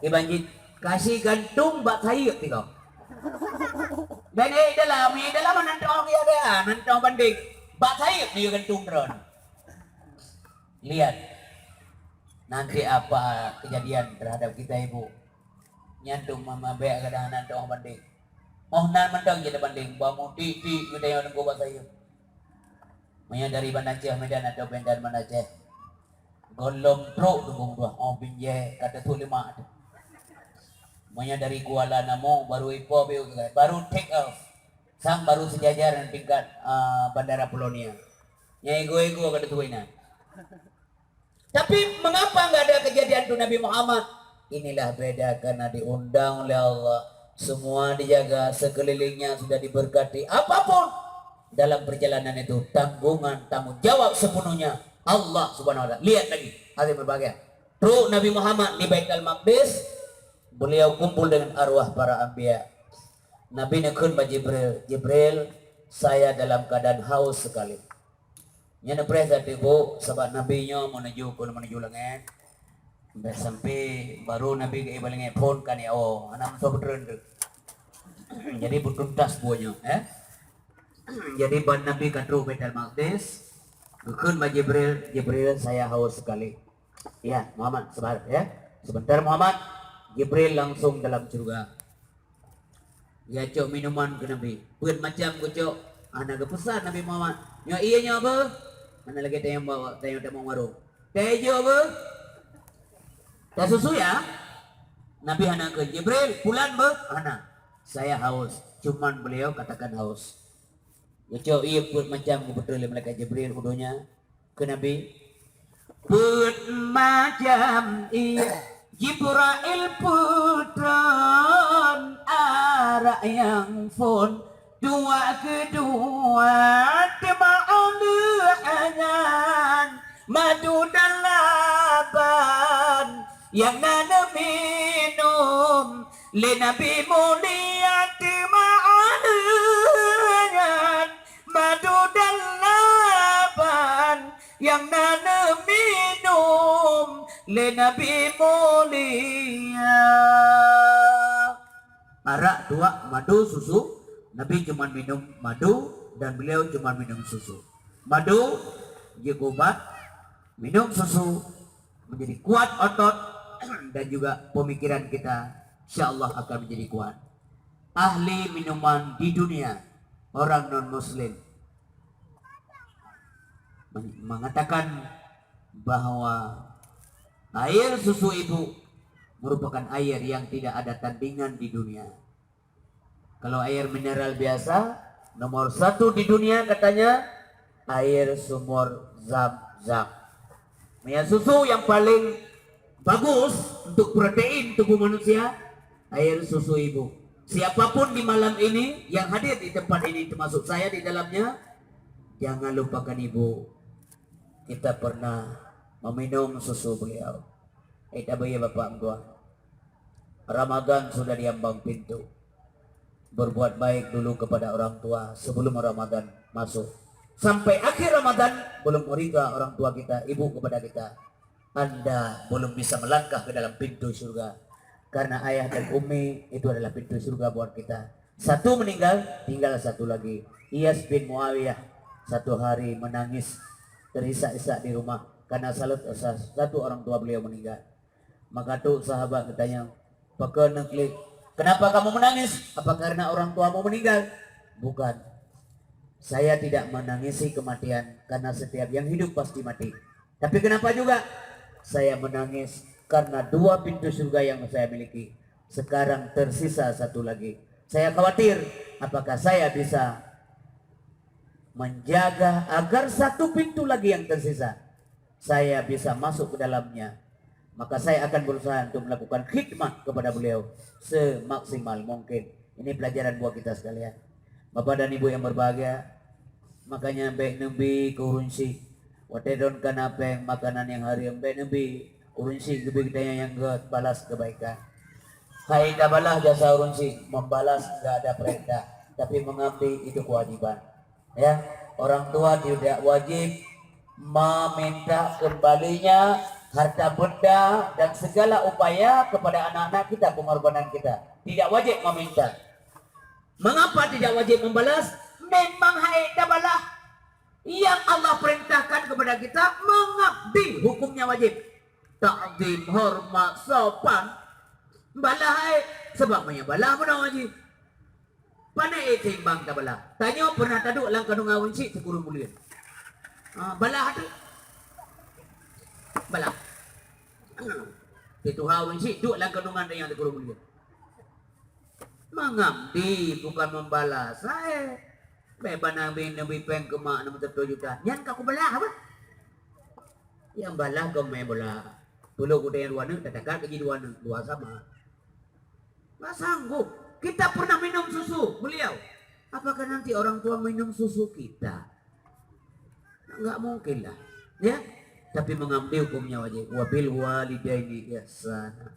Iban jih, "Kasi gantung bak sayeup tiga." "Bèk dalam, dalam nantong ya, ya, nantong banding. Bak sayeup ni gantung droen." Lihat, nanti apa kejadian terhadap kita, Ibu. Nyan tu mama bèk kadang aneuk teuh banding. Oh, nan mantong jeuet banding, ba mudik-dik geutanyoe teungku bak sayeup. Meunyoe dari Banda Aceh Medan atau Medan Banda Aceh, gohlom trok teungku meutuah, oh, binjai ka teuthôk lima tu. Meunyoe dari Kuala Namu baru ipo baru take off. Sang baru sejajar dengan tingkat, ah, Bandara Pulau Nia. Nyang ego-ego ka teuthôk inan. Tapi mengapa nggak ada kejadian tu Nabi Muhammad? Inilah beda karena diundang oleh Allah. Semua dijaga, sekelilingnya sudah diberkati. Apapun dalam perjalanan itu, tanggungan, tanggung jawab sepenuhnya Allah Subhanahu wa Taala. Lihat lagi, hadirin berbahagia. Trok Nabi Muhammad di Baitul Maqdis, beliau kumpul dengan arwah para anbiya. Nabi neukheun bak Jibril, "Jibril, saya dalam keadaan haus sekali." Nyan neupreh that ibu, sabab Nabi nyoe menuju, keu menuju langét. Sampai baru Nabi geuék bak langét phon ka neuwoe, hana meusoe beutreun tu. Jadi beutuntas buet nyoe, eh. Jadi ban Nabi ka trok Baitul Maqdis, geukheun bak Jibril, "Jibril, saya haus sekali." "Ya, Muhammad, sabar ya. Sebentar Muhammad." Jibril langsung dalam syurga. Geucok minuman keu Nabi. Peuet macam geucok. Hana geupeusan Nabi Muhammad, "Nyoe ié nyoe beuh?" Hana lagèe tayong bawa, tayong tamong warong. "Teh ijo beuh?" Tasusu ya. Nabi hana kheun, "Jibril, pulan beuh?" Hana. "Saya haus." Cuman beliau katakan haus. Geucok ié peuet macam geupeutreun lé malaikat Jibril u donya keu Nabi. Peuet macam ié Jibril peutreun, arak nyang phon dua keudua, teuma 'oh lheueh nyan madu dan laban nyang na neuminum lé Nabi mulia, teuma 'oh lheueh nyan madu dan laban nyang na neuminum lé Nabi mulia. Arak, tuak, madu, susu. Nabi cuma minum madu dan beliau cuma minum susu. Madu jeuet ubat, minum susu menjadi kuat otot dan juga pemikiran kita insya Allah akan menjadi kuat. Ahli minuman di dunia, orang non muslim, men-, mengatakan bahwa air susu ibu merupakan air yang tidak ada tandingan di dunia. Kalau air mineral biasa, nomor satu di dunia katanya air sumur Zam-Zam. Ya, susu yang paling bagus untuk protein tubuh manusia, air susu ibu. Siapapun di malam ini yang hadir di tempat ini, termasuk saya di dalamnya, jangan lupakan ibu. Kita pernah meminum susu beliau. Eh, tak boleh, Bapak Meutuah. Ramadan sudah diambang pintu. Berbuat baik dulu kepada orang tua sebelum Ramadan masuk. Sampai akhir Ramadan, belum ridha orang tua kita, ibu kepada kita. Anda belum bisa melangkah ke dalam pintu surga. Karena ayah dan ummi itu adalah pintu surga buat kita. Satu meninggal, tinggal satu lagi. Iyas bin Muawiyah satu hari menangis terisak-isak di rumah karena salah satu orang tua beliau meninggal. Maka tu sahabat geutanyong, "Pakon neuklik? Kenapa kamu menangis? Apa karena orang tuamu meninggal?" "Bukan. Saya tidak menangisi kematian, karena setiap yang hidup pasti mati. Tapi kenapa juga? Saya menangis karena dua pintu surga yang saya miliki. Sekarang tersisa satu lagi. Saya khawatir apakah saya bisa menjaga agar satu pintu lagi yang tersisa, saya bisa masuk ke dalamnya. Maka saya akan berusaha untuk melakukan khidmat kepada beliau semaksimal mungkin." Ini pelajaran buat kita sekalian. Bapak dan Ibu yang berbahagia, makanya bèk neubi keu ureueng syik. Watèe droen kana pèng makanan nyang hareuem, bèk neubi. Ureueng syik geubri geutanyoe nyang gèt balas kebaikan. Hai tabalah jasa ureueng syik, membalas enggak ada perintah, tapi mengabdi itu kewajiban. Ya, orang tua tidak wajib meminta kembalinya harta benda dan segala upaya kepada anak-anak kita, pengorbanan kita. Tidak wajib meminta. Mengapa tidak wajib membalas? Memang hai tabalah. Yang Allah perintahkan kepada kita mengabdi, hukumnya wajib. Takzim, hormat, sopan. Balah hai, sebab meunyoe balah meunan wajib. Pane ék seimbang tabalah. Tanyoe pernah taduek lam kandungan ureueng syik sikureueng buleuen. Ha, balah tu. Balah. Teutuha ureueng syik duek lam kandungan tanyoe sikureueng buleuen. Mengabdi bukan membalas. Hai. Bèk bana bin neubi pèng keu mak enam ratus juta. Nyan ka kubalah apa? Nyang balah keu main bola. Puluh kuda nyang dua neuk, tatakat gaji dua neuk, dua sama. Nggak sanggup. Kita pernah minum susu beliau. Apakah nanti orang tua minum susu kita? Nggak mungkin lah. Ya. Tapi mengabdi hukumnya wajib. Wabil walidaini ihsana.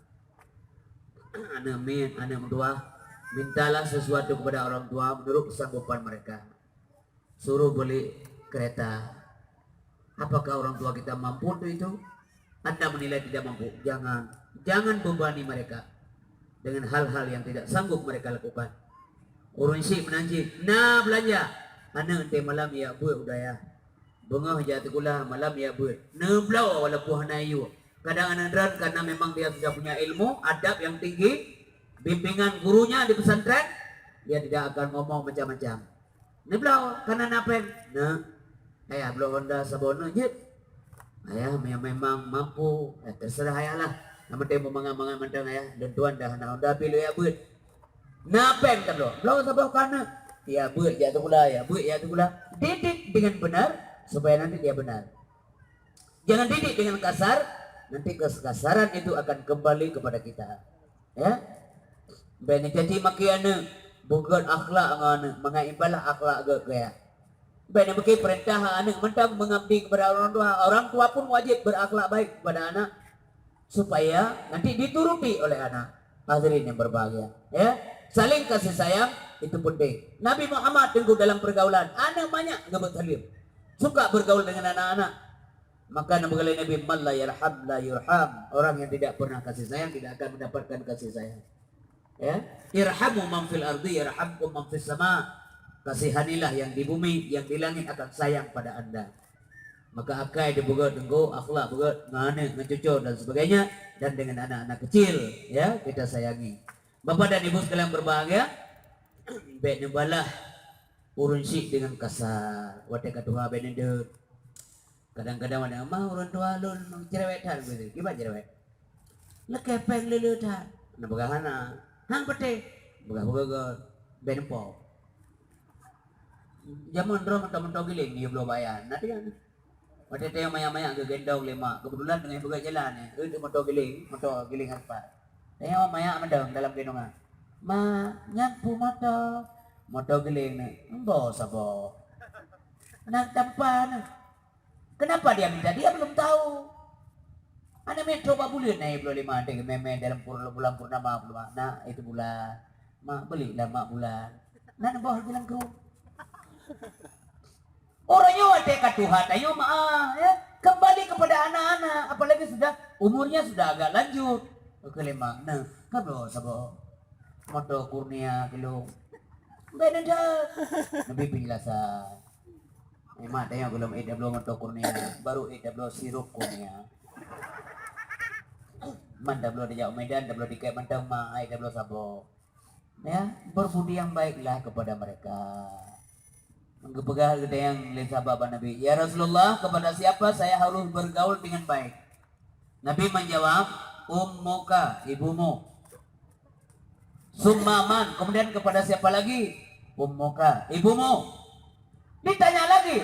Aneuk miet, aneuk meutuah, mintalah sesuatu kepada orang tua menurut kesanggupan mereka. Suruh beli kereta. Apakah orang tua kita mampu untuk itu? Anda menilai tidak mampu, jangan, jangan bebani mereka dengan hal-hal yang tidak sanggup mereka lakukan. Ureueng syik meunan cit na beulanja, aneuk teuh malam jak beuet u dayah. Beungoh jak sikula, malam jak beuet. Neubloe walaupun hana yue. Kadang aneuk droen karena memang dia sudah punya ilmu, adab yang tinggi, bimbingan gurunya di pesantren, dia tidak akan ngomong macam-macam. Neubloe, kana na pèng. Neuk, ayah bloe Honda saboh neuk jeuet. Ayah me-, memang mampu, eh, terserah ayah lah. Namun teuh mangat-mangat mantong ayah, lôn tuan dah hana honda pih lôn jak beuet. Na péng tabloe, bloe saboh keu aneuk. Ya beuet jak sikula, ya beuet jak sikula. Didik dengan benar supaya nanti dia benar. Jangan didik dengan kasar, nanti kekasaran itu akan kembali kepada kita. Ya. Bék neucaci maki aneuk, beugét akhlak ngon aneuk, mangat ibalah akhlak gét keu ayah. Bék neubeuki peurintah aneuk mantong mengabdi kepada orang tua. Orang tua pun wajib berakhlak baik kepada anak supaya nanti dituruti oleh anak. Hadirin yang berbahagia, ya. Saling kasih sayang itu penting. Nabi Muhammad teungku dalam pergaulan, aneuk banyak geubeuet saleuem. Suka bergaul dengan anak-anak. Maka neubeugalak Nabi, "Man la yarham la yurham." Orang yang tidak pernah kasih sayang tidak akan mendapatkan kasih sayang. Ya, irhamu man fil ardi yarhamkum man fis sama. Kasihanilah yang di bumi, yang di langit akan sayang pada anda. Maka akai di beugét teungku, akhlak beugét, ngon aneuk, ngon cucu dan sebagainya, dan dengan anak-anak kecil, ya, kita sayangi. Bapak dan Ibu sekalian berbahagia, bék neubalah ureuëng syik dengan kasar. Watée ka tuha bék neudeuk. Kadang-kadang ada mah ureuëng tuha lôn cerewet that begitu. Kiban cerewet? Leukeh péng lé-lé that. Na peugah hana. Hang peuteh. Peugah-peugah bék neupo. Jameun droe meuto-meuto giléng di bloe bayan. Na dia. Watée teuh manyak-manyak geugendong lé mak. Keubeutulan teungoh peugah jalan, eh. Eh, tu meuto giléng, meuto giléng aspat. Teuh manyak meudong dalam gendongan. "Ma, nyan peue meuto?" "Meuto giléng nyoe." "Embo saboh." "Nang tampa nyoe?" Kenapa dia minta? Dia belum tahu. Aneuk miet trok bak buleuen na bloe lima, teuh mé-mé dalam pur-, bulan purnama, purnama. "Nak, itu bulan. Mak, belilah mak bulan." Nan boh jalan keu. Uroe nyoe watée ka tuha tanyoe meu'ah, ya. Kembali kepada anak-anak, apalagi sudah umurnya sudah agak lanjut. Keu lé mak, "Nah, ka bloe saboh meuto Kurnia keu lôn." Bék neudeuk. Neubi penjelasan. Memang tanyoe gohlom ék tabloe meuto Kurnia, baru ék tabloe sirup Kurnia. Man tabloe dijak u Medan, tabloe tiket mantong ma, ék tabloe saboh. Ya, berbudi yang baiklah kepada mereka. Geupeugah geutanyong lé sahabat bak Nabi, "Ya Rasulullah, kepada siapa saya harus bergaul dengan baik?" Nabi menjawab, "Ummuka, ibumu." "Summa man?" Kemudian kepada siapa lagi? "Ummuka, ibumu." Ditanya lagi,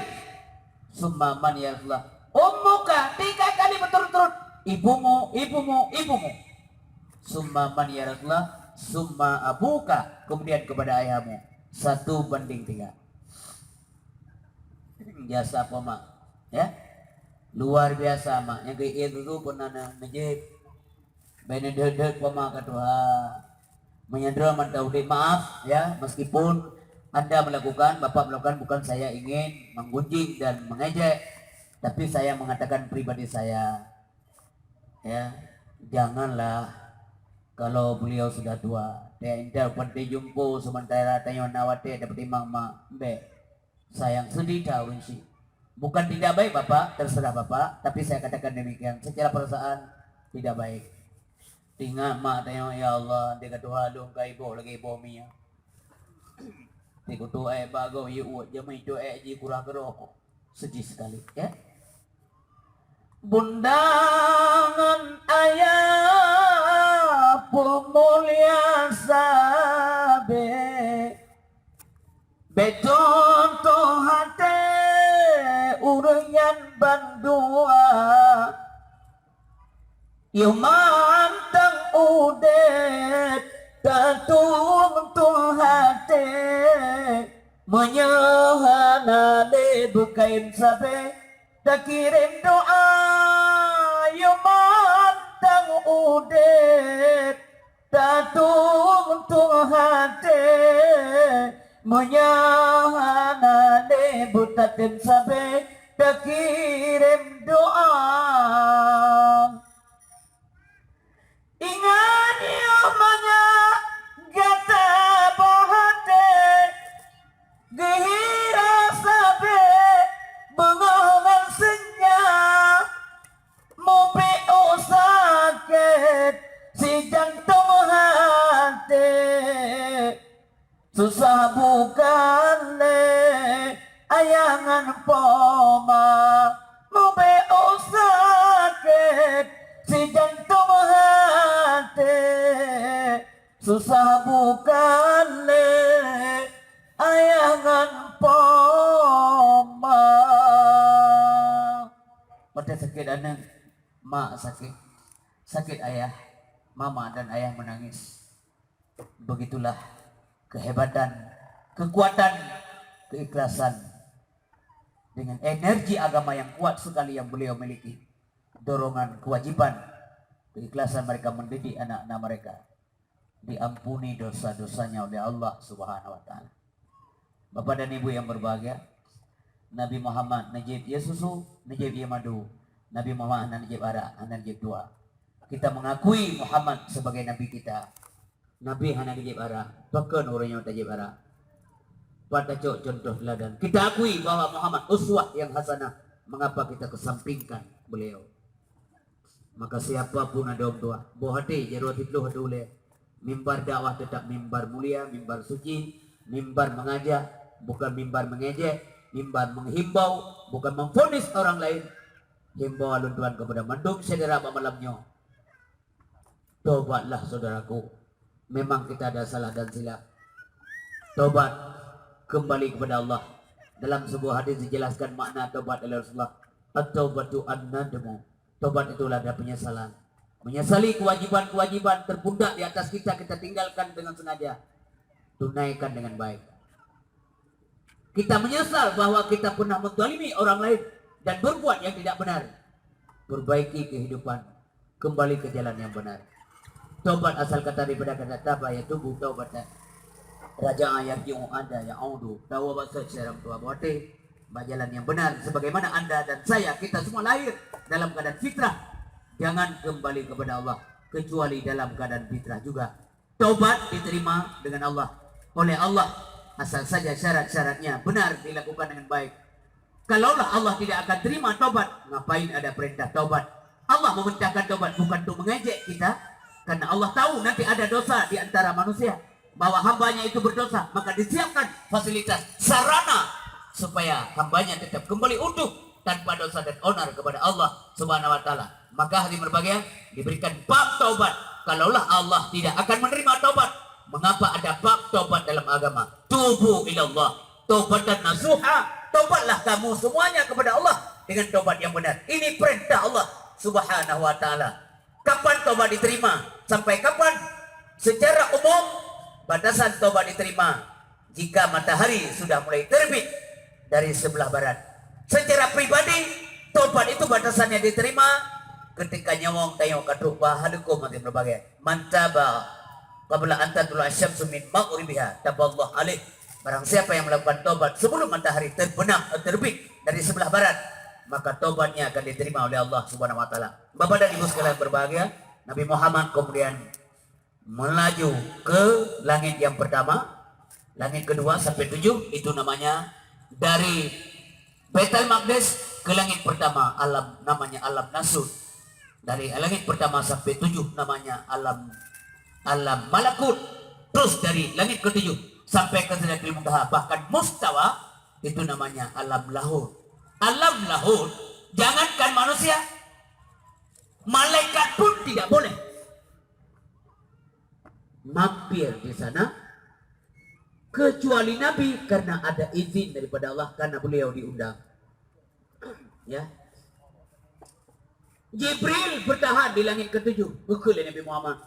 "Summa man ya Rasulullah?" "Ummuka," tiga kali berturut-turut. "Ibumu, ibumu, ibumu." "Summa man ya Rasulullah?" "Summa abuka," kemudian kepada ayahmu. Satu banding tiga. Jasa poma, ya. Luar biasa mak. Nyang keu itu pun na neujép. Bék neudeuk-deuk poma ka tuha. Meunyoe droe mantong udép, maaf, ya, meskipun Anda melakukan, Bapak melakukan, bukan saya ingin menggunjing dan mengejek, tapi saya mengatakan pribadi saya. Ya, janganlah kalau beliau sudah tua, ya, inta pantai jumpo sementara tanyoe na watée, ada pertimang mak, bék. Sayang seudeh that ureuëng syik. Bukan tidak baik Bapak, terserah Bapak, tapi saya katakan demikian, secara perasaan tidak baik. Ingat mak tanyoe, "Ya Allah, di ka tuha lôn ka iboh lagée iboh minyeuk." Di kutu ék bagoe yue uet, jamé itu ék ji kurang keudroe. Sedih sekali, ya. Bunda ngon ayah peumulia sabe. Bék tutoe até ureuëng nyan bandua. Yoh mantong udeb tatutoe até. Meunyoe hana lé beukayém sabe, takirém doa. Yoh mantong udeb tatutoe até. Meunyoe hana lé beukayém sabe, takirém doa. Ingat yoh mangat gata boh até, geuhira sabe beungoh ngon seunya, mubiôh sakét si jantong até. Susah bukan lé ayah ngon poma, mubiôh sakét si jantong Susah bukan lé ayah ngon poma. Watèe sakét aneuk, mak sakét, sakét ayah, mama dan ayah menangis. Begitulah kehebatan, kekuatan, keikhlasan dengan energi agama yang kuat sekali yang beliau miliki. Dorongan kewajiban, keikhlasan mereka mendidik anak-anak mereka. Diampuni dosa-dosanya oleh Allah Subhanahu wa Ta'ala. Bapak dan Ibu yang berbahagia, Nabi Muhammad neujép ie susu, neujép ie madu. Nabi Muhammad hana neujép arak, hana neujép tuak. Kita mengakui Muhammad sebagai Nabi kita. Nabi hana neujép arak. Pakon uroe nyoe tajép arak? Pat tacok contoh teladan? Kita akui bahwa Muhammad uswah yang hasanah. Mengapa kita kesampingkan beliau? Maka siapa pun ada orang tua, boh até jaroe siplôh ateueh ulèe. Mimbar dakwah tetap mimbar mulia, mimbar suci, mimbar mengajak, bukan mimbar mengejek, mimbar menghimbau, bukan memvonis orang lain. Himbau lôn tuan kepada mandum syedara bak malam nyoe. Tobatlah saudaraku. Memang kita ada salah dan silap. Tobat kembali kepada Allah. Dalam sebuah hadis dijelaskan makna tobat oleh Rasulullah. At-taubatu an-nadmu. Tobat itulah ada penyesalan. Menyesali kewajiban-kewajiban terpundak di atas kita, kita tinggalkan dengan sengaja. Tunaikan dengan baik. Kita menyesal bahwa kita pernah menzalimi orang lain dan berbuat yang tidak benar. Perbaiki kehidupan, kembali ke jalan yang benar. Tobat asal kata daripada kata taba yatubu taubatan. Raja'a yarji'u ada ya'udu. Tawa bahasa secara tua berarti bak jalan yang benar. Sebagaimana anda dan saya, kita semua lahir dalam keadaan fitrah. Jangan kembali kepada Allah kecuali dalam keadaan fitrah juga. Tobat diterima dengan Allah, oleh Allah, asal saja syarat-syaratnya benar dilakukan dengan baik. Kalaulah Allah tidak akan terima tobat, ngapain ada perintah tobat? Allah memerintahkan tobat bukan untuk mengejek kita, karena Allah tahu nanti ada dosa di antara manusia, bahwa hambanya itu berdosa, maka disiapkan fasilitas, sarana supaya hambanya tetap kembali utuh tanpa dosa dan onar kepada Allah Subhanahu wa Taala. Maka hadirin berbahagia, diberikan bab taubat. Kalaulah Allah tidak akan menerima taubat, mengapa ada bab taubat dalam agama? Tubu ilallah taubatan nasuha. Taubatlah kamu semuanya kepada Allah dengan taubat yang benar. Ini perintah Allah Subhanahu wa Taala. Kapan taubat diterima? Sampai kapan? Secara umum, batasan taubat diterima jika matahari sudah mulai terbit dari sebelah barat. Secara pribadi, tobat itu batasannya diterima ketika nyawong tanyoe ka trok bak haleukôm hadirin berbahagia. Man taba qabla an tatlu'a syamsu min maghribiha, taballahu alaih. Barang siapa yang melakukan tobat sebelum matahari terbenam, eh, terbit dari sebelah barat, maka tobatnya akan diterima oleh Allah Subhanahu wa Taala. Bapak dan Ibu sekalian berbahagia, Nabi Muhammad kemudian melaju ke langit yang pertama, langit kedua sampai tujuh, itu namanya dari Baitul Maqdis ke langit pertama, alam namanya alam nasut. Dari langit pertama sampai tujuh namanya alam, alam malakut. Terus dari langit ketujuh sampai ke Sidratil Muntaha, bahkan mustawa, itu namanya alam lahut. Alam lahut, jangankan manusia, malaikat pun tidak boleh mampir di sana kecuali Nabi, karena ada izin daripada Allah, karena beliau diundang. Ya. Jibril bertahan di langit ketujuh. Geukheun lé Nabi Muhammad,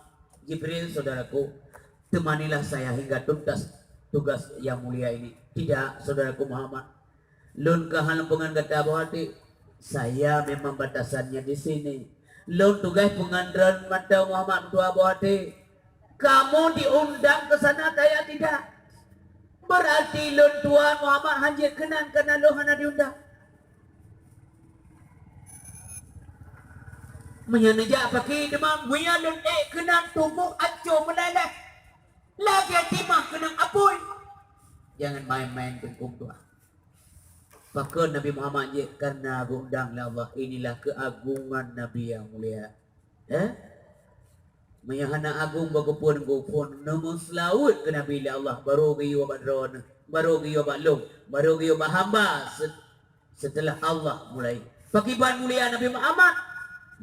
"Jibril, saudaraku, temanilah saya hingga tuntas tugas yang mulia ini." "Tidak, saudaraku Muhammad. Lôn ka hana peungon gata boh até. Saya memang batasannya di sini. Lôn tugaih peungon droen mantong Muhammad meutuah boh até. Kamu diundang ke sana, saya tidak. Berarti lôn tuan Muhammad hanjeuet keunan karena lôn hana diundang." Meunyoe neujak paki deungon, meunyoe lôn ék keunan tuboh ancô meuleleh. Lagèe timah keunong apui. Jangan main-main Teungku meutuah. Pakon Nabi Muhammad jeuet? Karena geuundang lé Allah. Inilah keagungan Nabi yang mulia. Eh? Meunyoe hana agung bak geuphon, geuphon neumeuseulaweuet keu Nabi lé Allah, barô geuyue bak droeneuh, barô geuyue bak lôn, barô geuyue bak hamba se-, seuteulah Allah mulai. Pakiban mulia Nabi Muhammad,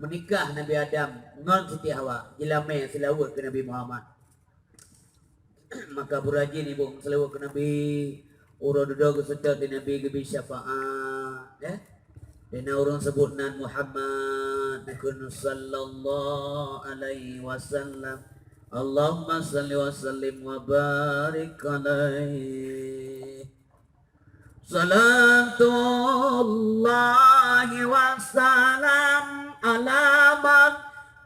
meunikah Nabi Adam ngon Siti Hawa, jilamé seulaweuet keu Nabi Muhammad. Maka beurajin iboh meuseulaweuet keu Nabi, uroe dudoe geuseutôt di Nabi geubri syafaat, ya. Di na ureuëng seubut nan Muhammad, neukheun sallallahu alaihi wasallam. Allahumma salli wa sallim wa barik alaihi. Salatullahi wa salam ala man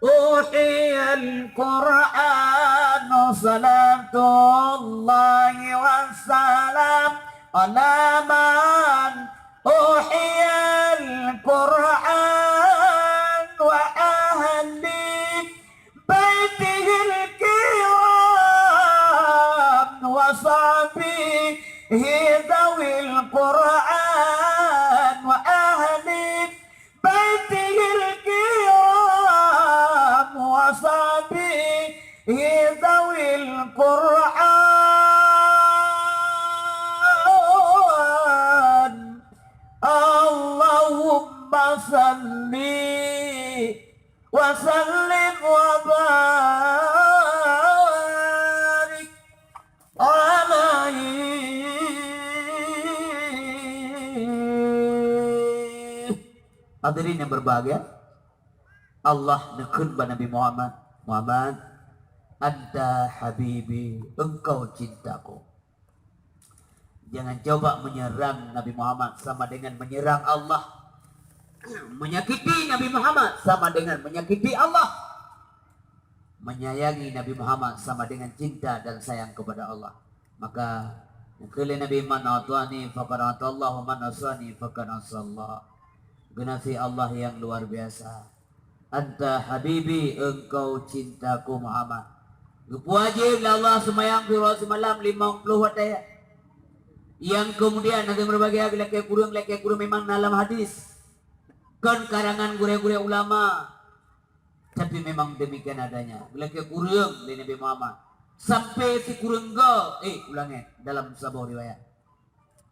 uhiyal Qur'an. Salatullahi wa salam ala man uhiyal Qur'an wa ahli baitihil kiram wa sahbihi zawil Qur'an wa ahli baitihil kiram wa sahbihi zawil Qur'an. Allahumma salli wa sallim wa barik alaihi. Hadirin yang berbahagia, Allah neukheun bak Nabi Muhammad, "Muhammad, anta habibi, engkau cintaku." Jangan coba menyerang Nabi Muhammad sama dengan menyerang Allah. Menyakiti Nabi Muhammad sama dengan menyakiti Allah. Menyayangi Nabi Muhammad sama dengan cinta dan sayang kepada Allah. Maka, neukheun lé Nabi, "Man ata'ani faqad ata'allah, wa man asani faqad asallah." Generasi Allah yang luar biasa. "Anta habibi, engkau cintaku Muhammad." Geupeuwajéb lé Allah seumayang siuroe simalam limong ploh watée. Nyang keumudian, hadirin berbahagia, lakée kureueng, lakée kureueng memang na lam hadis. Kon karangan gurée-gurée ulama. Tapi memang demikian adanya. Lakée kureueng lé Nabi Muhammad. Sampai sikureueng goe, eh, u langét dalam saboh riwayat.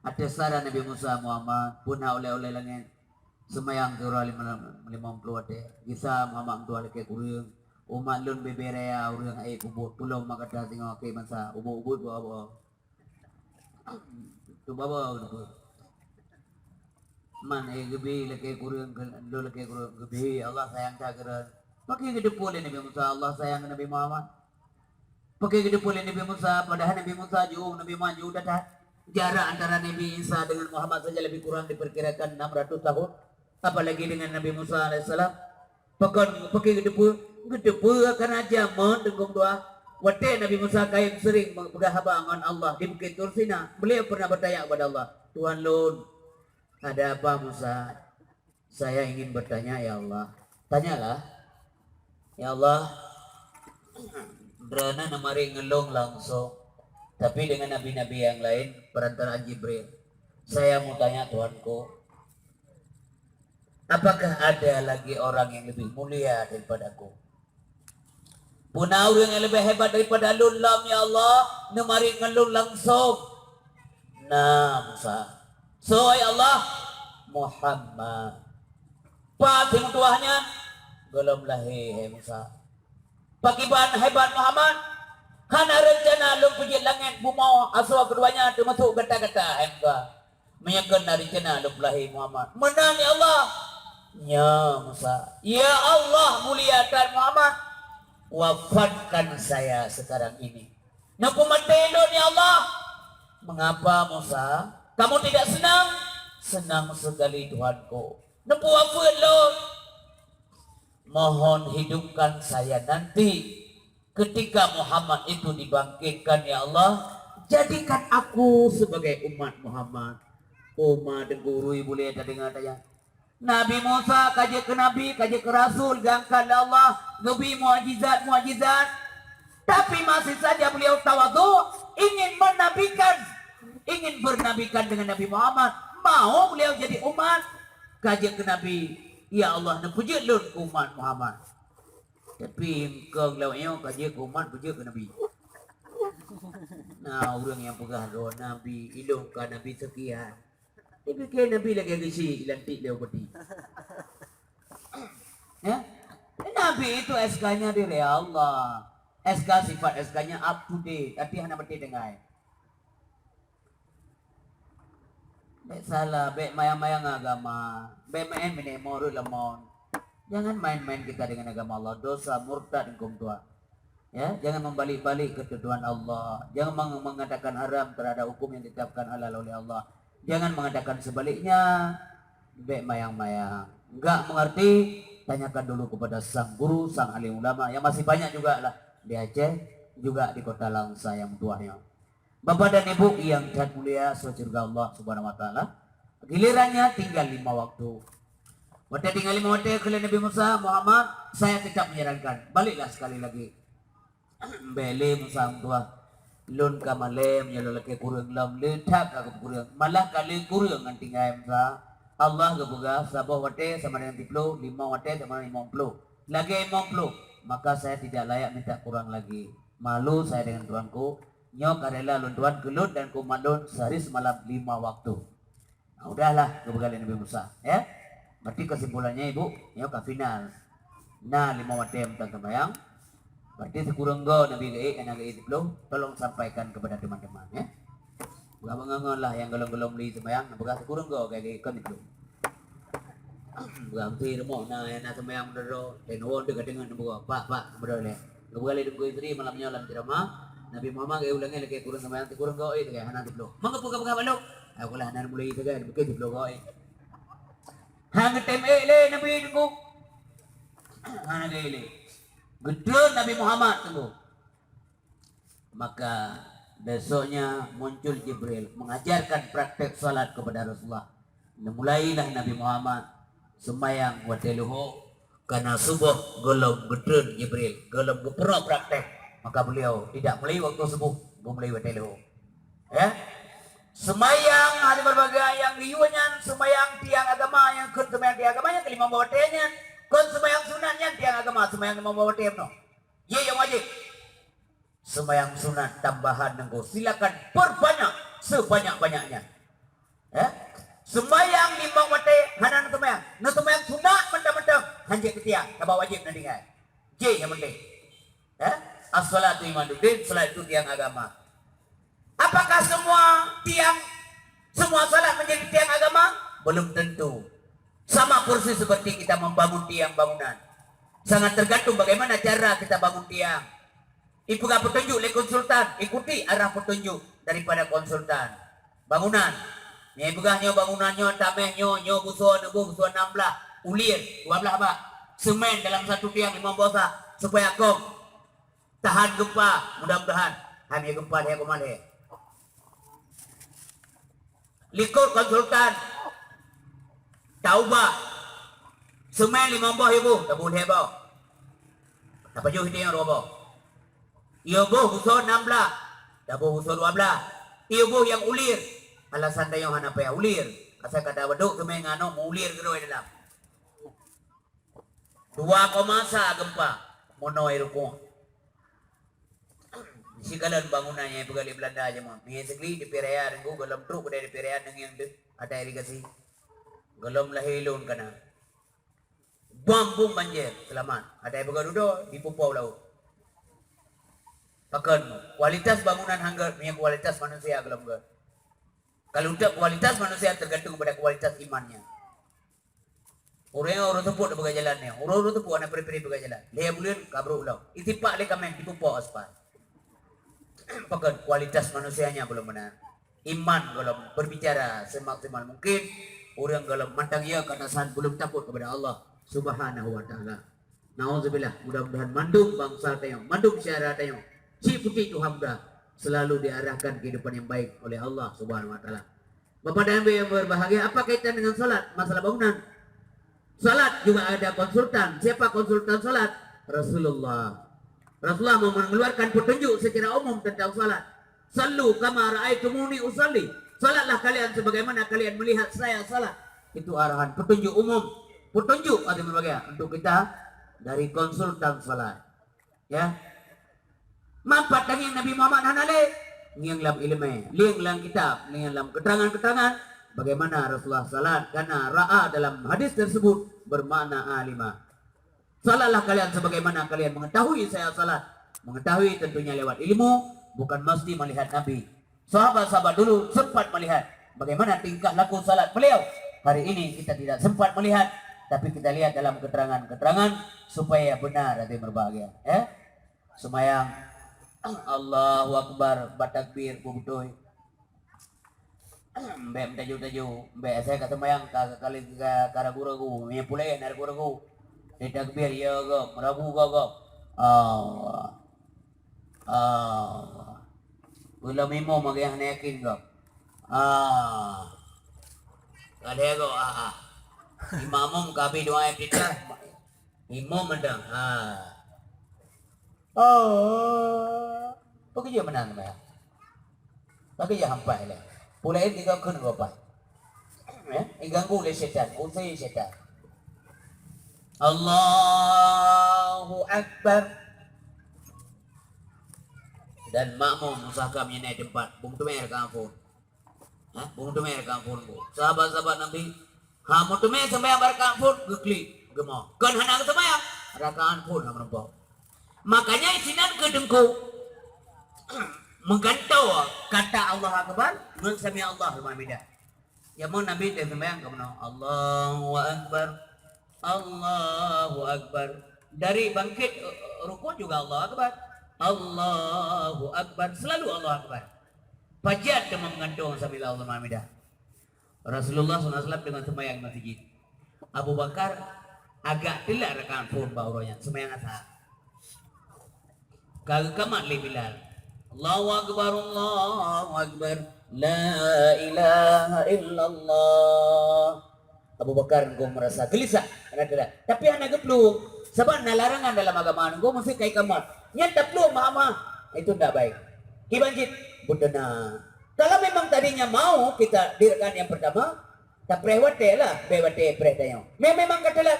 Ateueh saran Nabi Musa, "Muhammad, peue na ulée-ulée langét?" Seumayang siuroe limong ploh watée. Gisa Muhammad meutuah lakée kureueng, "Umat lôn bubé raya ureuëng aé kubuet, peulom mak gata singoh akhé masa, ubôk-ubôk boh-boh." Tu baba geuteupeue. Man, eh, geubi lakée kureueng, lôn lakée kureueng, geubi, Allah sayang that keu droe. Pakri geuteupeue lé Nabi Musa Allah sayang keu Nabi Muhammad? Pakri geuteupeue lé Nabi Musa, padahai Nabi Musa jiôh, Nabi Muhammad jiôh that-that. Jarak antara Nabi Isa dengan Muhammad saja lebih kurang diperkirakan enam ratus tahun, apalagi dengan Nabi Musa alaihissalam. Pakon, pakri geuteupeue? Geuteupeue karena jameun teungku dua. Watée Nabi Musa kayém sering meupeugah haba ngon Allah di Bukét Tur Sina, beliau pernah bertanya kepada Allah, "Tuhan lôn, ada apa Musa?" "Saya ingin bertanya, ya Allah." "Tanyalah." "Ya Allah, Droeneuh neumarit ngon lôn langsong, tapi dengan nabi-nabi nyang laén perantaraan Jibril. Saya mau tanya, Tuhanku, apakah ada lagi orang yang lebih mulia daripadaku? Peue na ureuëng nyang leubeh hebat daripada lôn lom, ya Allah, neumarit ngon lôn langsong?" "Na, Musa." "Soe, ya Allah?" "Muhammad." "Pat meutuah nyan?" "Gohlom lahé, hai Musa." "Pakriban hebat Muhammad?" "Hana reuncana lôn peujeuet langét bumoe asoe keudua nyan, teumasok gata-gata, hai Musa. Meunyoe kon na reuncana lôn peulahé Muhammad." "Meunan, ya Allah." "Nyo, Musa." "Ya Allah, mulia that Muhammad, wafatkan saya sekarang ini. Neupeumaté lôn, ya Allah." "Mengapa, Musa? Kamu tidak senang?" "Senang sekali, Tuhanku. Neupeuwafeuet lôn." "Mohon hidupkan saya nanti ketika Muhammad itu dibangkitkan, ya Allah. Jadikan aku sebagai umat Muhammad." Umat gurui boleh terdengar saja. Nabi Musa ka jeuet keu nabi, ka jeuet keu rasul, geuangkat lé Allah, geubri mukjizat-mukjizat. Tapi masih saja beliau tawadhu, ingin menabikan, ingin bernabikan dengan Nabi Muhammad. Mau beliau jadi umat, ka jeuet keu nabi. "Ya Allah, neupeujeuet lôn keu umat Muhammad." Tapi engkong lawét nyoe ka jeuet keu umat, peujeuet keu nabi. Na ureuëng nyang peugah droe nabi, ilôn ka nabi sekian. Dipike nabi lagée geuchik dilantik lé upeti. Ya? Nabi itu S K-nya dari Allah. S K, sifat S K nyan up to date, tapi hana beutôi tinggai. Bèk salah, bèk mayang-mayang agama, bèk meu'en mineuk mo rot lamon. Jangan main-main kita dengan agama Allah, dosa murtad huköm Tuhan. Ya, jangan membalik-balik ketentuan Allah, jangan meng-, mengatakan haram terhadap hukum yang ditetapkan halal oleh Allah. Jangan mengatakan sebaliknya, bèk mayang-mayang. Enggak mengerti, tanyakan dulu kepada sang guru, sang alim ulama yang masih banyak juga lah di Aceh, juga di kota Langsa yang meutuah nyoe. Bapak dan Ibu yang that mulia, syurga Allah Subhanahu wa Taala, gilirannya tinggal lima waktu. Watèe tinggal lima watèe, kheun lé Nabi Musa, "Muhammad, saya tetap menyarankan, baliklah sekali lagi." "Bèk lé Musa meutuah, lôn ka malèe meunyoe lôn lakèe kureueng lom, le that ka kureueng, malah ka lheueh kureueng ngon tinggai Musa. Allah geupeugah saboh watèe sama dengan siplôh, limong watèe sama dengan limong ploh, lagèe limong ploh, maka saya tidak layak minta kurang lagi. Malu saya dengan Tuhanku." Nyoe ka rela lôn tuan keu lôn dan keu umat lôn sehari semalam lima waktu. Nah, udahlah, geupeugah lé Nabi Musa, ya. Berarti kesimpulannya, Ibu, nyoe ka final. Na lima watèe mantong seumayang. Berarti sikureueng goe Nabi geuék, hana geuék siplôh, tolong sampaikan kepada teman-teman, ya. Bukan bangon-ngon lah nyang gohlom-gohlom li seumayang, peugah sikureueng goe geuék kon siplôh. Bukan meusti rumoh na nyang na seumayang meudroe, dan wong deuh ka deungon neupeugah, "Pak, pak, meudroe lé." Geupeugah lé Teungku Yusri malam nyoe lam ceramah, Nabi Muhammad geuulangi lagèe kureueng seumayang, sikureueng goe ék sagai, hana siplôh. Mangapa geupeugah bak lôn? Aku lah hana mulai sagai, mungkin siplôh goe ék. Hana tém ék lé Nabi Teungku. Hana geuék lé. Geutreun Nabi Muhammad Teungku. Maka besoknya muncul Jibril mengajarkan praktek salat kepada Rasulullah. Mulailah Nabi Muhammad seumayang watèe leuhô, karena suboh gohlom geutreun Jibril, gohlom geupeurunoe praktek, maka beliau tidak mulai waktu suboh, geumulai watèe leuhô. Ya. Seumayang ada berbagai nyang geuyue nyan, seumayang tiang agama nyang kheun seumayang tiang agama nyang keu limong boh watèe nyan, kheun seumayang sunat nyan tiang agama, seumayang limong boh watèe meunoe. Ye nyang wajéb. Seumayang sunat tambahan Teungku, silakan perbanyak sebanyak-banyaknya. Ya? Seumayang limong watèe hana neuseumayang. Neuseumayang sunat mantong-mantong, hanjeuet keu tiang, sabab wajéb na tinggai. Jih nyang penting. Ya? As-salatu imaduddin, salat itu tiang agama. Apakah semua tiang, semua salat menjadi tiang agama? Belum tentu. Sama persis seperti kita membangun tiang bangunan. Sangat tergantung bagaimana cara kita bangun tiang. Ipeugah petunjuk lé konsultan, ikuti arah petunjuk daripada konsultan bangunan. Nyoe ipeugah nyoe bangunan nyoe, tamèh nyoe, nyoe busoe neuboh busoe nam blah, ulir dua blah bak, semen dalam satu tiang limong boh sak, supaya kong tahan gempa, mudah-mudahan. Hai mie gempa lhèe koma lhèe. Likot konsultan taubah, semen limong boh iboh, taboh lhèe boh. Tapajoh hidéng dua boh. Iboh busoe nam blah, taboh busoe dua blah. Iboh nyang ulir, alasan tanyoe hana payah ulir. Asai ka tawadok semen ngon anoe meuulir keudroe dalam. Dua koma sa gempa, meunoe rukoh. Sikalon bangunan nyang ipeugah lé Belanda jameun. Mie Sigli di Pie Raya Teungku, gohlom trok keudéh di Pie Raya neungieng deuh, ada irigasi. Gohlom lahé lôn kana. Bom bom banjir, seulamat. Ada ipeugah dudoe, dipupau laôt. Pakon, kualitas bangunan han gèt, mie kualitas manusia gohlom gèt. Kalau tak, kualitas manusia tergantung pada kualitas imannya. Ureueng-ureueng seupôt peugah jalan nyoe, ureueng-ureueng seupôt aneuk pri-pri peugah jalan. Lhèe buleuen ka brôk lom. Itipak lé kaméng dipupau aspal. Pakon kualitas manusianya belum benar. Iman gohlom berbicara semaksimal mungkin. Ureueng gohlom mantong ya karena san belum takut kepada Allah Subhanahu wa Taala. Nauzubillah, mudah-mudahan mandum bansa tanyoe, mandum syedara tanyoe, cit putéh Tuhan muda, selalu diarahkan kehidupan yang baik oleh Allah Subhanahu wa Taala. Bapak dan Ibu yang berbahagia, apa kaitan dengan salat? Masalah bangunan. Salat juga ada konsultan. Siapa konsultan salat? Rasulullah. Rasulullah mau mengeluarkan petunjuk secara umum tentang salat. "Sallu kama ra'aitumuni usalli." Salatlah kalian sebagaimana kalian melihat saya salat. Itu arahan petunjuk umum, petunjuk atau berbagai untuk kita dari konsultan salat. Ya. Manfaat tangieng Nabi Muhammad hana lé, ngieng lam ileumèe, lieng lam kitab, lieng lam keterangan-keterangan bagaimana Rasulullah salat, karena ra'a dalam hadis tersebut bermakna alima. Salatlah kalian sebagaimana kalian mengetahui saya salat. Mengetahui tentunya lewat ilmu, bukan mesti melihat Nabi. Sahabat-sahabat dulu sempat melihat bagaimana tingkah laku salat beliau. Hari ini kita tidak sempat melihat, tapi kita lihat dalam keterangan-keterangan supaya benar hati berbahagia. Ya, semayang Allahu Akbar, batakbir beutôi. Bèk meutaju-taju, bèk asai ka seumayang ka, ka, ka, ka ragu-ragu, meunyo puléh na ragu-ragu. Di takbir, ya gob, ragu gob. Allah. Allah. Ulôn imum lagèe hana yakin gob. Ah. Ka lhèe gob, ah. Imam ka abéh doa iftitah. Imum mantong. Ah. Oh. Peue keujeuet meunan, meunan? Bagi ya hampai lah. Pulai tiga kheun rupa. Ya, diganggu oleh setan, usir setan. Allahu Akbar. Dan makmum usahakan meunyoe na tempat, bung teumé rakaat phôn. Ha, bung teumé rakaat phôn bu. Sahabat-sahabat Nabi, ha, meuteumé sampai rakaat phôn, geuklik, geumoe. Kon hana geuteumé, rakaat phôn hana meureumpok. Makanya isinan keu teungku meugantoe kata Allah Akbar ngon sami Allah liman hamidah. Ya mon Nabi dia sembahyang ke mana? Allahu Akbar. Allahu Akbar. Dari bangkit, eh, rukuk juga Allahu Akbar. Allahu Akbar. Selalu Allahu Akbar. Pajan teuma meugantoe sami Allah liman hamidah. Rasulullah sallallahu alaihi wasallam dengan sembahyang di masjid. Abu Bakar agak telat rakaat phôn bak uroe nyan, sembahyang asar. Ka geukamat lé Bilal. Allahu Akbar, Allahu Akbar. La ilaha illallah. Abu Bakar ngon merasa geulisah, hana telat. Tapi hana geuplueng. Sabab na larangan dalam agama, ngon meusti ka ikamat. Nyan taplueng mama. Itu ndak baik. Kiban cit, beuteunak. Kalau memang tadinya mau kita di rakaat yang pertama, tapreh watèe lah, bèk watèe preh tanyoe. Mem-, memang ka telat,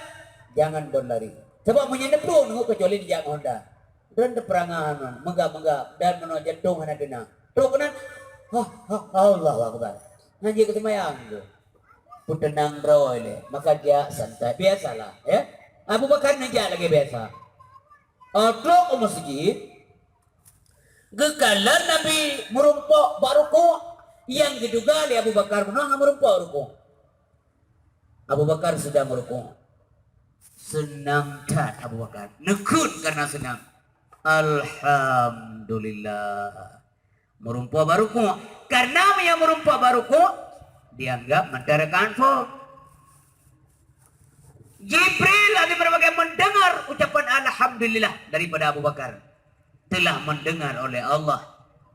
jangan bon lari. Sabab meunyoe neuplueng ngon keucuali dijak ngon Honda. Dan teupeurangah ngon meugap-meugap dan meunoe jantong hana teuna. Trok keunan, ha, ha, Allahu Akbar. Nyan jeuet keu seumayang tu. Peuteunang droe lé, maka jak santai. Biasalah, ya. Abu Bakar neujak lagèe biasa. Oh, trok u masjid, geukalon Nabi meurumpok bak rukuk, nyang geuduga lé Abu Bakar meunoe hana meurumpok rukuk. Abu Bakar sedang meurukuk. Seunang that Abu Bakar. Neukheun karena seunang. Alhamdulillah. Meurumpok bak rukuk. Karena meunyo meurumpok bak rukuk, dianggap mantong rakaat phôn. Jibril lagi berbagai mendengar ucapan alhamdulillah daripada Abu Bakar. Telah mendengar oleh Allah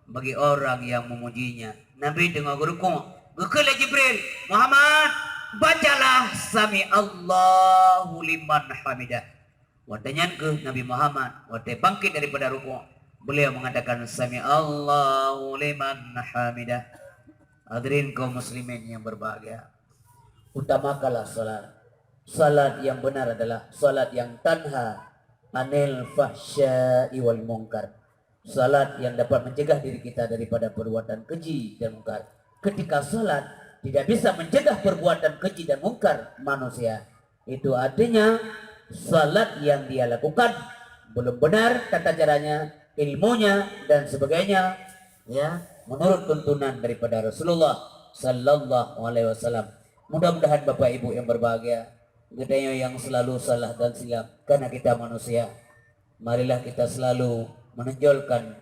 bagi orang yang memujinya. Nabi teungoh geurukuk, geukheun lé Jibril, "Muhammad, bacalah sami Allahu liman hamidah." Watèe nyan keuh Nabi Muhammad, watèe bangkit daripada rukuk, beliau mengatakan, "Sami Allahu liman hamidah." Hadirin kaum muslimin yang berbahagia, utamakanlah salat. Salat yang benar adalah salat yang tanha anil fahsya'i wal munkar. Salat yang dapat mencegah diri kita daripada perbuatan keji dan mungkar. Ketika salat tidak bisa mencegah perbuatan keji dan mungkar manusia, itu artinya salat yang dia lakukan belum benar tata caranya, ilmunya dan sebagainya, ya, menurut tuntunan daripada Rasulullah sallallahu alaihi wasallam. Mudah-mudahan Bapak Ibu yang berbahagia, geutanyoe nyang selalu salah dan silap karena kita manusia. Marilah kita selalu menonjolkan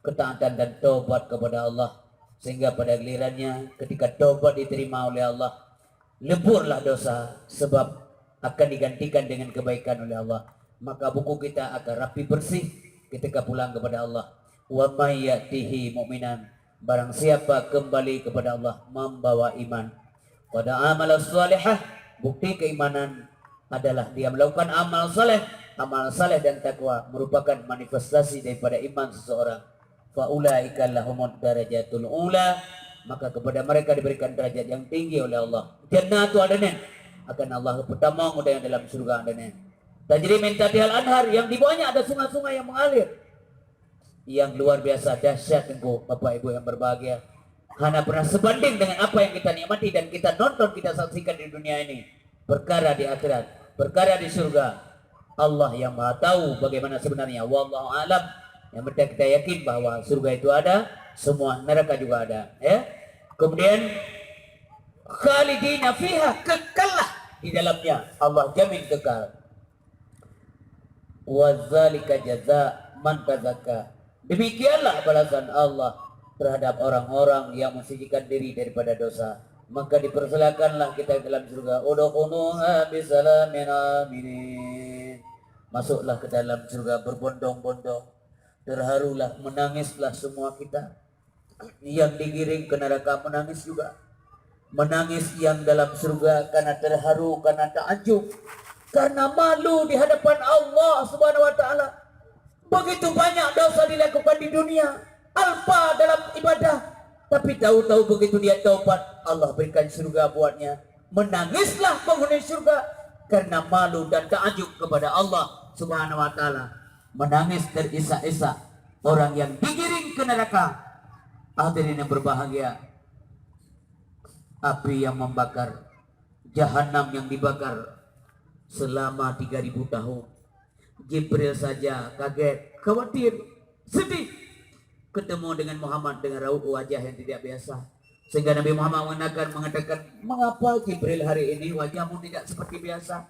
ketaatan dan taubat kepada Allah, sehingga pada gilirannya ketika taubat diterima oleh Allah, leburlah dosa, sebab akan digantikan dengan kebaikan oleh Allah. Maka buku kita akan rapi bersih ketika pulang kepada Allah. Wa may ya'tihi mu'minan, barang siapa kembali kepada Allah membawa iman, pada amal salihah, bukti keimanan adalah dia melakukan amal saleh. Amal saleh dan takwa merupakan manifestasi daripada iman seseorang. Fa ulaika lahumud darajatul ula, maka kepada mereka diberikan derajat yang tinggi oleh Allah. Jannatu adnin, akan Allah peutamong udeb dalam syurga adnin. Tajri min tahtihal anhar, yang di bawahnya ada sungai-sungai yang mengalir. Yang luar biasa dahsyat, Teungku, Bapak Ibu yang berbahagia. Hana pernah sebanding dengan apa yang kita nikmati dan kita nonton, kita saksikan di dunia ini. Perkara di akhirat, perkara di surga, Allah yang Maha Tahu bagaimana sebenarnya. Wallahu a'lam. Yang penting kita yakin bahwa surga itu ada, semua neraka juga ada, ya. Kemudian, khalidina fiha, kekallah di dalamnya. Allah jamin kekal. Wa dzalika jaza man tazakka. Demikianlah balasan Allah terhadap orang-orang yang mensucikan diri daripada dosa. Maka dipersilakanlah kita dalam surga. Udkhuluha bisalamin aminin. Masuklah ke dalam surga berbondong-bondong. Terharulah, menangislah semua kita. Yang digiring ke neraka menangis juga. Menangis yang dalam surga karena terharu, karena takjub, karena malu di hadapan Allah Subhanahu wa Taala. Begitu banyak dosa dilakukan di dunia, alpa dalam ibadah, tapi tahu-tahu begitu dia taubat, Allah berikan surga buatnya. Menangislah penghuni surga karena malu dan takjub kepada Allah Subhanahu wa Taala. Menangis terisak-isak orang yang digiring ke neraka. Hadirin yang berbahagia, api yang membakar, jahanam yang dibakar selama tiga ribu tahun. Jibril saja kaget, khawatir, sedih ketemu dengan Muhammad dengan raut wajah yang tidak biasa. Sehingga Nabi Muhammad mengatakan, mengatakan, "Mengapa Jibril hari ini wajahmu tidak seperti biasa?"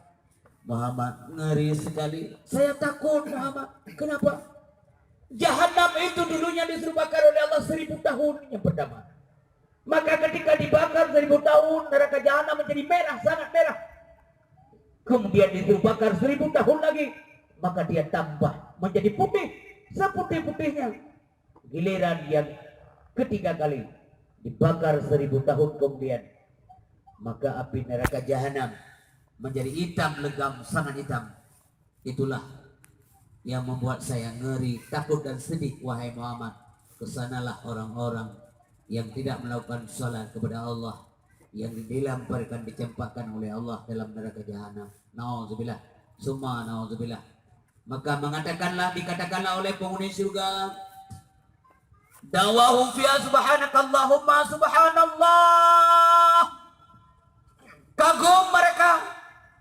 Muhammad, "Ngeri sekali. Saya takut, Muhammad." "Kenapa?" "Jahanam itu dulunya disuruh bakar oleh Allah seribu tahun yang pertama. Maka ketika dibakar seribu tahun, neraka jahanam menjadi merah, sangat merah. Kemudian disuruh bakar seribu tahun lagi, maka dia tambah menjadi putih, seputih-putihnya. Giliran yang ketiga kali dibakar seribu tahun kemudian, maka api neraka jahanam menjadi hitam legam, sangat hitam. Itulah yang membuat saya ngeri, takut dan sedih, wahai Muhammad. Kesanalah orang-orang yang tidak melakukan salat kepada Allah, yang dilemparkan, dicampakkan oleh Allah dalam neraka jahanam. Nauzubillah. Summa nauzubillah." Maka mengatakanlah, dikatakanlah oleh penghuni surga, da'wahum fiha subhanakallahumma subhanallah. Kagum mereka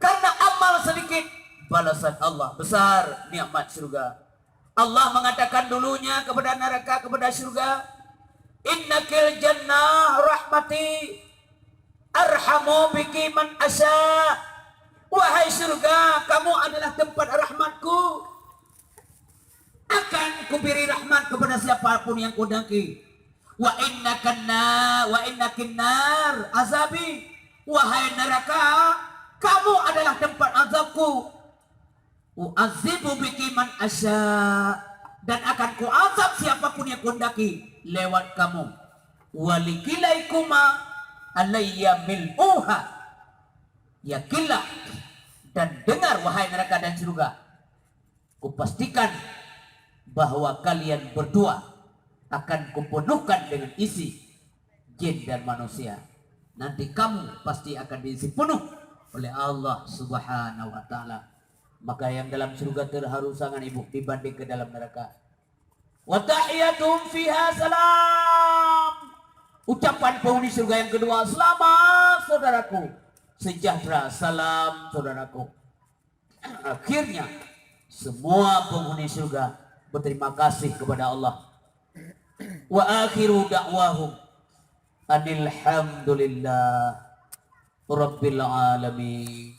karena amal sedikit, balasan Allah besar, nikmat surga. Allah mengatakan dulunya kepada neraka, kepada surga, "Innakil jannah rahmati, arhamu biki man asya." "Wahai surga, kamu adalah tempat rahmatku. Akan kuberi rahmat kepada siapa pun yang kuhendaki. Wa innakan na-, wa innakin nar azabi. Wahai neraka, kamu adalah tempat azabku. U'adzibu biki man asya, dan akan kuazab siapa pun yang kuhendaki lewat kamu. Walikilaikuma alayya mil'uha." Yakinlah dan dengar, wahai neraka dan surga. Kupastikan bahwa kalian berdua akan kupenuhkan dengan isi, jin dan manusia. Nanti kamu pasti akan diisi penuh oleh Allah Subhanahu wa Ta'ala. Maka yang dalam surga terharu sangat, Ibu, dibanding ke dalam neraka. "Wa tahiyyatuhum fiha salam." Ucapan penghuni surga yang kedua, "Selamat, saudaraku. Sejahtera, salam, saudaraku." Akhirnya, semua penghuni surga berterima kasih kepada Allah. "Wa akhiru da'wahum anil hamdulillah rabbil alamin."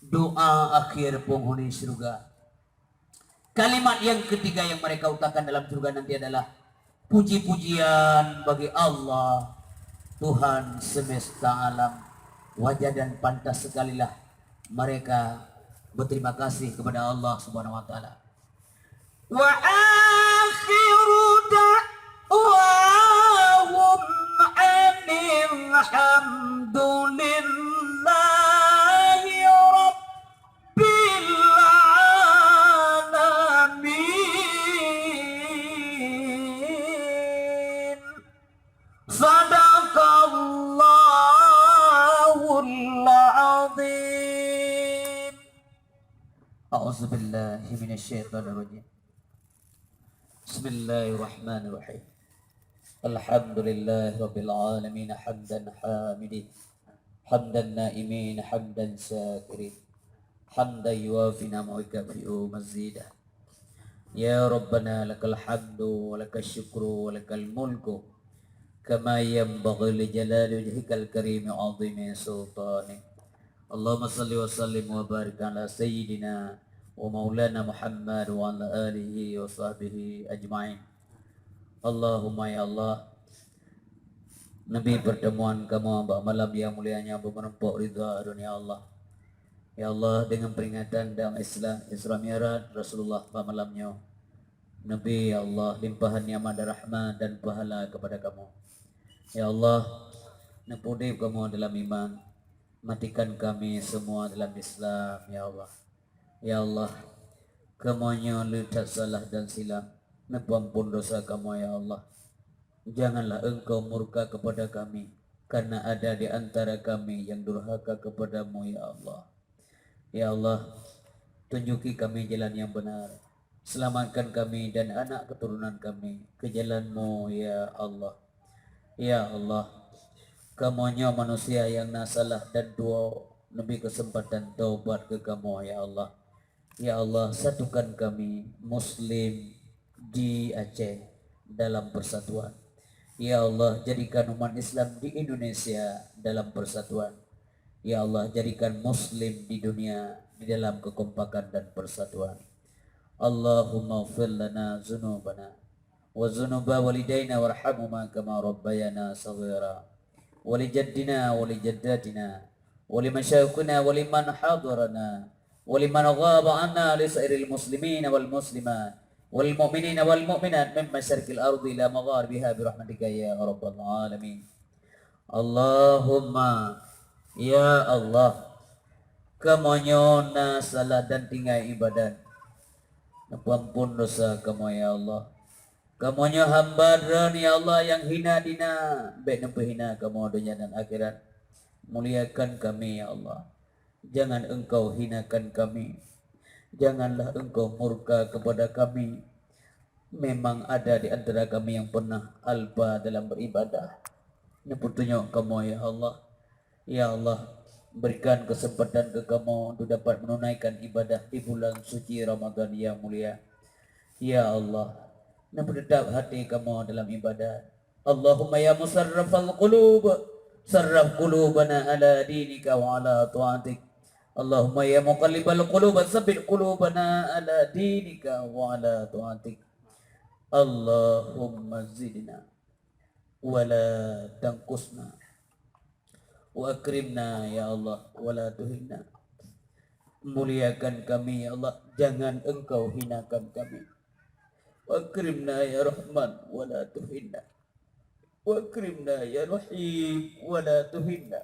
Doa akhir penghuni surga. Kalimat yang ketiga yang mereka ucapkan dalam surga nanti adalah, "Puji-pujian bagi Allah, Tuhan semesta alam." Wajar dan pantas sekalilah mereka berterima kasih kepada Allah Subhanahu wa Taala. "Wa akhiru da'wahum anil hamdulillahi rabbil alamin." Sadaqallahul azim. A'udzubillahi minasyaitonirrajim. Bismillahirrahmanirrahim. Alhamdulillahirabbil alamin, hamdan hamidin, hamdan naimin, hamdan syakirin, hamdan yuwafi ni'amahu wa yukafi'u mazidah. Ya Rabbana, lakal hamdu wa lakal syukru wa lakal mulku, kama yanbaghi li jalali wajhikal karimi wa azimi sultanik. Allahumma salli wa sallim wa barik ala sayyidina wa maulana Muhammad wa ala alihi wa sahbihi ajma'in. Allahumma, ya Allah, neubi pertemuan kamoe bak malam nyang mulia nyoe beumeurumpok ridha Droeneuh, ya Allah. Ya Allah, deungon peuringatan dan Isra, Isra Mi'raj Rasulullah bak malam nyoe, neubi, ya Allah, limpahan nikmat dan rahmat dan pahala kepada kamoe. Ya Allah, neupeudeb kamoe dalam iman. Matikan kami semua dalam Islam, ya Allah. Ya Allah, kamoe nyoe le that salah dan silap. Neupeuampon dosa kamoe, ya Allah. Janganlah Engkau murka kepada kami, karena ada di antara kami yang durhaka kepada-Mu, ya Allah. Ya Allah, tunjuki kami jalan yang benar. Selamatkan kami dan anak keturunan kami ke jalan-Mu, ya Allah. Ya Allah, kamoe nyoe manusia nyang na salah dan tuwoe, neubi keuseumpatan taubat keu kamoe, ya Allah. Ya Allah, satukan kami Muslim di Aceh dalam persatuan. Ya Allah, jadikan umat Islam di Indonesia dalam persatuan. Ya Allah, jadikan Muslim di dunia di dalam kekompakan dan persatuan. Allahumma ighfir lana dzunubana wa dzunuba walidaina warhamhuma kama rabbayana shaghira. Wa li jaddina wa li jaddatina wa li masyayikhina wa liman hadarana wa liman ghaba anna, li sairil muslimina wal muslimat, wal mu'minina wal mu'minat, min masyariqil ardi ila magharibiha, bi rahmatika ya rabbal alamin. Allahumma, ya Allah, kamoe nyoe na salah dan tinggai ibadat. Neupeuampon dosa kamoe, ya Allah. Kamoe nyoe hamba Droeneuh, ya Allah, nyang hina dina, bék neupeuhina kamoe donya dan akhirat. Muliakan kami, ya Allah. Jangan Engkau hinakan kami. Janganlah Engkau murka kepada kami. Memang ada di antara kami yang pernah alpa dalam beribadah. Neupeutunyok kamoe, ya Allah. Ya Allah, berikan kesempatan keu kamoe untuk dapat menunaikan ibadah di bulan suci Ramadan yang mulia. Ya Allah, neupeuteutap hati kamoe dalam ibadah. Allahumma ya musarrifal qulub, sarrif qulubana ala dinika wa ala taatik. Allahumma ya muqallibal qulub, tsabbit qulubana ala dinika wa ala taatik. Allahumma zidna wa la tanqusna. Wa akrimna ya Allah, wa la tuhinna. Muliakan kami ya Allah, jangan Engkau hinakan kami. Wa akrimna ya Rahman, wa la tuhinna. Wa akrimna ya Rahim, wa la tuhinna.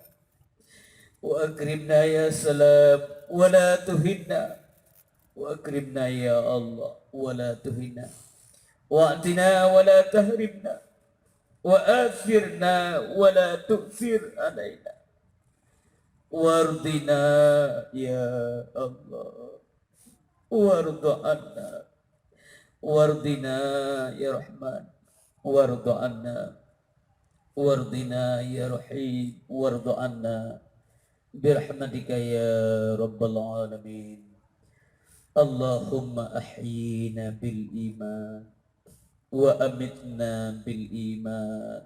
Wa akrimna ya Salam, wa la tuhinna. Wa akrimna ya Allah, wa la tuhinna. Wa a'tina wa la tahrimna. Wa athirna wa la tu'thir alaina. Wardina ya Allah. Warda anna. Wardina ya Rahman. Warda anna. Wardina ya Rahim. Warda anna. Birahmatika ya rabbal alamin. Allahumma ahyina bil iman. Wa amitna bil iman.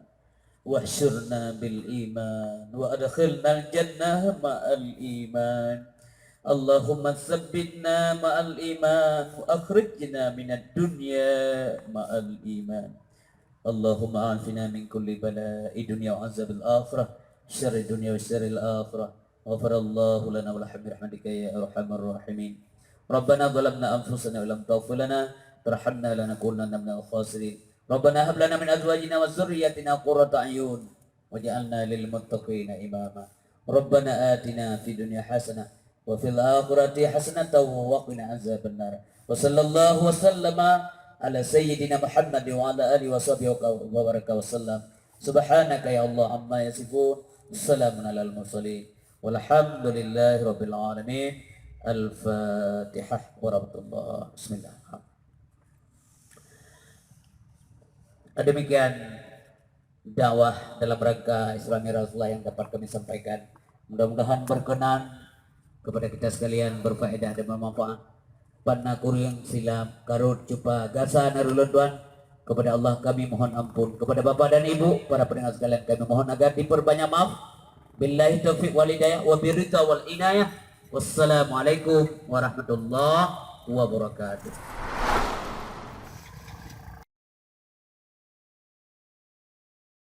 Wahsyurna bil iman. Wa adkhilnal jannah ma'al iman. Allahumma tsabbitna ma'al iman. Wa akhrijna minad dunya ma'al iman. Allahumma afina min kulli bala'i dunya wa azabil akhirah. Syarri dunya wa syarril akhirah. Ghafarallahu lana wa lahum birahmatika ya arhamar rahimin. Rabbana zalamna anfusana wa lam taghfir lana tarhamna lanakunanna minal khasirin. Rabbana hab lana min azwajina wa dzurriyyatina qurrata a'yun waj'alna lil muttaqina imama. Rabbana atina fid dunya hasanah wa fil akhirati hasanatan wa qina azabannar. Wa sallallahu wa sallama ala sayyidina Muhammad wa ala alihi wa sahbihi wa baraka wa sallam. Subhanaka ya Allah amma yasifun. Salamun alal mursalin. Walhamdulillahi rabbil alamin. Al-Fatihah warahmatullah. Bismillah. Demikian dakwah dalam rangka Isra Mi'raj Rasulullah yang dapat kami sampaikan. Mudah-mudahan berkenan kepada kita sekalian, berfaedah dan bermanfaat. Pan na kureueng silap, karot, cupa, gasa na rot lôn tuan. Kepada Allah kami mohon ampun. Kepada bapak dan ibu, para pendengar sekalian, kami mohon agar diperbanyak maaf. Billahi taufiq wal hidayah, wa birrika wal inayah. Wassalamualaikum warahmatullahi wabarakatuh.